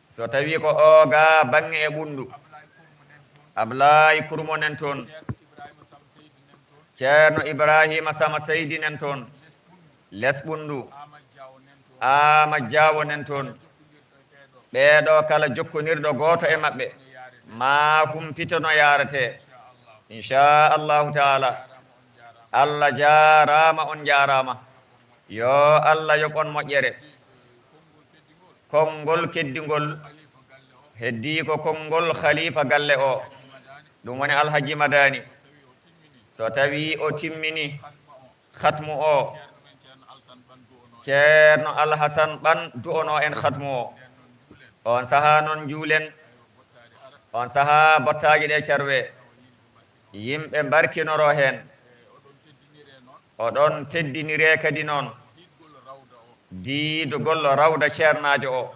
So tawii ko o ga baŋŋe e Ɓunndu, Ablaay Kurmo nen toon, Ceerno Ibraahiima Sama Seydi nen toon, Les Ɓunndu, Aama Jaawo nen toon. Ɓee ɗo kala jokkondirɗo gooto e maɓɓe, maa humpito no yaaretee. Inchaa Allaahu taala. Allah jaaraama, on njaaraama. Yo Allah yoɓ on moƴƴere. Konngol keddingol, Heddii ko konngol khalifa galle o, ɗum woni Alhaji Madani. So tawii o timmini khatmu o, Ceerno Alhasan Ɓan du'onoo en khatmu o. On sahaa noon njuulen, on sahaa bottaaji ɗe carwe. Yimɓe mbarkinoroo heen. Oɗon teddiniree kadi noon diidugol rawda ceernaajo o.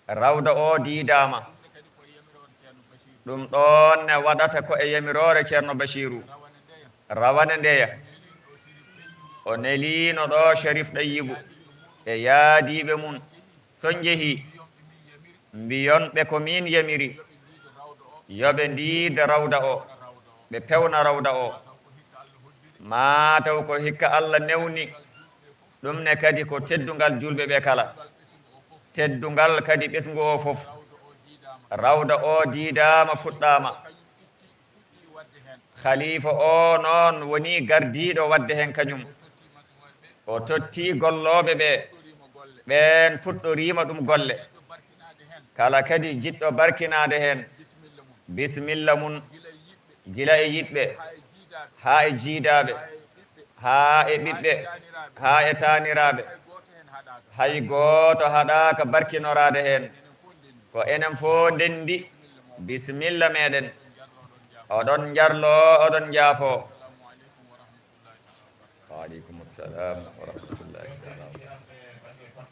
Rawda o diidaama. Ɗum ɗoon ne waɗata ko e yamiroore Ceerno Bachiru. Rawane ndeya. O neliino ɗo Sharif Ɗayyibu e yaadiiɓe mum. So njehii, mbiyon ɓe ko miin yamiri yo ɓe ndiida rawda o, ɓe pewna rawda o. Maa taw ko hikka Alla newni ɗum ne kadi ko teddungal juulɓe ɓe kala, teddungal kadi ɓesngu o fof. Rawda o diidaama, fuɗɗaama. Khalifa o noon woni gardiiɗo waɗde heen kañum. O totti gollooɓe ɓe, ɓeen puɗɗoriima ɗum golle. Kala kadi jiɗɗo barkinaade heen, bisimilla mum, gila e yiɗɓe, haa e jiidaaɓe, haa e ɓiɓɓe, haa e taaniraaɓe. Hay gooto haɗaaka barkinoraade heen. Ko enen fof ndenndi, bisimilla meɗen. Oɗon njarlo, oɗon njaafo. Wa aleykum salam wa rahmatullahi taala wa barakatuh.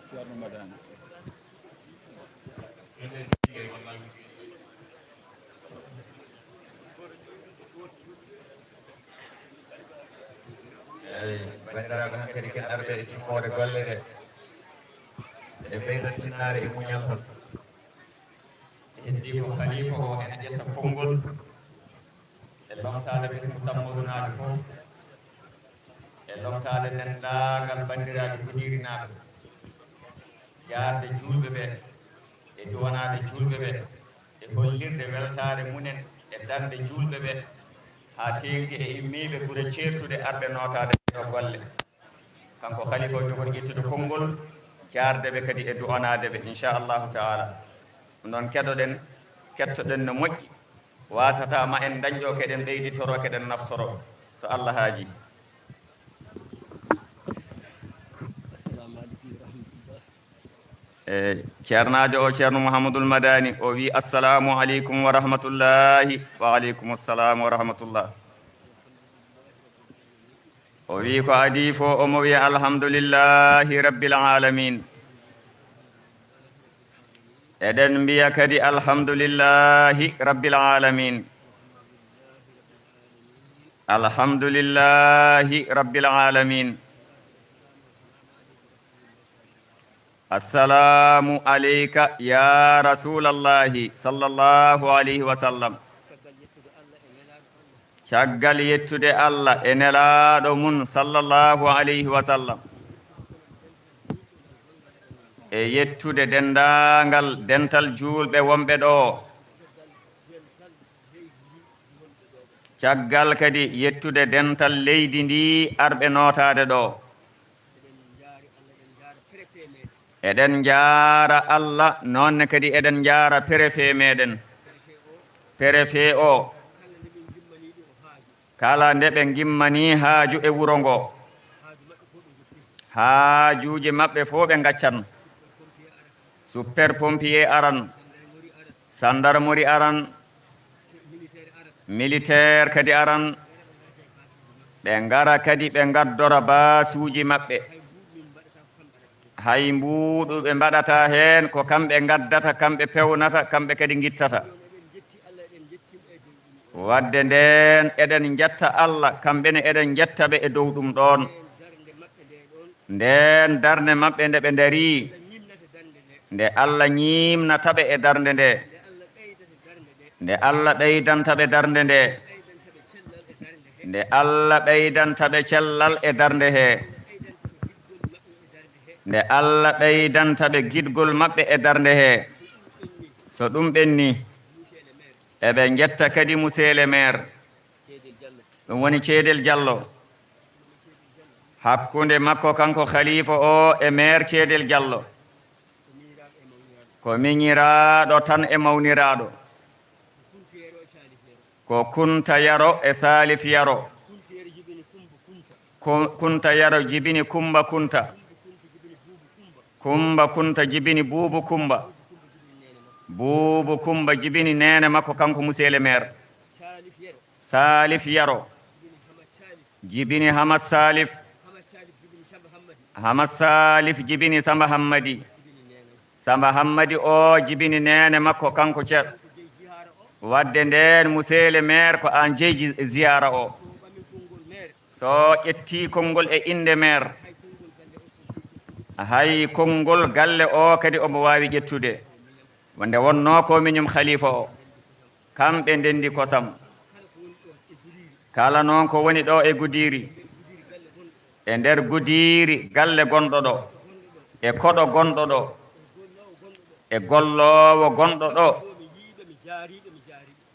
Ceerno Madani. Eey, banndiraaɓe, hankadi ken arɓe e timmoode golle ɗe. E ɓeydat tinnaare e muñal tan. Heddii ko khalifa o ene ƴetta konngol e lomtaade ɓesngu Tammurunnaaɓe fof, e lomtaade denndaangal banndiraaɓe Godiirinaaɓe, jaarde juulɓe ɓe, e duwanaade juulɓe ɓe, e hollirde weltaare mumen e darnde juulɓe ɓe, haa teeŋti e immiiɓe gure ceertuɗe arɓe nootaade ɗee ɗoo golle. Kanko khalifa o jogori ƴettude konngol, jaarde ɓe kadi e du'anaade ɓe, inchallahu taala. Ɗum noon, keɗoɗen, kettoɗen no moƴƴi, waasata ma en ndañ ɗo keɗen ɓeyditoro, keɗen naftoro, so Allah haaji. Assalamu aleykum wa rahmatullah. E ceernaajo o, Ceerno Mouhamadoul Madani, o wi, "Assalamu aleykum wa rahmatullahi." Wa aleykum assalam wa rahmatullah. O wi ko adii fof, omo wiya, "Alhamdulillahi Rabbil Alamin." Eɗen mbiya kadi, "Alhamdulillahi Rabbil Alamin." Alhamdulillahi Rabbil Alamin. Assalaamu aleyka ya Rasuulallahi sallallahu alayhi wa sallam. Caggal yettude Allah e nelaaɗo mum sallallahu alayhi wa sallam, e yettude denndaangal dental juulɓe wonɓe ɗo, caggal kadi yettude dental leydi ndi arɓe nootaade ɗo. Eɗen njaara Allah, noon ne kadi eɗen njaara préfet meɗen. Préfet o, kala nde ɓe ngimmanii haaju e wuro ngo, haajuuji maɓɓe fof ɓe ngaccan. Super pompier aran, sandarmori aran, militaire kadi aran, ɓe ngara kadi ɓe ngaddora baasuuji maɓɓe. Hay mbuuɗu ɓe mbaɗataa heen, ko kamɓe ngaddata, kamɓe pewnata, kamɓe kadi ngittata. Wadde ndeen eɗen njetta Allah, kamɓe ne eɗen njetta ɓe e dow ɗum ɗoon. Ndeen darnde maɓɓe nde ɓe ndarii, nde Allah ñiimnata ɓe e darnde nde, nde Allah ɓeydanta ɓe darnde nde, nde Allah ɓeydanta ɓe cellal e darnde he, nde Allah ɓeydanta ɓe giɗgol maɓɓe e darnde he. So ɗum ɓenni, eɓe njetta kadi monsieur le maire, ɗum woni Ceedel Jallo. Hakkunde makko kanko khalifa o e maire Ceedel Jallo, ko miñiraaɗo tan e mawniraaɗo. Ko Kunta Yaro e Salif Yaro. Ko Kunta Yaro jibini Kumba Kunta. Kumba Kunta jibini Buubu Kumba. Buubu Kumba jibini neene makko kanko monsieur le maire. Salif Yaro jibini Hamas Salif. Hamas Salif jibini Samba Hammadi. Samba Hammadi o jibini neene makko kanko ceer. Wadde ndeen monsieur le maire ko aan jeyi ziyaara o. So ƴettii konngol e innde maire, hay konngol galle o kadi omo waawi ƴettude. Wonde wonnoo ko miñum khalifa o. Kamɓe ndenndi kosam. Kala noon ko woni ɗo e Gudiri, e nder Gudiri galle gonɗo ɗo, e koɗo gonɗo ɗo, e golloowo gonɗo ɗo,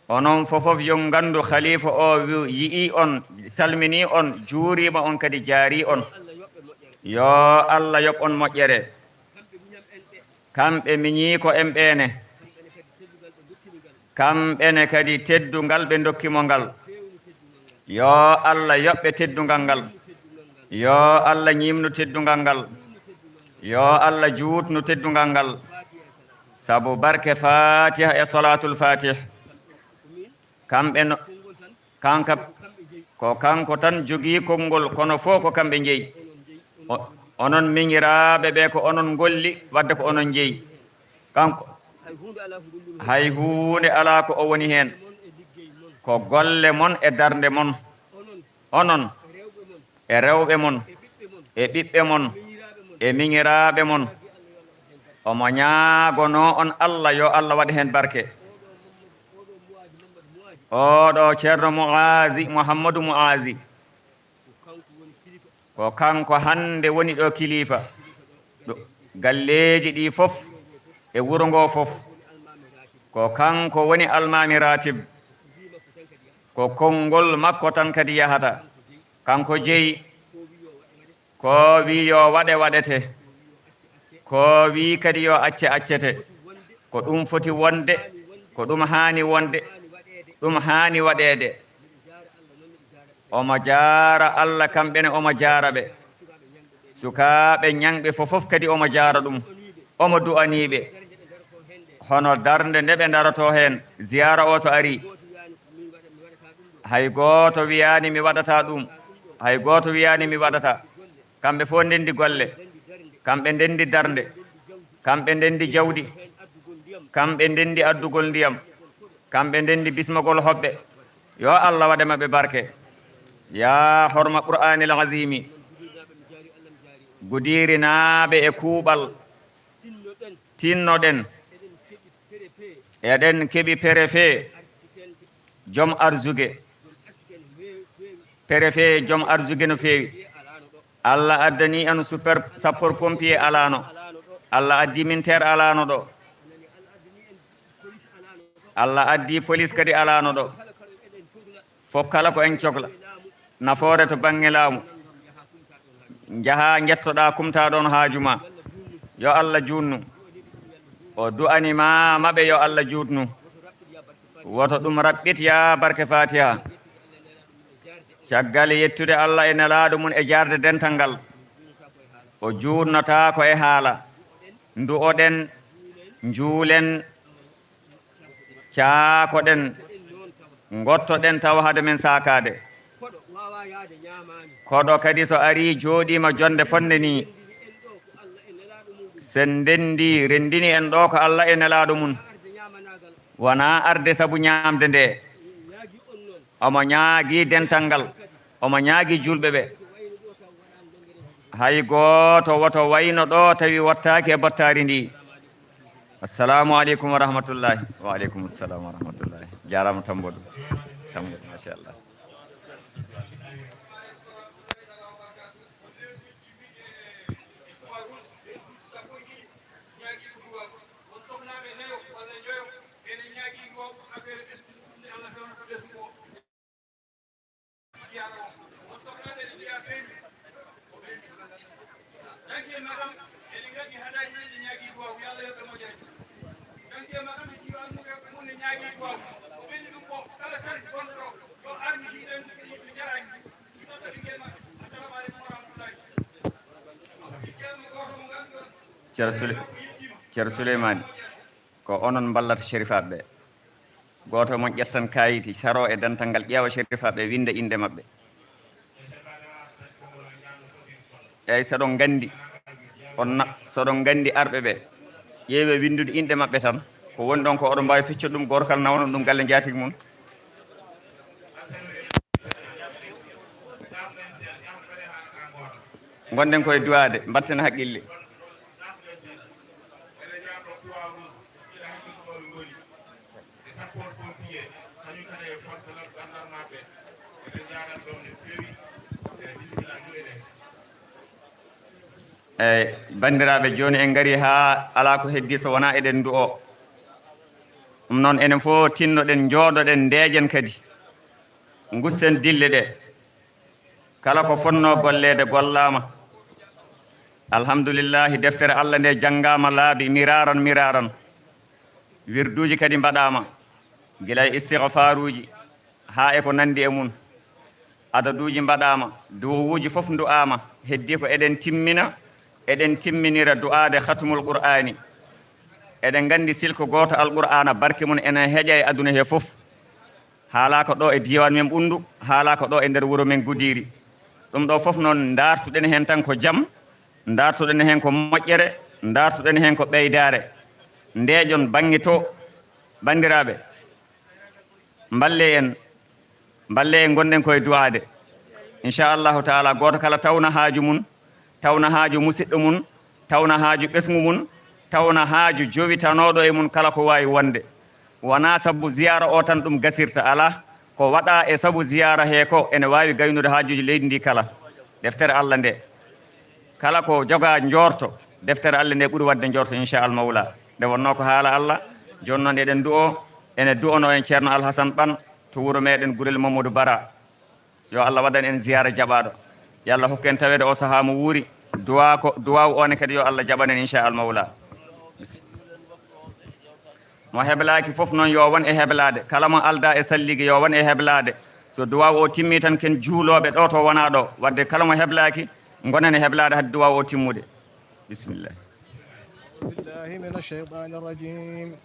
onon fofof yo nganndu khalifa o wi-, yi'ii on, salminii on, juuriima on kadi jaarii on. Yo Allah yoɓ on moƴƴere. Kamɓe miñii ko en ɓeene. Kamɓe ne kadi teddungal ɓe ndokki mo ngal. Yo Allah yoɓ ɓe teddungal ngal. Yo Allah ñiimnu teddungal ngal. Yo Allah juutnu teddungal ngal. Sabu barke Fatiha e Salatul Fatih. Kamɓe no, kanka, ko kanko tan jogii konngol, kono fof ko kamɓe njeyi. O-, onon miñiraaɓe ɓe, ko onon ngolli, wadde ko onon njeyi. Kanko, hay huunde alaa ko o woni heen. Ko golle mon e darnde mon. Onon, e rewɓe mon, e ɓiɓɓe mon, e miñiraaɓe mon. Omo ñaagonoo on Allah, yo Allah waɗ heen barke. Oɗo Ceerno Mu'aazi, Muhammadu Mu'aazi, ko kanko hannde woni ɗo kilifa. Ɗo, galleeji ɗi fof e wuro ngo fof, ko kanko woni almaami ratib. Ko konngol makko tan kadi yahata. Kanko jeyi. Ko wi yo waɗe, waɗete. Ko wi kadi yo acce, accete. Ko ɗum foti wonde, ko ɗum haani wonde, ɗum haani waɗeede. Omo jaara Allah, kamɓe ne omo jaara ɓe. Sukaaɓe ñaŋɓe fofof kadi omo jaara ɗum. Omo du'anii ɓe. Hono darnde nde ɓe ndarotoo heen, ziyaara o so arii, hay gooto wiyaani mi waɗataa ɗum. Hay gooto wiyaani mi waɗataa. Kamɓe fof ndenndi golle. Kamɓe ndenndi darnde. Kamɓe ndenndi jawdi. Kamɓe ndenndi addugol ndiyam. Kamɓe ndenndi bismagol hoɓɓe. Yo Allah waɗe maɓɓe barke. Yaa horma Qur'aanil Aziimi. Gudiirinaaɓe e kuuɓal. Tinnoɗen. Eɗen keɓi préfet. Joom arsugue. Préfet joom arsugue no feewi. Allah addani en super sapeur pompier alaano. Allah addi militaire alaano ɗo. Allah addi police kadi alaano ɗo. Fof kala ko en cokla. Nafoore to bannge laamu. Njahaa njettoɗaa kumtaaɗo on haaju ma. Yo Allah juutnu. O du'ani ma maɓe yo Allah juutnu. Woto ɗum raɓɓit yaa barke Fatiha. Caggal yettude Allah e nelaaɗo mum e jaarde dental ngal, o juutnotaako e haala. Ndu'oɗen, njuulen, caakoɗen, ngottoɗen tawa hade men saakaade. Koɗo kadi so arii jooɗiima jonnde fotnde nii, Sen ndenndi, renndini en ɗoo ko Alla e Nelaaɗo mum. Wonaa arde sabu ñaamde nde. Omo ñaagii dental ngal. Omo ñaagii juulɓe ɓe. Hay gooto woto wayno ɗoo tawi wattaaki e battaari ndi. Assalaamu aleykum wa rahmatullaahi. Wa aleykum assalam wa rahmatullaahi. Jaaraama Tambodu. Tambodu, machallah. Ceerno Sule-, Ceerno Suleymaani, ko onon mballata cerifaaɓe ɓe. Gooto e mon ƴettan kaayiti, saroo e dental ngal, ƴeewa cerifaaɓe ɓe, winnda innde maɓɓe. Eey, so ɗon nganndi, on na-, so ɗon nganndi arɓe ɓe, ƴeewee winndude inɗe maɓɓe tan. Ko woni ɗon ko oɗon mbaawi feccude ɗum, gooto kala nawana ɗum galle njaatigi mum. Ngonɗen koye duwaade, mbatten haqqille. Eey, banndiraaɓe, jooni en ngarii haa alaa ko heddii so wonaa eɗen ndu'oo. Ɗum noon, enen fof tinnoɗen, njooɗoɗen, ndeeƴen kadi. Ngusten dille ɗe. Kala ko fotnoo golleede gollaama. Alhamdulillahi, deftere Alla nde janngaama laabi miraaran miraaran. Wirduuji kadi mbaɗaama, gila e istigfaaruuji haa e ko nanndi e mum. Adaduuji mbaɗaama, duwawuuji fof ndu'aama. Heddii ko eɗen timmina, eɗen timminira du'aade khatmul Qur'aani. Eɗen nganndi silko gooto Alqur'aana, barke mum ene heƴa e aduna he fof. Haalaa ko ɗo e diiwaan men Ɓunndu, haalaa ko ɗo e nder wuro men Gudiiri. Ɗum ɗo fof noon, ndaartuɗen heen tan ko jam, ndaartuɗen heen ko moƴƴere, ndaartuɗen heen ko ɓeydaare. Ndeeƴon bannge to, banndiraaɓe, mballee en, mballee en, ngonɗen koye du'aade. Inchallahu taala, gooto kala tawna haaju mum, tawna haaju musiɗɗo mum, tawna haaju ɓesngu mum, tawna haaju jowitanooɗo e mum kala ko waawi wonde. Wonaa sabu ziyaara o tan ɗum gasirta, alaa. Ko waɗaa e sabu ziyaara he ko ene waawi gaynude haajuuji leydi ndi kala. Deftere Alla nde, kala ko jogaa njoorto, deftere Alla nde ɓuri waɗde njoorto, inchallah mawla. Nde wonnoo ko haala Alla, jooni noon eɗen du'oo, ene du'onoo en Ceerno Alhasan Ɓan to wuro meɗen Gurel Mamadou Bara. Yo Allah waɗan en ziyaara jaɓaaɗo. Yo Allah hokku en taweede o sahaa mo wuuri. Duwaa ko, duwaaw o ne kadi yo Allah jaɓan en, inchallah mawla. Mo heblaaki fof noon yo won e heblaade. Kala mo aldaa e sallige yo won e heblaade. So duwaaw o timmii tan ken juulooɓe ɗo to wonaa ɗo. Wadde kala mo heblaaki, ngonen e heblaade hade duwaaw o timmude. Bisimilla. أعوذ بالله من الشيطان الرجيم.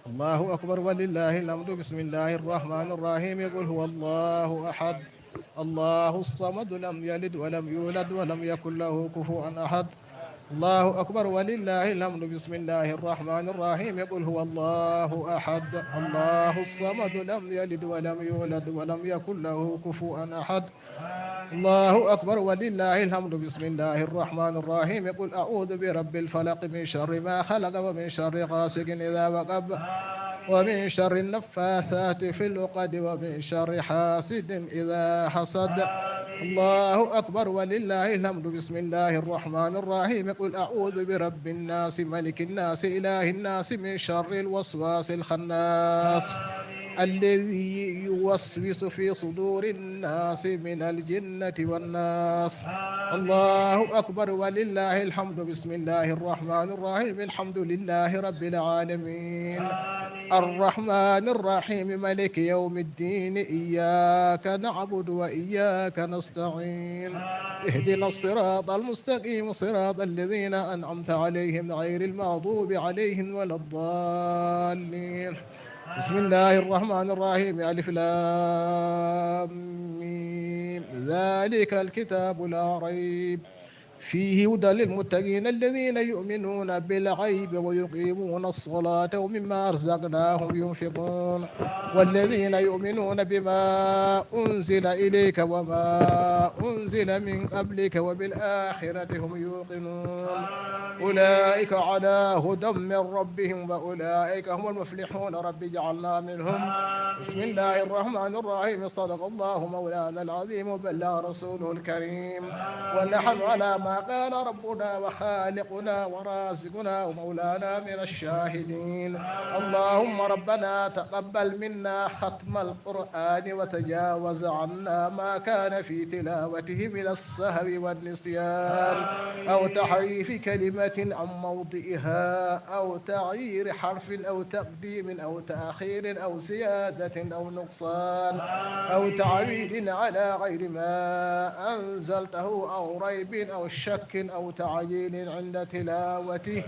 الله أكبر ولله الحمد. بسم الله الرحمن الرحيم. قل هو الله أحد. الله الصمد، لم يلد ولم يولد ولم يكن له كفوا أحد. الله أكبر ولله الحمد. بسم الله الرحمن الرحيم. قل هو الله أحد. الله الصمد، لم يلد ولم يولد ولم يكن له كفوا أحد. الله أكبر ولله الحمد. بسم الله الرحمن الرحيم. قل أعوذ برب الفلق، من شر ما خلق، ومن شر غاسق إذا وقب، ومن شر النفاثات في العقد، ومن شر حاسد إذا حسد. الله أكبر ولله الحمد. بسم الله الرحمن الرحيم. قل أعوذ برب الناس، ملك الناس، إله الناس، من شر الوسواس الخناس، الذي يوسوس في صدور الناس من الجنة والناس. الله أكبر ولله الحمد. بسم الله الرحمن الرحيم. الحمد لله رب العالمين. الرحمن الرحيم. ملك يوم الدين. إياك نعبد وإياك نستعين. اهدنا الصراط المستقيم، صراط الذين أنعمت عليهم، غير المغضوب عليهم ولا الضالين. بسم الله الرحمن الرحيم. ألف لام ميم. ذلك الكتاب لا ريب فيه هدى للمتقين الذين يؤمنون بالغيب ويقيمون الصلاة ومما رزقناهم ينفقون والذين يؤمنون بما أنزل إليك وما أنزل من قبلك وبالآخرة هم يوقنون. أولئك على هدى من ربهم وأولئك هم المفلحون. رب اجعلنا منهم. بسم الله الرحمن الرحيم. صدق الله مولانا العظيم وبلغ رسوله الكريم. ونحن على ما قال ربنا وخالقنا ورازقنا ومولانا من الشاهدين. اللهم ربنا تقبل منا ختم القرآن وتجاوز عنا ما كان في تلاوته من السهو والنسيان أو تحريف كلمة عن موضعها أو تغيير حرف أو تقديم أو تأخير أو زيادة أو نقصان أو تعويل على غير ما أنزلته أو ريب أو شك أو تعجيل عند تلاوته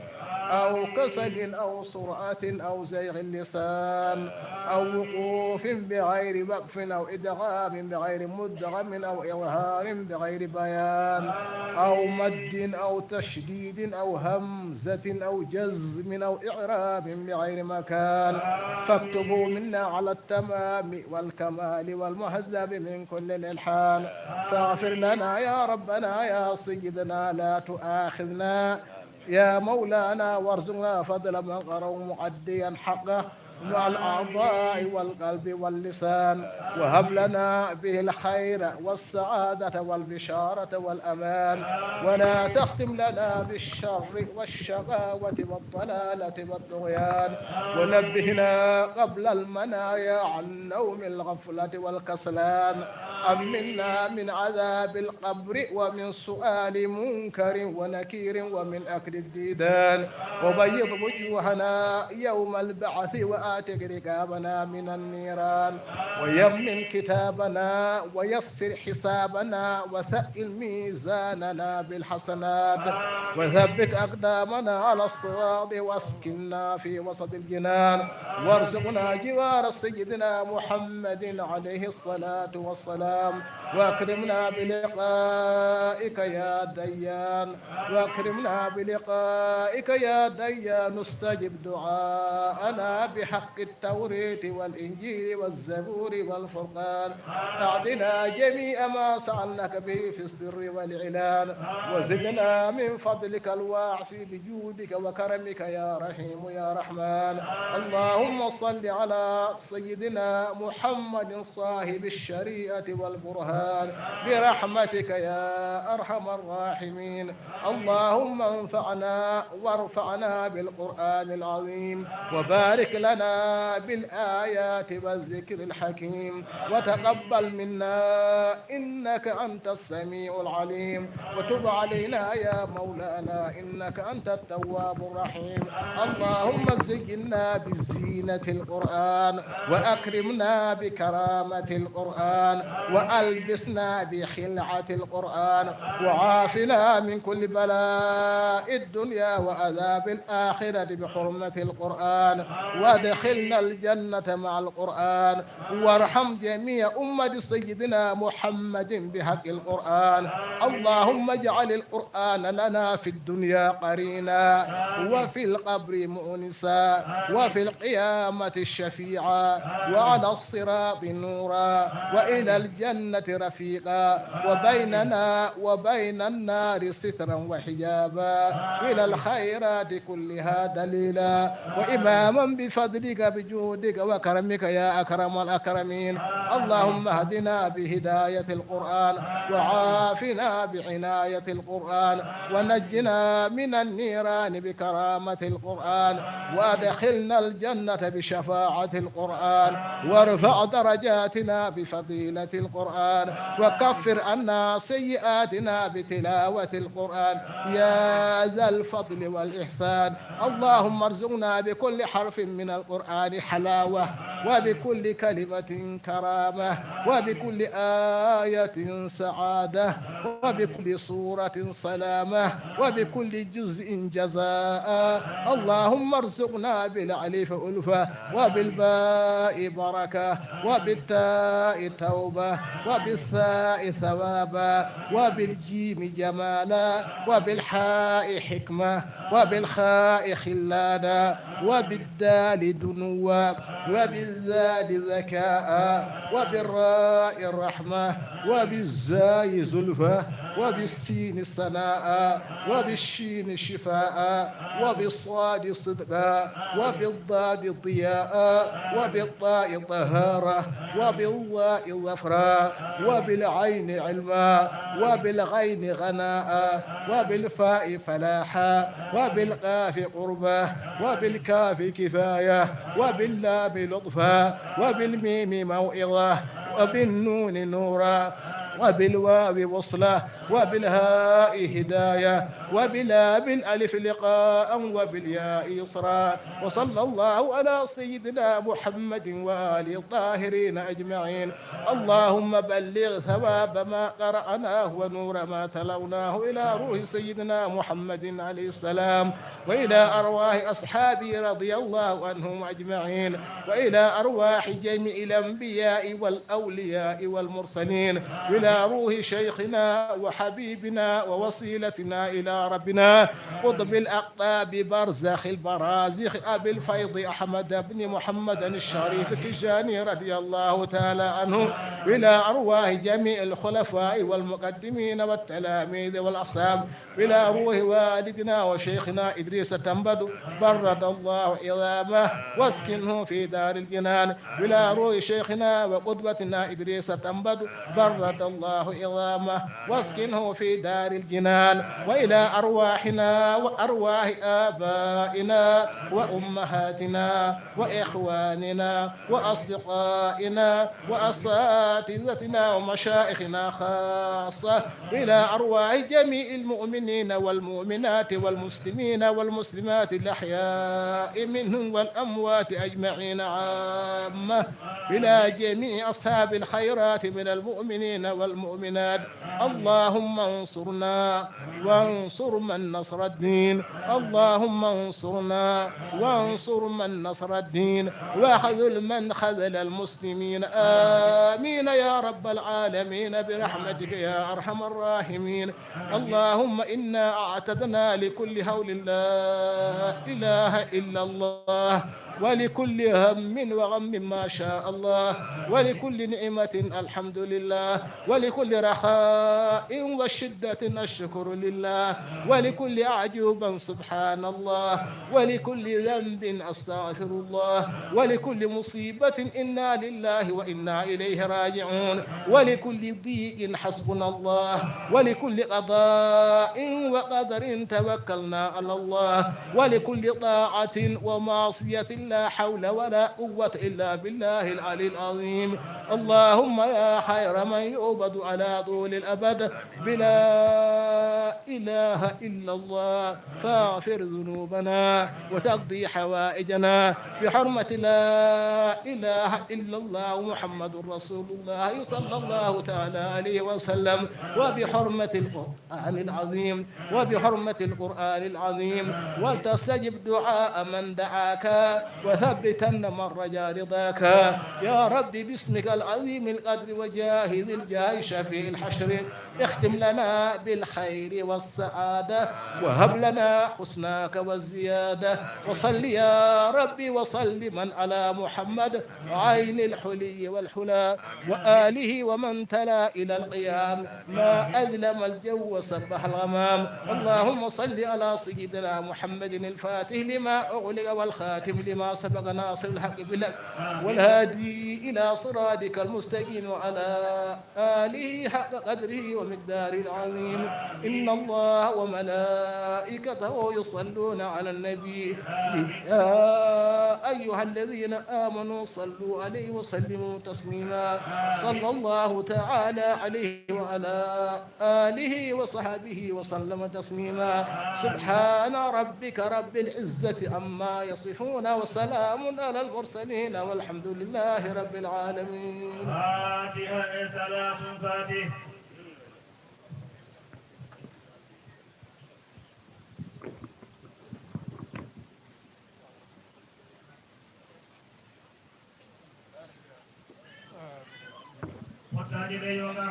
أو كسل أو سرعة أو زيغ اللسان أو وقوف بغير وقف أو إدغام بغير مدغم أو إظهار بغير بيان أو مد أو تشديد أو همزة أو جزم أو إعراب بغير مكان، فاكتبه منا على التمام والكمال والمهذب من كل الإلحان. فاغفر لنا يا ربنا يا سيدنا، لا تؤاخذنا يا مولانا، وارزقنا فضل من قرأه مؤديا حقه مع الأعضاء والقلب واللسان، وهب لنا به الخير والسعادة والبشارة والأمان، ولا تختم لنا بالشر والشقاوة والضلالة والطغيان، ونبهنا قبل المنايا عن نوم الغفلة والكسلان، أمنا من عذاب القبر ومن سؤال منكر ونكير ومن أكل الديدان، وبيض وجوهنا يوم البعث وأعتق رقابنا من النيران، ويمن كتابنا ويسر حسابنا وثقل ميزاننا بالحسنات، وثبت أقدامنا على الصراط واسكننا في وسط الجنان، وارزقنا جوار سيدنا محمد عليه الصلاة والسلام، وأكرمنا بلقائك يا ديان، وأكرمنا بلقائك يا ديان، استجب دعاءنا بحق التوراة والإنجيل والزبور والفرقان، أعطنا جميع ما سألناك به في السر والإعلان، وزدنا من فضلك الواسع بجودك وكرمك يا رحيم يا رحمن. اللهم صل على سيدنا محمد صاحب الشريعة والبرهان برحمتك يا أرحم الراحمين. اللهم انفعنا وارفعنا بالقرآن العظيم، وبارك لنا بالآيات والذكر الحكيم، وتقبل منا إنك أنت السميع العليم، وتب علينا يا مولانا إنك أنت التواب الرحيم. اللهم زينا بزينة القرآن، وأكرمنا بكرامة القرآن، وألبسنا بخلعة القرآن، وعافنا من كل بلاء الدنيا وعذاب الآخرة بحرمة القرآن، وأدخلنا الجنة مع القرآن، وارحم جميع أمة سيدنا محمد بحق القرآن. اللهم اجعل القرآن لنا في الدنيا قرينا، وفي القبر مؤنسا، وفي القيامة شفيعا، وعلى الصراط نورا، وإلى الجنة رفيقا، وبيننا وبين النار سترا وحجابا، وإلى الخيرات كلها دليلا، وإماما بفضلك بجودك وكرمك يا أكرم الأكرمين. اللهم اهدنا بهداية القرآن، وعافنا بعناية القرآن، ونجنا من النيران بكرامة القرآن، وأدخلنا الجنة بشفاعة القرآن، وارفع درجاتنا بفضيلة القرآن، وكفر عنا سيئاتنا بتلاوة القرآن يا ذا الفضل والإحسان. اللهم ارزقنا بكل حرف من القرآن حلاوة، وبكل كلمة كرامة، وبكل آية سعادة، وبكل سورة سلامة، وبكل جزء جزاء. اللهم ارزقنا بالألف ألفة، وبالباء بركة، وبالتاء توبة، وبالثاء ثوابا، وبالجيم جمالا، وبالحاء حكمة، وبالخاء خلانا، وبالدال دنوا، وبالذال ذكاء، وبالراء رحمة، وبالزاي زلفى، وبالسين سناء، وبالشين شفاء، وبالصاد صدقا، وبالضاد ضياء، وبالطاء طهارة، وبالظاء ظفرا، وبالعين علما، وبالغين غناء، وبالفاء فلاحا، وبالقاف قربا، وبالكاف كفاية، وباللام لطفا، وبالميم موعظة، وبالنون نورا، وبالواو وصلة، وبالهاء هداية، وباللام الألف لقاء، وبالياء يسرا. وصلى الله على سيدنا محمد وآله الطاهرين أجمعين. اللهم بلغ ثواب ما قرأناه ونور ما تلوناه إلى روح سيدنا محمد عليه السلام، وإلى أرواح أصحابه رضي الله عنهم أجمعين، وإلى أرواح جميع الأنبياء والأولياء والمرسلين، وإلى روح شيخنا وحبيبنا ووسيلتنا إلى ربنا قطب الأقطاب برزخ البرازخ أبي الفيض أحمد بن محمد الشريف التجاني رضي الله تعالى عنه، وإلى أرواح جميع الخلفاء والمقدمين والتلاميذ والأصحاب، وإلى روح والدنا وشيخنا إدريس تنبد، برد الله عظامه واسكنه في دار الجنان، وإلى روح شيخنا وقدوتنا إدريس تنبد، برد الله عظامه واسكنه في دار الجنان، وإلى أرواحنا وأرواح آبائنا وأمهاتنا وإخواننا وأصدقائنا وأساتذتنا ومشايخنا خاصة، إلى أرواح جميع المؤمنين والمؤمنات والمسلمين والمسلمات الأحياء منهم والأموات أجمعين عامة، إلى جميع أصحاب الخيرات من المؤمنين والمؤمنات. اللهم انصرنا وانصر من نصر الدين. اللهم انصرنا وانصر من نصر الدين، واخذل من خذل المسلمين. آمين يا رب العالمين برحمتك يا أرحم الراحمين. اللهم إنا أعتدنا لكل هول لا إله إلا الله، ولكل هم وغم ما شاء الله، ولكل نعمة الحمد لله، ولكل رخاء وشدة الشكر لله، ولكل أعجوبة سبحان الله، ولكل ذنب أستغفر الله، ولكل مصيبة إنا لله وإنا إليه راجعون، ولكل ضيق حسبنا الله، ولكل قضاء وقدر توكلنا على الله، ولكل طاعة ومعصية لا حول ولا قوة إلا بالله العلي العظيم. اللهم يا خير من يعبد على طول الأبد بلا إله إلا الله، فاغفر ذنوبنا وتقضي حوائجنا بحرمة لا إله إلا الله محمد رسول الله صلى الله تعالى عليه وسلم، وبحرمة القرآن العظيم، وبحرمة القرآن العظيم، ولتستجب دعاء من دعاك، وثبتن من رجا رضاك. يا رب باسمك العظيم القدر وجاهه ذي الجاه شفيع الحشر، اختم لنا بالخير والسعادة، وهب لنا حسناك والزيادة. وصل يا ربي وسلم على محمد عين الحلي والحلى، وآله ومن تلا إلى القيام ما أظلم الجو وسبح الغمام. اللهم صل على سيدنا محمد الفاتح لما أغلق والخاتم لما سبق ناصر الحق بالحق والهادي إلى صراطك المستقيم وعلى آله حق قدره ومقداره العظيم. إن الله وملائكته يصلون على النبي. يا أيها الذين آمنوا صلوا عليه وسلموا تسليما. صلى الله تعالى عليه وعلى آله وصحبه وسلم تسليما. سبحان ربك رب العزة عما يصفون وسلام على المرسلين والحمد لله رب العالمين. Fatiha e salaatul fatih. Pottaani ɓe yoga.